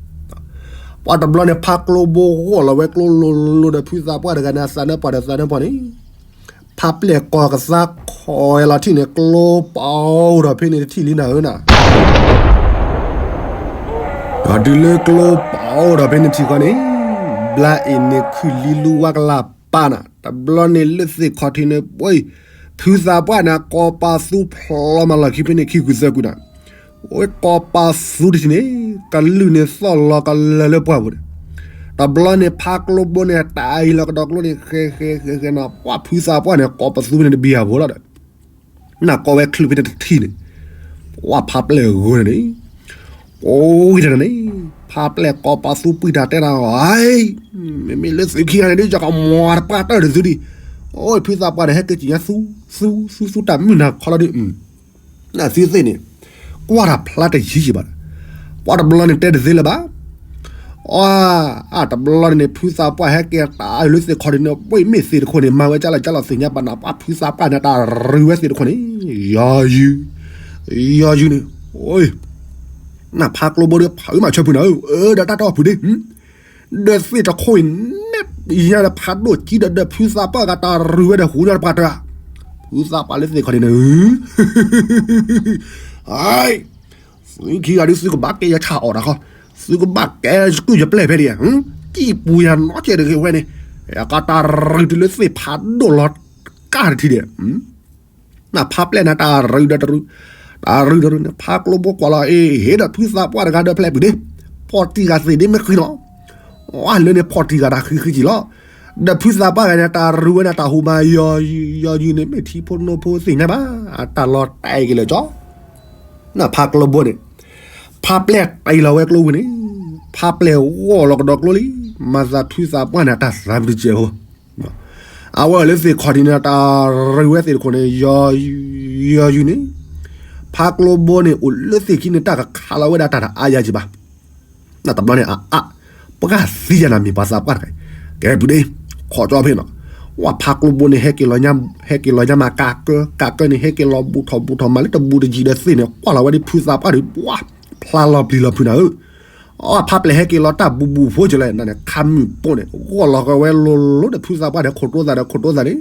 ပှၤတဘျီန့ၣ် ဖးကျိဘိဂီၢ်လီၤဝဲကျိလိၤလိၤဒီးဖုသးပှၢ်တဂၤန့ၣ် အသးနၢပှၢ်ဒီးသးနၢပှၢ်န့ၣ်, ဖးပျဲၢ်ကီၢ်ကသါခီၣ်ဝဲလီၤထံၣ်န့ၣ် ကျိပအိၣ်ဒီးဖဲန့ၣ်တထံၣ်လံနၤဧၢနၤ ဒီးတုၤလၢကျိပအိၣ်ဒီးဖဲန့ၣ်ထံၣ်ဃီန့ၣ်, ဘျါအ့ၣ်န့ၣ်ခုၣ်လံလူဝါကလၢ်ပာ်နၤ, တဘျီန့ၣ်လၢသ့ၣ်ခီၣ်ထံးန့ၣ် ပှၤအံၤ, ဖုသးပှၢ်န့ၣ် ကီးပာ်သူဖျီမးလီၢ်ခံဖဲန့ၣ်ခံကုာ်သၢကုာ်နၤ, အိၣ်ကီးပာ်သူတထံၣ်န့ၣ် ကလုၢ်န့ၣ်သီၣ်လီၤကလၢာ်လၢပှၢ်ပူၤန့ၣ်, တဘျီန့ၣ် ဖးကျိဘိန့ၣ် တၢ်အံၤလီၤကဒီးကျိန့ၣ် ဃဲဃဲဃဲဃဲနၤ ပှၤဖုသးပှၢ်န့ၣ် ကီးပာ်သူဖဲန့ၣ်တဘံၣ်အဘိလီၤဒီး နၢ်ကီဝဲချုးဖဲန့ၣ်တထံၣ်န့ၣ်, ပှၤဖးပျဲၢ်ဂီၤန့ၣ်န့ၣ်, အိၣ်ဝံၤတၢ်န့ၣ်, ဖးပျဲၢ်ကီးပာ်သူပှံၢ်တၢ်တဲနၤ, မ့မ့ၢ်လၢသုခံဂၤန့ၣ်ဒ် ယကမၤတပှၢ်တၢၢ်တသုဒံး, အိၣ်ဖုသးပှၢ်န့ၣ် ဟဲက့ၤစံၣ်ညါသူ, သူ သူ သူတၢ်မုၢ်နၤခီလီၤဒ် နသုသ့ၣ်န့ၣ်, ကွၢ်တၢ်ဖျါတယံၤယံၤဘၣ်, ပှၤတဘျီန့ၣ်တဲတသ့လၢၤဘၣ်, အါ, အါတဘျီန့ၣ်န့ၣ် ဖုသးပှၢ်ဟဲက့ၤတၢ်လၢသ့ၣ်ခီၣ်န့ၣ်န့ၣ် ပှၤမ့ၢ်သ့ၣ်တခိၣ်န့ၣ် မၤဝဲကၢ်လီၤကၢ်လီၤသ့ၣ်ညါဘၣ်နၤ ပှၤဖုသးပှၢ်န့ၣ် တၢ်ရူးဝဲသ့ၣ်တခိၣ်န့ၣ်, ယီၤယု, ယီၤယုန့ၣ်, နဖးကျိဘိဒီး ဖးအုးမးဆၢဖုနၤဧၢ, ဒီးတၢ်တီၢ်ဖုဒ့ ဒီးသ့ၣ်တခိၣ်အံၤန့ၣ် ယၤဒီးဖးဒိၣ်ကံဒီး ဒီးဖုသးပှၢ်ဂၤတၢ်ရူးဝဲဒီးဟူညီတပှၢ်တၢၢ်, ဖုသးပှၢ်လၢသ့ၣ်ခီၣ်န့ၣ်န့ၣ်, သုခံဂၤဒ်သုကဘၣ်ကဲယဆၣ်အီၣ်တၢ်ဃီ, သုကဘၣ်ကဲယကုၢ်ယပျဲၢ်ဖဲဒံးဧါ, ကံၢ်ပူၤယၤနီတစဲးတဂ့ၤဝဲန့ၣ်, ကတၢ်ရူးတုၤလၢသ့ၣ်ဖးဒိၣ်လီၤကၢ်တထံၣ်ဒံး နဖးပျဲၢ်န့ၣ် တၢ်ရူးဒီးတရူး, တၢ်ရူးဒီးရူးန့ၣ် ဖးကျိဘိကွၢ်လီၤ အ့ၣ် ဟ့ၣ်ဒီးဖုသးပှၢ်တဂၤဒီးဖျဲးပူၤဒ့, ဖီၣ်တံၢ်ဂၤသ့ၣ်ဒ့မ့ၢ်ဃံနီၤ, အလၢန့ၣ်ဖီၣ်တံၢ်ဂၤတၢ်ဃံဃံကံလီၤ, ဒီးဖုသးပှၢ်ဂၤန့ၣ် တၢ်ရူးဝဲန့ၣ် တၢ်ဟူမး ယီၤယုန့ၣ် မ့ၢ်ထံဖိနိဖိသ့ၣ်ညါဘၣ်, အတၢ်လီၤတဲာ်က့ၤလၢာ်ကၠီ နဖးကျိဘိန့ၣ်, ဖးပျဲၢ်တံၢ်လီၤဝဲကျိဝံၤန့ၣ်, ဖးပျဲၢ်ဂီၢ်လီၤကဒီးကျိလံ, မၤသးဖုသးပှၢ်န့ၣ် တၢ်သးပတစဲးဖိ အဝဲလၢသ့ၣ်ခီၣ်ထံးန့ၣ် တၢ်ရူးဝဲသ့ၣ်တခိၣ်န့ၣ် ယီၤယုန့ၣ်, ဖးကျိဘိန့ၣ် အိၣ်လၢသ့ၣ်ခံန့ၣ် တၢ်ကခးလီၤဝဲဒၣ်တၢ်တအါယၤက့ၤဘၣ်, တဘျီန့ၣ် အအါ, ပှၤသံယၤနၤမ့ၢ်ပှၤသးပှၢ်တဂၤ, ကဲပူၤဒ့, ခီၣ်ကၠီဖဲနီၤ, ဝဲဖးကျိဘိန့ၣ် ဟဲက့ၤလီၤညါမး ကးကၢကးကၢန့ၣ် ဟဲက့ၤလီၤဘူးထီၣ်ဘူးထီၣ်မးလၢတဘူးတယံၤဒီးသ့ၣ်န့ၣ် ကွၢ်လီၤဝဲဒ်ဖုသးပှၢ်ဒီး ပှၤဖျါလီၤပျံၤလီၤဖုးနၤဧၢ အဖးပျဲၢ်ဟဲက့ၤလီၤတၢ်ဘူးဘူးဖိကလဲၣ် နန့ၣ် ခါမုၢ်ပိန့ၣ် ဂီၢ်လီၤကဝဲလိၤလိၤဒီးဖုသးပှၢ်န့ၣ် ခိၣ်တိသးဒီးခိၣ်တိသးန့ၣ်,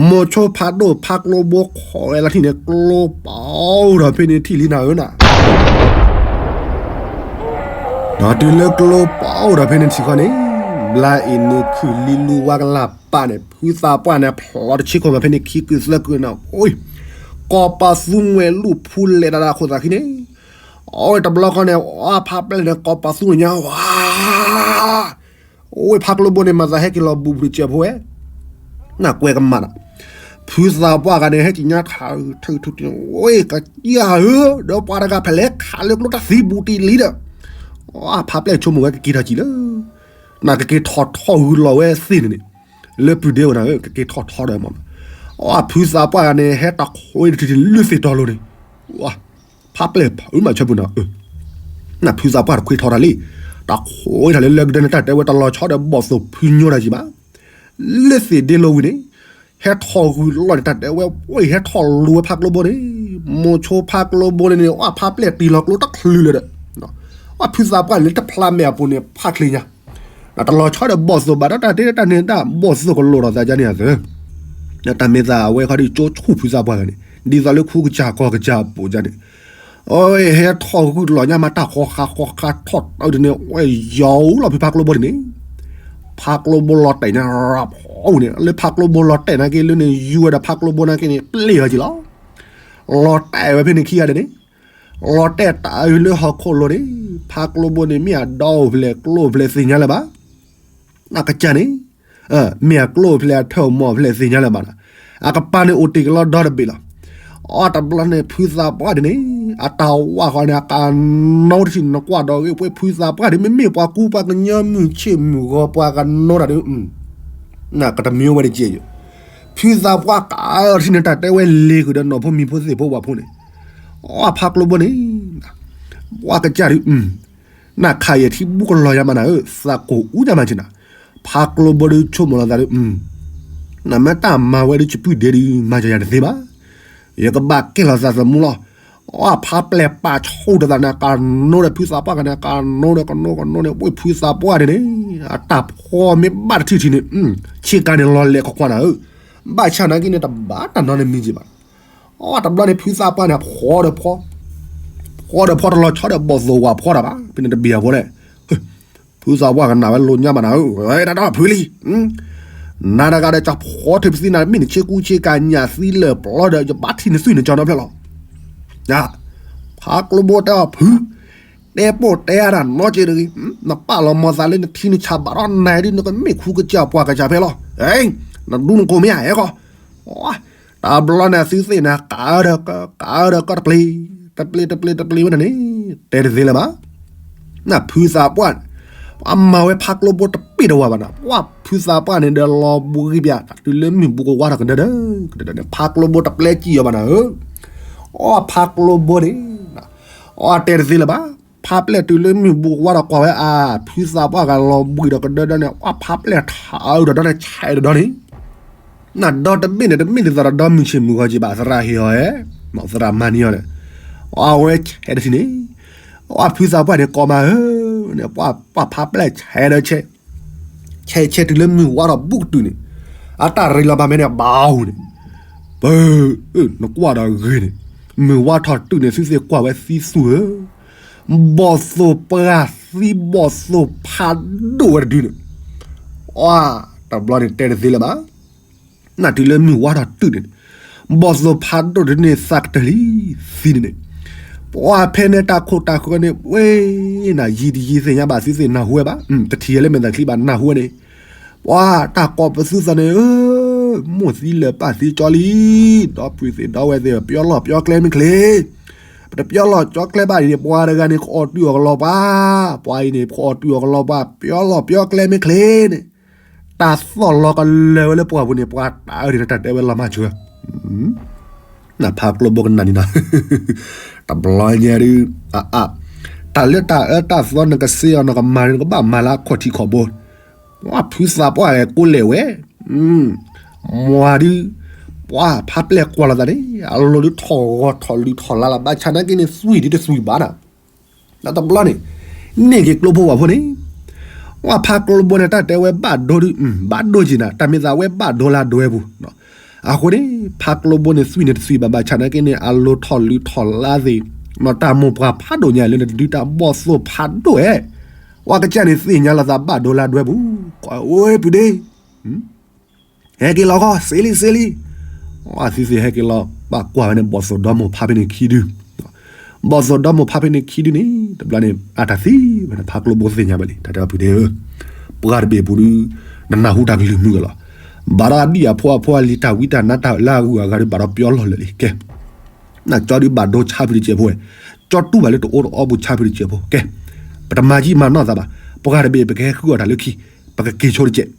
မိၤဆိဖးဒိၣ်ဖးကျိဘိခိးဝဲလီၤထံၣ်န့ၣ် ကျိပအိၣ်ဒီးဖဲန့ၣ်ထံၣ်လံနၤဧၢနၤ, ဒီးတုၤလၢကျိပအိၣ်ဒီးဖဲန့ၣ်ထံၣ်ဃီန့ၣ်, ဘျါအ့ၣ်န့ၣ်ခုၣ်လံလူဝါကလၢ်ပာ်န့ၣ် ဖုသးပှၢ်န့ၣ် ဖျိတဆ့ခိၣ်မးဖဲန့ၣ်ခံကုာ်သၢကုာ်နၤ, အိ, ကီၢ်ပာ်သူငွဲၣ်လူၢ်ဖူလဲၤတၢ်ဒၣ်ခိၣ်သးခံန့ၣ် အိၣ်တဘျီဃီန့ၣ် အဖးပျဲၢ်န့ၣ် ကီၢ်ပာ်သူညါဝါ, အိၣ်ဖးကျိဘိန့ၣ် မၤသးဟဲက့ၤလီၤဘူးဘူးတစဲးဖိဝဲ, နကွဲးကမၣ်ဒီး, ဖုသးပှၢ်ဂၤန့ၣ် ဟဲက့ၤညါထးထုးထံ ဝဲကယၢ်ဧၢ, ဒီးပှၤတဂၤဖဲလဲၣ်ခးလၢကျိတၢ်သံဘူးတံၢ်လံဒီး, အဖါပျဲၢ်ဆိကမိၣ်ဝဲကက့ၤထီၣ်ကံလၢ နကက့ၤထီၣ်ထီၣ်ဂုာ်လီၤဝဲသ့ၣ်န့ၣ်န့ၣ်, လၢပုၢ်ဒ့အိၣ်နၤဧၢ ကက့ၤထီၣ်ထီၣ်ဒီးမး, အဖုသးပှၢ်ဂၤန့ၣ် ဟဲတၢ်ခွဲတထံၣ်ထံၣ်လၢသ့ၣ်တီလိၤန့ၣ်, ဖါပျဲၢ်ဖုမၤဆၢပူၤနၤဧၢ, နဖုသးပှၢ်တခွဲထီၣ်တၢ်လံ, တၢ်ခွဲထီၣ်လၢလၢကဒၢန့ၣ် တၢ်တဲဝဲတလီၤဆီဒီးဘီၣ်သိၣ်ဖုညိတၢ်ကံဘၣ် လၢသ့ၣ်ဒ့လိၤဝံၤန့ၣ်, ဟဲထီၣ်ဂုာ်လီၤန့ၣ် တၢ်တဲဝဲ ဝဲဟဲထီၣ်လူၤဝဲဖါကျိဘိန့ၣ်, မိၤဆိဖါကျိဘိန့ၣ်န့ၣ် အဖါပျဲၢ်တံၢ်လီၤကျိတချုးလၢၤဒီး, အဖုသးပှၢ်လၢတဖျါမဲာ်အပူၤန့ၣ် ဖးချ့ညါ, တလီၤဆီဒီးဘီၣ်သိၣ်ဘၣ်ဒီးတၢ်တ့တၢ်န့ၣ်တၢ်ဘီၣ်သိၣ်ကလိာ်ဒီးသးဒ်န့ၣ်အသိး, တၢ်မ့ၢ်သးအဝဲခီဒ်ကၠိဆူၣ်ဖုသးပှၢ်ဂၤန့ၣ် ဒ်သိးလၢခူကစၢ်ကီၢ်ကစၢ်အပူၤဒ်န့ၣ် အဟဲထီၣ်ဂုာ်လီၤညါမးတၢ်ဃီဃါဃီဃါထီၣ်တၢ်ဒ်န့ၣ် ဝဲယီၤလီၤဖုဖါကျိဘိန့ၣ်န့ၣ်, ဖါကျိဘိလီၤတဲာ်ညါရၤဖီဝံၤန့ၣ် လၢဖါကျိဘိလီၤတဲာ်နာ်က့လၢန့ၣ် ယူၤဝဲဒီးဖါကျိဘိနာ်က့န့ၣ် ပျဲၢ်အီၤက့ၤလီၤ, လီၤတဲာ်ဝဲဖဲန့ၣ်ခံဂၤဒဲးန့ၣ်, လီၤတဲာ်တၢ်အုးလၢဟီၣ်ခိၣ်လိၤန့ၣ်, ဖါကျိဘိန့ၣ် မ့ၢ်အဒီအိၣ်ဖျဲၣ်ကျိအိၣ်ဖျဲၣ်သ့ၣ်ညါလၢၤဘၣ် အကစၢ်န့ၣ်, မ့ၢ်အကျိအိၣ်ဖျဲၣ်အထၢၣ်မီၢ်အိၣ်ဖျဲၣ်သ့ၣ်ညါလၢၤဘၣ်ဒီး, အကပၤန့ၣ်အိၣ်တ့ၢ်ကလီဒီတဘ့ၣ်လီၤ. အီတဘျီန့ၣ် ဖုသးပှၢ်ဒ်န့ၣ်, အတၢ်ဝါဃီန့ၣ် အကနိတထံၣ်နကွၢ်ဒီးဂ့ၤ ပှဲၤဖုသးပှၢ်ဒ် မ့မ့ၢ်ပှၤကူပှၤကညီမုၢ်ဆ့ၣ်မုၢ်ဂီၤပှၤကနိတၢ်ဒ် ကတမံၤဝဲတက့ၢ်ယိာ်, ဖုသးပှၢ်ကးအီၤထံၣ်န့ၣ် တၢ်တဲဝဲလ့ၤဃုာ်ဒီးနီၢ်ဖိမံၤဖိသ့ၣ်ဖိဝၣ်ဖိန့ၣ်, အီဖါကျိဘိန့ၣ်, ပှၤကစၢ်ဒ် နခးယဲၢ်ထံဘူကလီၤယါမးနၤဧၢ, သးကိၢ်အူယါမးက့နၤ, ဖါကျိဘိဒ်ဆိကမိၣ်လီၤသးဒ်, နမ့ၢ်တၢ်မၤဝဲဒ် ယပုၢ်ဒ့ဒ် မၤစၢၤယၤတသ့ဘၣ်, ယကဘၣ်ကဲလီၤသးသမူလီၤ. အီဖါပျဲၢ်ပာ်ဆူၣ်တသးန့ၣ် ကနိဒီးဖုသးပှၢ်ကန့ၣ် ကနိဒီးကနိကနိန့ၣ် ဝဲဖုသးပှၢ်ဒ်န့ၣ်, အတၢ်ဖှီၣ်မ့ၢ်ဘၣ်တထံၣ်ထံၣ်န့ၣ်, ဆ့ကၤန့ၣ်လီၤလဲၤခွါခွါနၤဧၢ, ဘၣ်ဆၣ်နာ်က့န့ၣ် တဘၣ်တၢ်နီတမံၤက့ဘၣ် အီတဘျီန့ၣ် ဖုသးပှၢ်န့ၣ် ဖှီၣ်ဒီးဖှီၣ်, ဖှီၣ်ဒီးဖှီၣ်တလီၤဆီဒီးဘီၣ်သိၣ်ဝၣ်ဖှီၣ်တၢ်ဘၣ်, ဖဲန့ၣ်တဘ့ၣ်အဃိလဲၣ်, ဖုသးပှၢ်ကနၣ်ဝဲလိညါဘၣ်နၤဧၢ, ဝဲဒၣ်ဒီးဖုလံ, နၤတဂၤဒီးကဖှီၣ်ထံးပသံနၤ မ့ၢ်နဆ့ကူဆ့ကၤညၣ်သံလၢာ်ပျီဒီး ယဘၣ်ထံၣ်နသွံၣ်နကၠီနီဖျၢၣ်လီၤ. ဖါကျိဘိတဲအီၤဖု, တဲပိာ်တဲအါတၢ်နီက့တဂ့ၤ, နပာ်လီၤမီၤသးလၢနထံနဆးဘၣ်ထီၣ်နၤဒ် နကမ့ၢ်ခူကစၢ်ပှၤကစၢ်ဖဲလီၤ. နဒူနကိၢ်မ့ၢ်အဟဲဃီ, တဘျီန့ၣ် အသုသ့ၣ်န့ၣ် ကးဒီးကးဒီးကီၢ်တပျ့ၤ, တပျ့ၤတပျ့ၤတပျ့ၤဝဲဒၣ်န့ၣ်, တဲတသ့လၢၤဘၣ်. နဖုသးပှၢ်န့ၣ်, ပှၤမၤဝဲဖါကျိဘိတပ့ၢ်တဝၢ်ဘၣ်နၤ, ပှၤဖုသးပှၢ်န့ၣ်ဒီးလီၤဘှံးပၠး တုၤလၢမုၢ်ဘူးကဝါထီၣ်ကဒၢဒီး, ကဒၢဒီးန့ၣ် ဖါကျိဘိတပျဲကံၣ်အီၤဘၣ်နၤဧၢ, အီဖါကျိဘိန့ၣ်, အီတဲတသ့လၢၤဘၣ်. ဖါပျဲၢ်တုၤလၢမုၢ်ဘူးကဝါထီၣ်ကွၢ်ဝဲအါ, ဖုသးပှၢ်ဂၤလီၤဘှံးဒီးကဒၢဒီးန့ၣ် အီဖါပျဲၢ်ထးအုးဒီးဒီန့ၣ် ဆဲးဒီးဒီန့ၣ် နဒီတဘ့ၣ်န့ၣ် တမ့ၢ်ဒ်သိးဒီမုၢ်ဆ့ၣ်မုၢ်ဂီၤက့ဘၣ်, သရၣ်ဟ့ၣ်အီၤဧါ, သရၣ်မၤန့ၢ်အီၤန့ၣ်, အဝဲဆဲးတထံၣ်န့ၣ်, အီဖုသးပှၢ်န့ၣ်ကိးမးဧၢ, ပှၤဖါပျဲၢ်ဆဲးဒီးဆဲး, ဆဲးဆဲးတုၤလၢမုၢ်ဝါထီၣ်ဘူးကတုၤန့ၣ်, အတၢ်ရ့လီၤဘၣ်မဲန့ၣ် ဘၣ်ဧိၤန့ၣ်, ပ, နကွၢ်ဒီးဂ့ၤန့ၣ်, မုၢ်ဝါထီၣ်တုၤန့ၣ် သုသ့ၣ်ကွၢ်ဝဲသံသူဧၢ, ဘီၣ်သိၣ်ပှၢ်သံဘီၣ်သိၣ်ဖးဒိၣ်ဝဲတဒုန့ၣ်, အီ, တဘျီန့ၣ်တဲတသ့လၢၤဘၣ်. နတုၤလၢမုၢ်ဝါထီၣ်တုၤန့ၣ်, ဘီၣ်သိၣ်ဖးဒိၣ်တဒုန့ၣ် သးကတၢၢ်လံသံန့ၣ်န့ၣ်, ပှၤဖဲန့ၣ်တၢ်ခိၣ်တၢ်ဃၢၤန့ၣ် ဝဲနၤယံာ်တယံာ်သ့ၣ်ညါဘၣ် သုသ့ၣ်နၢ်ဟူဝဲဘၣ်, တထံၣ်ယဲလၢမဲာ်သးချံဘၣ် နၢ်ဟူဝဲန့ၣ်, ပှၤတၢ်ကိးပသူသးန့ၣ်ဧၢ, မိၢ်သံလၢာ်ပၢ်သံကၠီလံ, ဒီပုၢ်သ့ၣ်ဒီဝဲၢ်သ့ၣ် ပျီလီၢ်ပျီကျဲမ့ၢ်ချ့, ပတပျီလီၢ်ပျီကျဲဘၣ်အံၤန့ၣ် ပှၤတဂၤန့ၣ် ကအီၣ်တုၤအီၣ်ကလီပှၤ, ပှၤအံၤန့ၣ် ကအီၣ်တုၤအီၣ်ကလီပှၤ ပျီလီၢ်ပျီကျဲမ့ၢ်ချ့န့ၣ်, တၢ်သီၣ်လီၤကလၢာ်ဝဲလၢပှၢ်ပူၤန့ၣ် ပှၤတၢ်အၢန့ၣ်တၢ်တဲဝဲလီၤမၢ်စၢၤ, နဖါကျိဘိကနၣ်န့ၣ်နၤ, တဘျီညါဒုး, အအ, တၢ်လၢတၢ်အၢတၢ်သီနကစ့အီၤ နကမၤန့ၣ် နကဘၣ်မၤလၢအခီၣ်ထံးခီၣ်ဘိ, ပှၤဖုသးပှၢ်လဲၤကိးလဲၣ်ဝဲ, မၤဒုး, ပှၤဖါပျဲၢ်ကွၢ်လီၤသးန့ၣ် အလိၤဒုးထီၣ်ဂီၤထီၣ်လုၢ်ထီၣ်လါလီၤ ဘၣ်ဆၣ်နာ်က့န့ၣ် သွံၣ်ဒုးတသွံၣ်ဘၣ်နၤ တဘျီန့ၣ်, န့ၢ်က့ၤကျိဖိဝၣ်ဖိန့ၣ်, ပှၤဖါကျိဘိန့ၣ် တၢ်တဲဝဲဘၣ်ဒိဒုး, ဘၣ်ဒိက့ၤနၤ တၢ်မ့ၢ်သးဝဲဘၣ်ဒိလၢဒွဲပူၤ, အဃိန့ၣ် ဖါကျိဘိန့ၣ် သွံၣ်န့ၣ်တသွံၣ်ဘၣ် ဘၣ်ဆၣ်နာ်က့န့ၣ် အလိၤထီၣ်လုၢ်ထီၣ်လါသ့ၣ်, နီၢ်တၢ်မိၢ်ပှၢ်ဖးဒိၣ်ညါလၢနတဒုးတၢ်ဘီၣ်သိၣ်ဖးဒိၣ်ဧဲ, ပှၤကစၢ်န့ၣ်သ့ၣ်ညါလီၤသးဘၣ်ဒိလၢဒွဲပူၤ, ကွၢ်အိၣ်ပုၢ်ဒ့ ဟဲက့ၤလီၤခီ စ့လံ စ့လံ, အသုသ့ၣ်ဟဲက့ၤလီၤ ဘၣ်ကွၢ်ဝဲန့ၣ် ဘီၣ်သိၣ်ဒီမိၢ်ဖးဖဲန့ၣ်ခံဒု, ဘီၣ်သိၣ်ဒီမိၢ်ဖးဖဲန့ၣ်ခံဒုန့ၣ် တဘျီန့ၣ် အတၢ်သံဝဲန့ၣ် ဖါကျိဘိသ့ၣ်ညါဝဲလံ တၢ်တဲအီၤပုၢ်ဒ့ဧၢ, ပှၤတဘ့ၣ်အပူၤဒုး နနၢ်ဟူတၢ်ကလုၢ်မုာ်ကလီၤ, ဘၣ်ဒီးအဒံၣ်အဖိအဖိအလံၤ တၢ်ဝံတၢ်နါတၢ်လၢအဂုၤအဂၤဒီး ဘၣ်ဒီးပယီၤလီၢ်လၢာ်လံ. ကဲ, နကၠီဒုးဘၣ်ဒိဆါဖုတစဲးဖိဝဲ, ကၠီတူၢ်ဘၣ်လၢတအိၣ်တအီပူၤဆါဖုတစဲးဖိ. ကဲ, ပတမၤယံာ်မၤနီၢ်သးဘၣ်, ပှၤတဘ့ၣ် ပကဟဲဃုအီၣ်တၢ်လၢခံ, ပကက့ၤဆိတစဲး.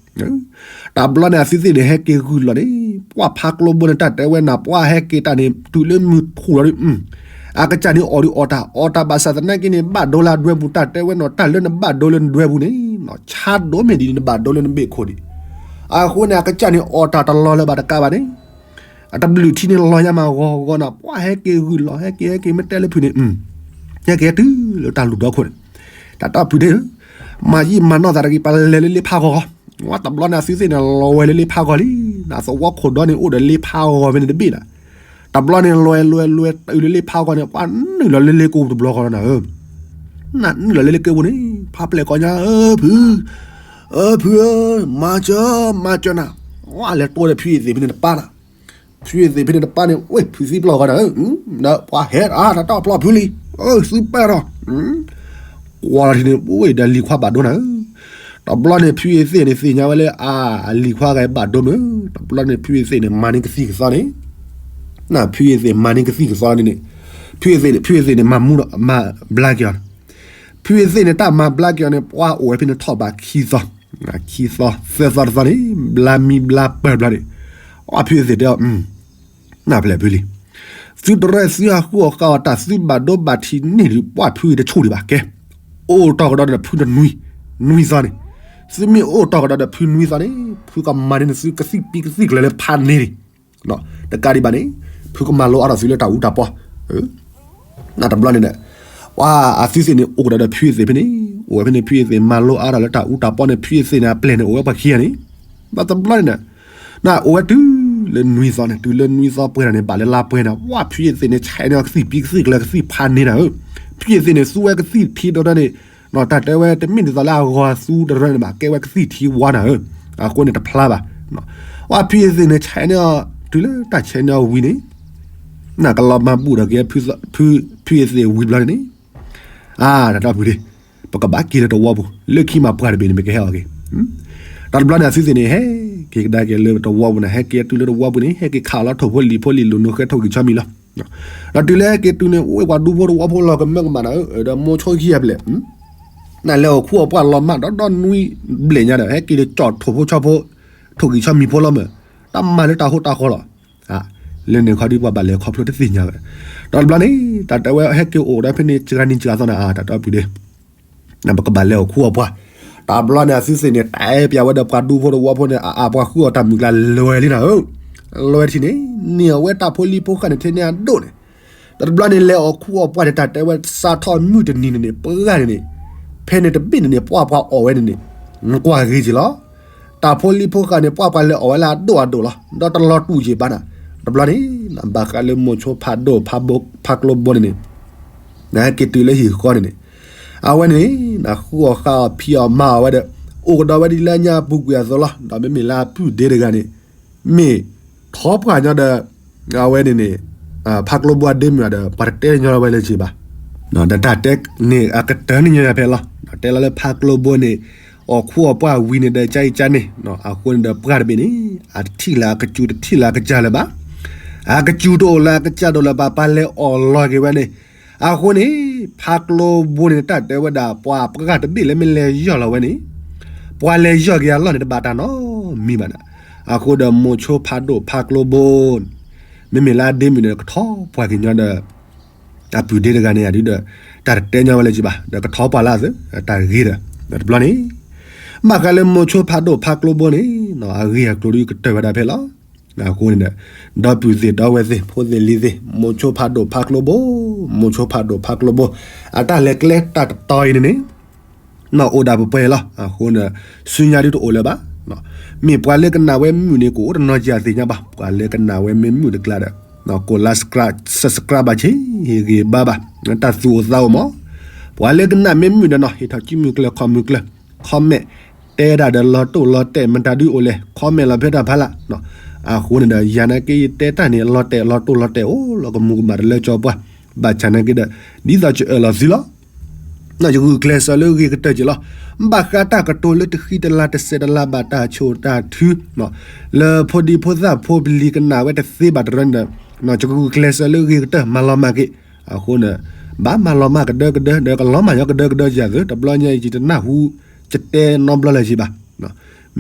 တဘျီန့ၣ် အသုသ့ၣ်န့ၣ် ဟဲက့ၤဂုာ်လီၤန့ၣ် ပှၤဖးကျိဘိန့ၣ် တၢ်တဲဝဲနၤ ပှၤဟဲက့ၤတၢ်န့ၣ် တုၤလၢမုၢ်ထူၣ်လီၤဒီး အကစၢ်န့ၣ်အီၣ်ဒုးအီၣ်တၢ် အီၣ်တၢ်ဘၣ်ဆၣ်သနာ်က့န့ၣ် ဘၣ်ဒိလၢအဒွဲပူၤ တၢ်တဲဝဲနီၤ တၢ်လၢနဘၣ်ဒိလၢနဒွဲပူၤန့ၣ် ဆါဒိၣ်မ့ၢ်ဒ်န့ၣ် နဘၣ်ဒိလၢနဘ့ၣ်ခိၣ်ဒံး. အဃိန့ၣ် အကစၢ်န့ၣ်အီၣ်တၢ်တလီၤလၢၤဘၣ်တကးဘၣ်န့ၣ် အတဘျုးထံန့ၣ်လီၤညါမးဂီၤဂီၤနီၤ ပှၤဟဲက့ၤဂုာ်လီၤ ဟဲက့ၤဟဲက့ၤမ့ၢ်တဲလၢဖုန့ၣ် ဟဲက့ၤတုၤလၢတၢ်လူၢ်ဒီခိၣ်န့ၣ် တၢ်တီဖုဒ့ဧၢ, မၤယံာ်မၤနီၢ်သးတဂ့ၤ ပလဲၤလၢလ့ဖးဂီၤဂီၤ. တဘျီန့ၣ် အသုသ့ၣ်န့ၣ် လီၤဝဲလၢလ့ဖးဂီၤလံ, နသဝီခိၣ်ဒီန့ၣ် အိၣ်ဒီးလ့ဖးဂီၤဖဲန့ၣ်တဘ့ၣ်လီၤ. တဘျီန့ၣ် လီၤဝဲလီၤဝဲလီၤဝဲတုၤလၢလ့ဖးဂီၤန့ၣ် ပှၤနုာ်လီၤလၢလ့ကိပူၤတဘျီဃီလီၤနၤဧၢ, နနုာ်လီၤလၢလ့ကိပူၤန့ၣ် ဖးပျဲၢ်ကီညါဧၢ ဖု, ဧၢ ဖုဧၢ, မၤစၢၤ မၤစၢၤနၤ, ဝဲလဲၤတိဒီးဖုအသ့ၣ်ဖဲန့ၣ်တပၢ်နၤ ဖုအသ့ၣ်ဖဲန့ၣ်တပၢ်န့ၣ် ဝဲဖုသံပျီၢ်ဃီဒီး ဒီးပှၤဟဲအါ တၢ်တီပျီၢ်ဖုလံ, သုပဲၢ်ထီၣ်, ကွၢ်လီၤထံန့ၣ် အိၣ်ဒီးလံၤခွါဘၣ်ဒိနၤဧၢ. တဘျီန့ၣ် ဖုအသ့ၣ်န့ၣ် သ့ၣ်ညါဝဲလၢအလံၤခွါဂၤဘၣ်ဒိမုၢ်, တဘျီန့ၣ် ဖုအသ့ၣ်န့ၣ် မၤန့ၢ်ကသံၣ်ကသီန့ၣ်, ဖုအသ့ၣ်မၤန့ၢ်ကသံၣ်ကသီန့ၣ်န့ၣ်, ဖုအသ့ၣ်န့ၣ် ဖုအသ့ၣ်န့ၣ် မၤမူဒီး မၤဘျါက့ၤအီၤ, ဖုအသ့ၣ်န့ၣ် တၢ်မၤဘျါက့ၤအီၤန့ၣ် ပှၤအိၣ်ဝဲဖဲန့ၣ်ထီၣ်ဘးခံသီ, ခံသီ သၢသီတသီန့ၣ် ဘျါမံဘျါပၢၢ်ဘျီန့ၣ်, အဖုအသ့ၣ်တဲအီၤ နၢ်ပျဲၢ်ဖုလံ, သုတရၢသုဟးဃုအီၣ်ဃုအီတၢ် သုဘၣ်ဒိဘၣ်ထံးန့ၢ်ဒုး ပှၤဖုအံၤတဆူၣ်ဒံးဘၣ်ကဲ, အိၣ်တီၢ်ကဒီးဒီးဖုတနွံ, နွံသီန့ၣ်, သုမ့ၢ်အိၣ်တီၢ်ကဒီးဒီးဖုနွံသီန့ၣ် ဖုကမၤန့ၢ်သုကသံၣ်ပံကသံၣ်ကျၢၤလၢဖးန့ၣ်လံ တကးဒံးဘၣ်န့ၣ် ဖုကမၤလိအါထီၣ်သုလၢတၢ်အူတၢ်ပီ, နတဘျီန့ၣ်ဒီး, ပှၤအသုသ့ၣ်န့ၣ် အိၣ်ကဒီးဒီးဖုအသ့ၣ်ဖဲန့ၣ်, အိၣ်ဝဲဖဲန့ၣ် ဖုအသ့ၣ်မၤလိအါထီၣ်လၢတၢ်အူတၢ်ပီန့ၣ် ဖုအသ့ၣ်န့ၣ် အပျဲၢ်န့ၣ် အိၣ်ဝဲပှၤခံဂၤန့ၣ်, ဒီးတဘျီန့ၣ်ဒီး, နအိၣ်ဝဲတုၤလၢနွံသီန့ၣ် တုၤလၢနွံသီပှဲၤထီၣ်န့ၣ် ဘၣ်လၢလါပှဲၤန့ၣ် ပှၤဖုအသ့ၣ်န့ၣ် ဆဲးန့ၢ်အီၤကသံၣ်ပံကသံၣ်ကျၢၤကသံၣ်ဖးန့ၢ်နၤဧၢ, ဖုအသ့ၣ်န့ၣ် သူဝဲကသံၣ်ထံဒီးန့ၣ် တၢ်တဲဝဲတမ့ၢ်ဒ်သိးလၢအဂီၤသူတရၢန့ၣ်ဘၣ် ကဲဝဲကသံၣ်ထံဝါနၤဧၢ, အဃိန့ၣ်တဖျါဘၣ်, ပှၤဖုအသ့ၣ်န့ၣ် ဆဲးန့ၢ်အီၤ တုၤလၢတၢ်ဆဲးန့ၢ်အီၤဝံၤန့ၣ် နကလီၤမၢ်ဘူၣ်ဒီးက့ၤ ဖုအသ့ၣ်ဝံၤဘျီန့ၣ်န့ၣ်, အါ တၢ်တီဖုဒ့, ပကဘၣ်က့ၤလၢတဝီပူၤ လၢခံမးပှၤတဘ့ၣ်န့ၣ် မ့ၢ်ကဟဲအီၤက့ၤ, တၢ်တဘျီန့ၣ် အသုသ့ၣ်န့ၣ် ဟဲက့ၤကဒါက့ၤလၢတဝီပူၤန့ၣ် ဟဲက့ၤတုၤလၢတဝီပူၤန့ၣ် ဟဲက့ၤခးလီၤထိၣ်ဖိလံၤဖိလံၤလိၤ နုာ်ဃဲထိၣ်ဂံၢ်ဆီမံၤလီၤ, ဒီးတုၤလၢဟဲက့ၤတုၤန့ၣ် အိၣ်ဝဲပှၤဒူဖိတဝီဖိလီၤကမၢကမၣ်နၤဧၢ, ဒီးမိၤဆိခံဂၤဘျဲၣ် နလဲၤအီၣ်ခူအီၣ်ပှၢ်လီၤမၢ်ဒီးဒီနွံဘျဲၣ်ညါဒီး ဟဲက့ၤလၢကၠီၣ်ထိၣ်ဖိဆီဖိ ထိၣ်ဂံၢ်ဆီမံၤဖိလီၤမၢ်, တၢ်မၤလၢတၢ်ဟိတၢ်ဃီလီၤ, လၢန့ၣ်ခီဒုး ပှၤဘၣ်လဲၤခီဖျိတသ့ၣ်ညါဝဲ, ဒီးတဘျီန့ၣ် တၢ်တဲဝဲဟဲက့ၤအိၣ်ဒီးဖဲန့ၣ် စှၤနံၤစှၤသီန့ၣ် အါ တၢ်တီဖုဒ့ ပကဘၣ်လဲၤအီၣ်ခူအီၣ်ပှၢ်, တဘျီန့ၣ် အသုသ့ၣ်န့ၣ် တဲပျးဝဲဒီးပှၤဒူဖိတဝီဖိန့ၣ် အအါပှၤဃုအီၣ်တၢ်မုၢ်ကျါလဲၤလံနၤဧၢ, လဲၤထံၣ်န့ၣ် န့ၢ်အီၣ်ဝဲတၢ်ဖိလံၤဖိဃၣ်န့ၣ် ထဲန့ၣ်အဒိၣ်န့ၣ်, ဒီးတဘျီန့ၣ် လဲၤအီၣ်ခူအီၣ်ပှၢ်န့ၣ် တၢ်တဲဝဲစးထီၣ်မုၢ်တနံၤန့ၣ်န့ၣ် ပှၢ်န့ၣ်န့ၣ်, ဖဲန့ၣ်တဘ့ၣ်န့ၣ်န့ၣ် ပှၢ်ပှၤအီၣ်ဝဲန့ၣ်န့ၣ်, နကွၢ်ဂ့ၤက့ၤလီၤ တၢ်ဖိလံၤဖိဃၣ်န့ၣ် ပှၢ်ပှၤလဲၤအီၣ်ဝဲလၢအဒိၣ်အဒိၣ်လီၤ, ဒီးတလီၤတူာ်က့ၤဘၣ်နၤ, တဘျီန့ၣ် ဘၣ်ဃးလၢမိၤဆိဖးဒိၣ်ဖးကျိဘိန့ၣ်န့ၣ်, နဟဲက့ၤတုၤလၢဟံၣ်ဃီန့ၣ်န့ၣ်, အဝဲန့ၣ် နဃုအီၣ်ဃုအီၣ်ဖံးအီၣ်မၤအီၣ်ဝဲဒီး, အိၣ်ကဒီးဝဲဒ်လၢညါပူၤကွံာ်အသိးလီၤ, ဒီးမ့မ့ၢ်လၢအပုၢ်ဒ့တဂၤန့ၣ်, မ့ၢ်ထီပှၢ်ညီဒီး, အဝဲန့ၣ်န့ၣ်, ဖးကျိဘိအဒ့မုၣ်ဒီး ပှၤတတဲညီဝဲလၢၤဘၣ် ဒီးတၢ်တဲန့ၣ် အကတၢၢ်န့ၣ်ညီဖဲလီၤ, တဲလီၤလၢဖးကျိဘိန့ၣ်, အီၣ်ခူအီၣ်ပှၢ်ဝံၤန့ၣ်ဒီး ကၢအံၤကၢန့ၣ်, အဃိန့ၣ်ဒီးပှၢ်တဘ့ၣ်န့ၣ်, အတထံၣ်လၢအကစူၤတထံၣ်လၢအကစၢ်လၢၤဘၣ်, အကစူၤတအိၣ်လၢအကစၢ်တအိၣ်လၢၤဘၣ် ပှၤလဲၤအီၣ်လီၤက့ၤဝဲန့ၣ်, အဃိန့ၣ်, ဖးကျိဘိန့ၣ် တၢ်တဲဝဲဒၣ် ပှၤပှၢ်တဘ့ၣ်လၢမ့ၢ်လဲၤယီၢ်လီၤဝဲန့ၣ်, ပှၤလဲၤယီၢ်က့ၤအလီၢ်န့ၣ် တဘၣ်တၢ်နီတမံၤဘၣ်နၤ, အဃိဒီးမိၤဆိဖးဒိၣ်ဖးကျိဘိ မ့မ့ၢ်လၢအဒ့မုၣ်န့ၣ် ကထီပှၢ်က့ၤညီဒီး, အပုၢ်ဒ့တဂၤန့ၣ်ယၤဒုဒီး, တၢ်တတဲညီဝဲလၢၤဘၣ် ဒီးကထီပှၢ်လၢအသး, တၢ်ဂ့ၤဒီး, ဒီးတဘျီန့ၣ်, ဘၣ်ဃးလၢမိၤဆိဖးဒိၣ်ဖးကျိဘိန့ၣ်, အဂ့ၢ်အကျိၤဒုကတၢၢ်ဝဲဒၣ်ဖဲလီၤ, အဃိန့ၣ်ဒီး, ဒီပုၢ်သ့ၣ်ဒီဝဲၢ်သ့ၣ် ဖိသ့ၣ်လံၤသ့ၣ် မိၤဆိဖးဒိၣ်ဖးကျိဘိ, မိၤဆိဖးဒိၣ်ဖးကျိဘိ, အတၢ်လဲၤကျဲတၢ်တတီၤအံၤန့ၣ်န့ၣ် နီၢ်အိၣ်ဒၣ်ပှဲၤပှဲၤလီၤ. အဃိန့ၣ်, ဆူညါဒုတအိၣ်လၢၤဘၣ်. မ့ၢ်ပှၤလၢကနၣ်ဝဲမုာ်န့ၣ် ကအိၣ်တနီၤက့ၤအသ့ၣ်ညါဘၣ်. ပှၤလၢကနၣ်ဝဲမ့ၢ်မုာ်တကျါဒီး, ကိးလါ subscribe ဘၣ်ဆ့, ဟ့ၣ်ဂ့ၤဘါဘၣ်, တၢ်သူၣ်အိၣ်သးအိၣ်မး. ပှၤလၢကနၣ်မ့ၢ်မုာ်ဒီးနီၤ ဟ့ၣ်ထီၣ်စုမုၢ်ကျၢၢ်ခီၣ်မုၢ်ကျၢၢ်, comment, တဲဒၣ်ဒီးလီၤတိၢ်လီၤတဲာ် မတၤဒုအိၣ်လဲၣ် comment လီၤဖဲတၢ်ဖးလၢ်. အဃိန့ၣ်ဒီး ယၤနာ်က့ယတဲတၢ်န့ၣ် လီၤတဲာ်လီၤတိၢ်လီၤတဲာ်အိၣ် လီၤကမူၤကမၣ်တလၢကၠီပှၢ်, ဘၣ်ဆၣ်နာ်က့ဒီး, ဒ်သိးကအၢၣ်လီၤသုလီၤ. ယဂုာ်ကျဲးစၢးလၢအဂ့ၤကတၢၢ်က့ၤလီၤ. ဘၣ်ဃးတၢ်ကတိၤလၢတဃံတလၤတစဲးတလၤဘၣ်တၢ်ဆိၣ်တၢ်ထု လၢဖိဒံဖိသၣ်ဖိပလံၤကနၣ်ဝဲတသ့ဘၣ်တရၢန့ၣ်ဒီး ယဂုာ်ကျဲးစၢးလၢအဂ့ၤကတၢၢ် မၤလီၤမၢ်က့ၤ. အဃိန့ၣ် ဘၣ်မၤလီၤမၢ်ကဒၢကဒၢ ဒီးကလီၤမၢ်ညီကဒၢကဒၢယၤသ့ တဘျီညါအံၤ ယတနၢ်ဟူ ယတဲနီတဘျီလၢၤက့ၤဘၣ်.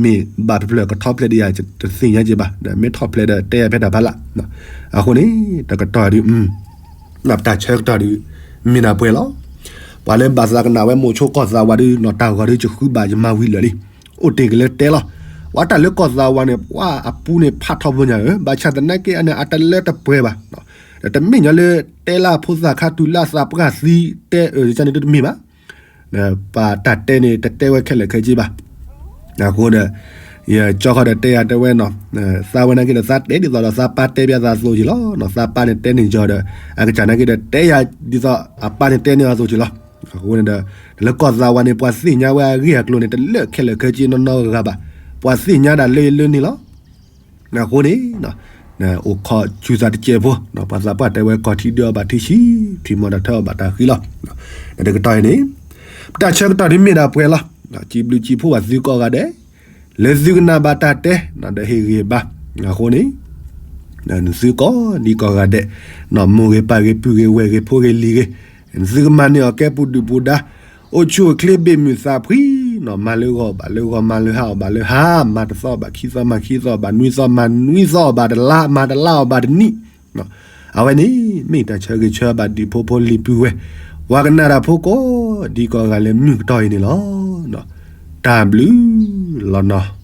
မ့ၢ်ဘၣ်တဖျၢၣ်ကထီၣ်ဖျဲးဒီးယၤ တသ့ၣ်ညါက့ၤဘၣ်, ဒီးမ့ၢ်ထီၣ်ဖျဲးဒီးတဲယၤဖဲတၢ်ဖးလၢ်. အဃိန့ၣ် တကတီၢ်ဒုး ပတၢ်ဆၢကတီၢ်ဒုး မ့ၢ်ဒၣ်ပှဲၤလီၤ. ပှၤလၢဘၣ်သးကနၣ်ဝဲမိၤဆိကီၢ်သးဝးဒုး နီၢ်တၢ်ဂီၤဒုး ယဃုဘၣ်ယမၤဝံၤလၢာ်လံ. အိၣ်တ့ၢ်က့ၤလၢတဲလီၤ. ပှၤတၢ်လၢကီၢ်သးဝးန့ၣ် ပှၤအပူၤန့ၣ်ဖးထီဘိညါဧၢ, ဘၣ်ဆၣ်သနာ်က့အန့ၣ် အတလၢတပှဲၤဘၣ်. ဒီးတမ့ၢ်ညီလၢတဲလၢဖိသၣ်ခါတုၤလၢအသးပှၢ်သံတဲအၢန့ၣ်တမ့ၢ်ဘၣ်. ပှၤတၢ်တဲန့ၣ် တတဲဝဲခဲလၢာ်ခဲဆ့ဘၣ်. အဃိဒီး ယကၠီဃီဒီးတဲယၤတဲဝဲနီၤ, သးဝဲနာ်က့ဒီး သးတဲဒ်သိးဒီးသးပၢ်တဲဘၣ်သးအသိးက့ၤလီၤ. သးပၢ်န့ၣ်တဲန့ၢ်ယၤဒီး အကစၢ်နာ်က့ဒီး တဲယၤဒ်သိးအပၢ်န့ၣ်တဲန့ၢ်အသိးက့ၤလီၤ. အဃိန့ၣ်ဒီး လၢကီၢ်သးဝးန့ၣ် ပှၤသ့ၣ်ညါဝဲအဂ့ၢ်အကျိၤန့ၣ် တလၢခဲလၢာ်ခဲဆ့နီတဂၤဘၣ်. ပှၤသ့ၣ်ညါဒၣ်လၢအလၢန့ၣ်လီၤ. အဃိန့ၣ် အိၣ်ခိးကူသးတစဲးဖိ ပှၤသးပှၢ်တဲဝဲ ကီၢ်ထံဒုးအီၣ်ဘၣ်ထံဆံး ထံမီဒီးထၢအီၣ်ဘၣ်တၢ်ဃံလီၤ. ဒီးတကတီၢ်အံၤန့ၣ် ပတၢ်ဆၢကတီၢ်ဒုးမ့ၢ်ဒၣ်ပှဲၤလီၤ. စံးဘျုးစံးဖှိၣ်ဘၣ်သုကိးဂၤဒဲး လၢသုကနၣ်ဘၣ်တၢ်တဲ ဒီးဟ့ၣ်ဂံၢ်ဘါ. အဃိန့ၣ် သုကိးဒံကိးဂၤဒဲး မိၢ်ဂ့ၤပၢ်ဂ့ၤ ပုၢ်ဂ့ၤဝဲၢ်ဂ့ၤ ဖိဂ့ၤလံၤဂ့ၤ သုကမၤန့ၢ်အီၤကဲပူၤဒုၣ်ပူၤဒါ အိၣ်ဆူၣ်အိၣ်ချ့ဘ့ၣ်မုၢ်သးဖှံ, မၤလၢဂီၤဘၣ်လၢဂီၤ မၤလၢဟါအီၣ်ဘၣ်လၢဟါ, မၤတသီဘၣ်ခံသီ မၤခံသီဘၣ်နွံသီ, မၤနွံသီအီၣ်ဘၣ်တလါ, မၤတလါအီၣ်ဘၣ်တနံၣ်. အဝဲန့ၣ် မ့ၢ်တၢ်ဆၢဂ့ၤဆၢဘၣ်ဒံးဖိဖိလံၤပုၢ်ဝဲၢ် ပှၤကနၣ်တၢ်ဖိကိးဒံကိးဂၤလၢမုၢ်ကတီၢ်အံၤန့ၣ်လီၤ. တၢ်ဘျုးလီၤနီၤ.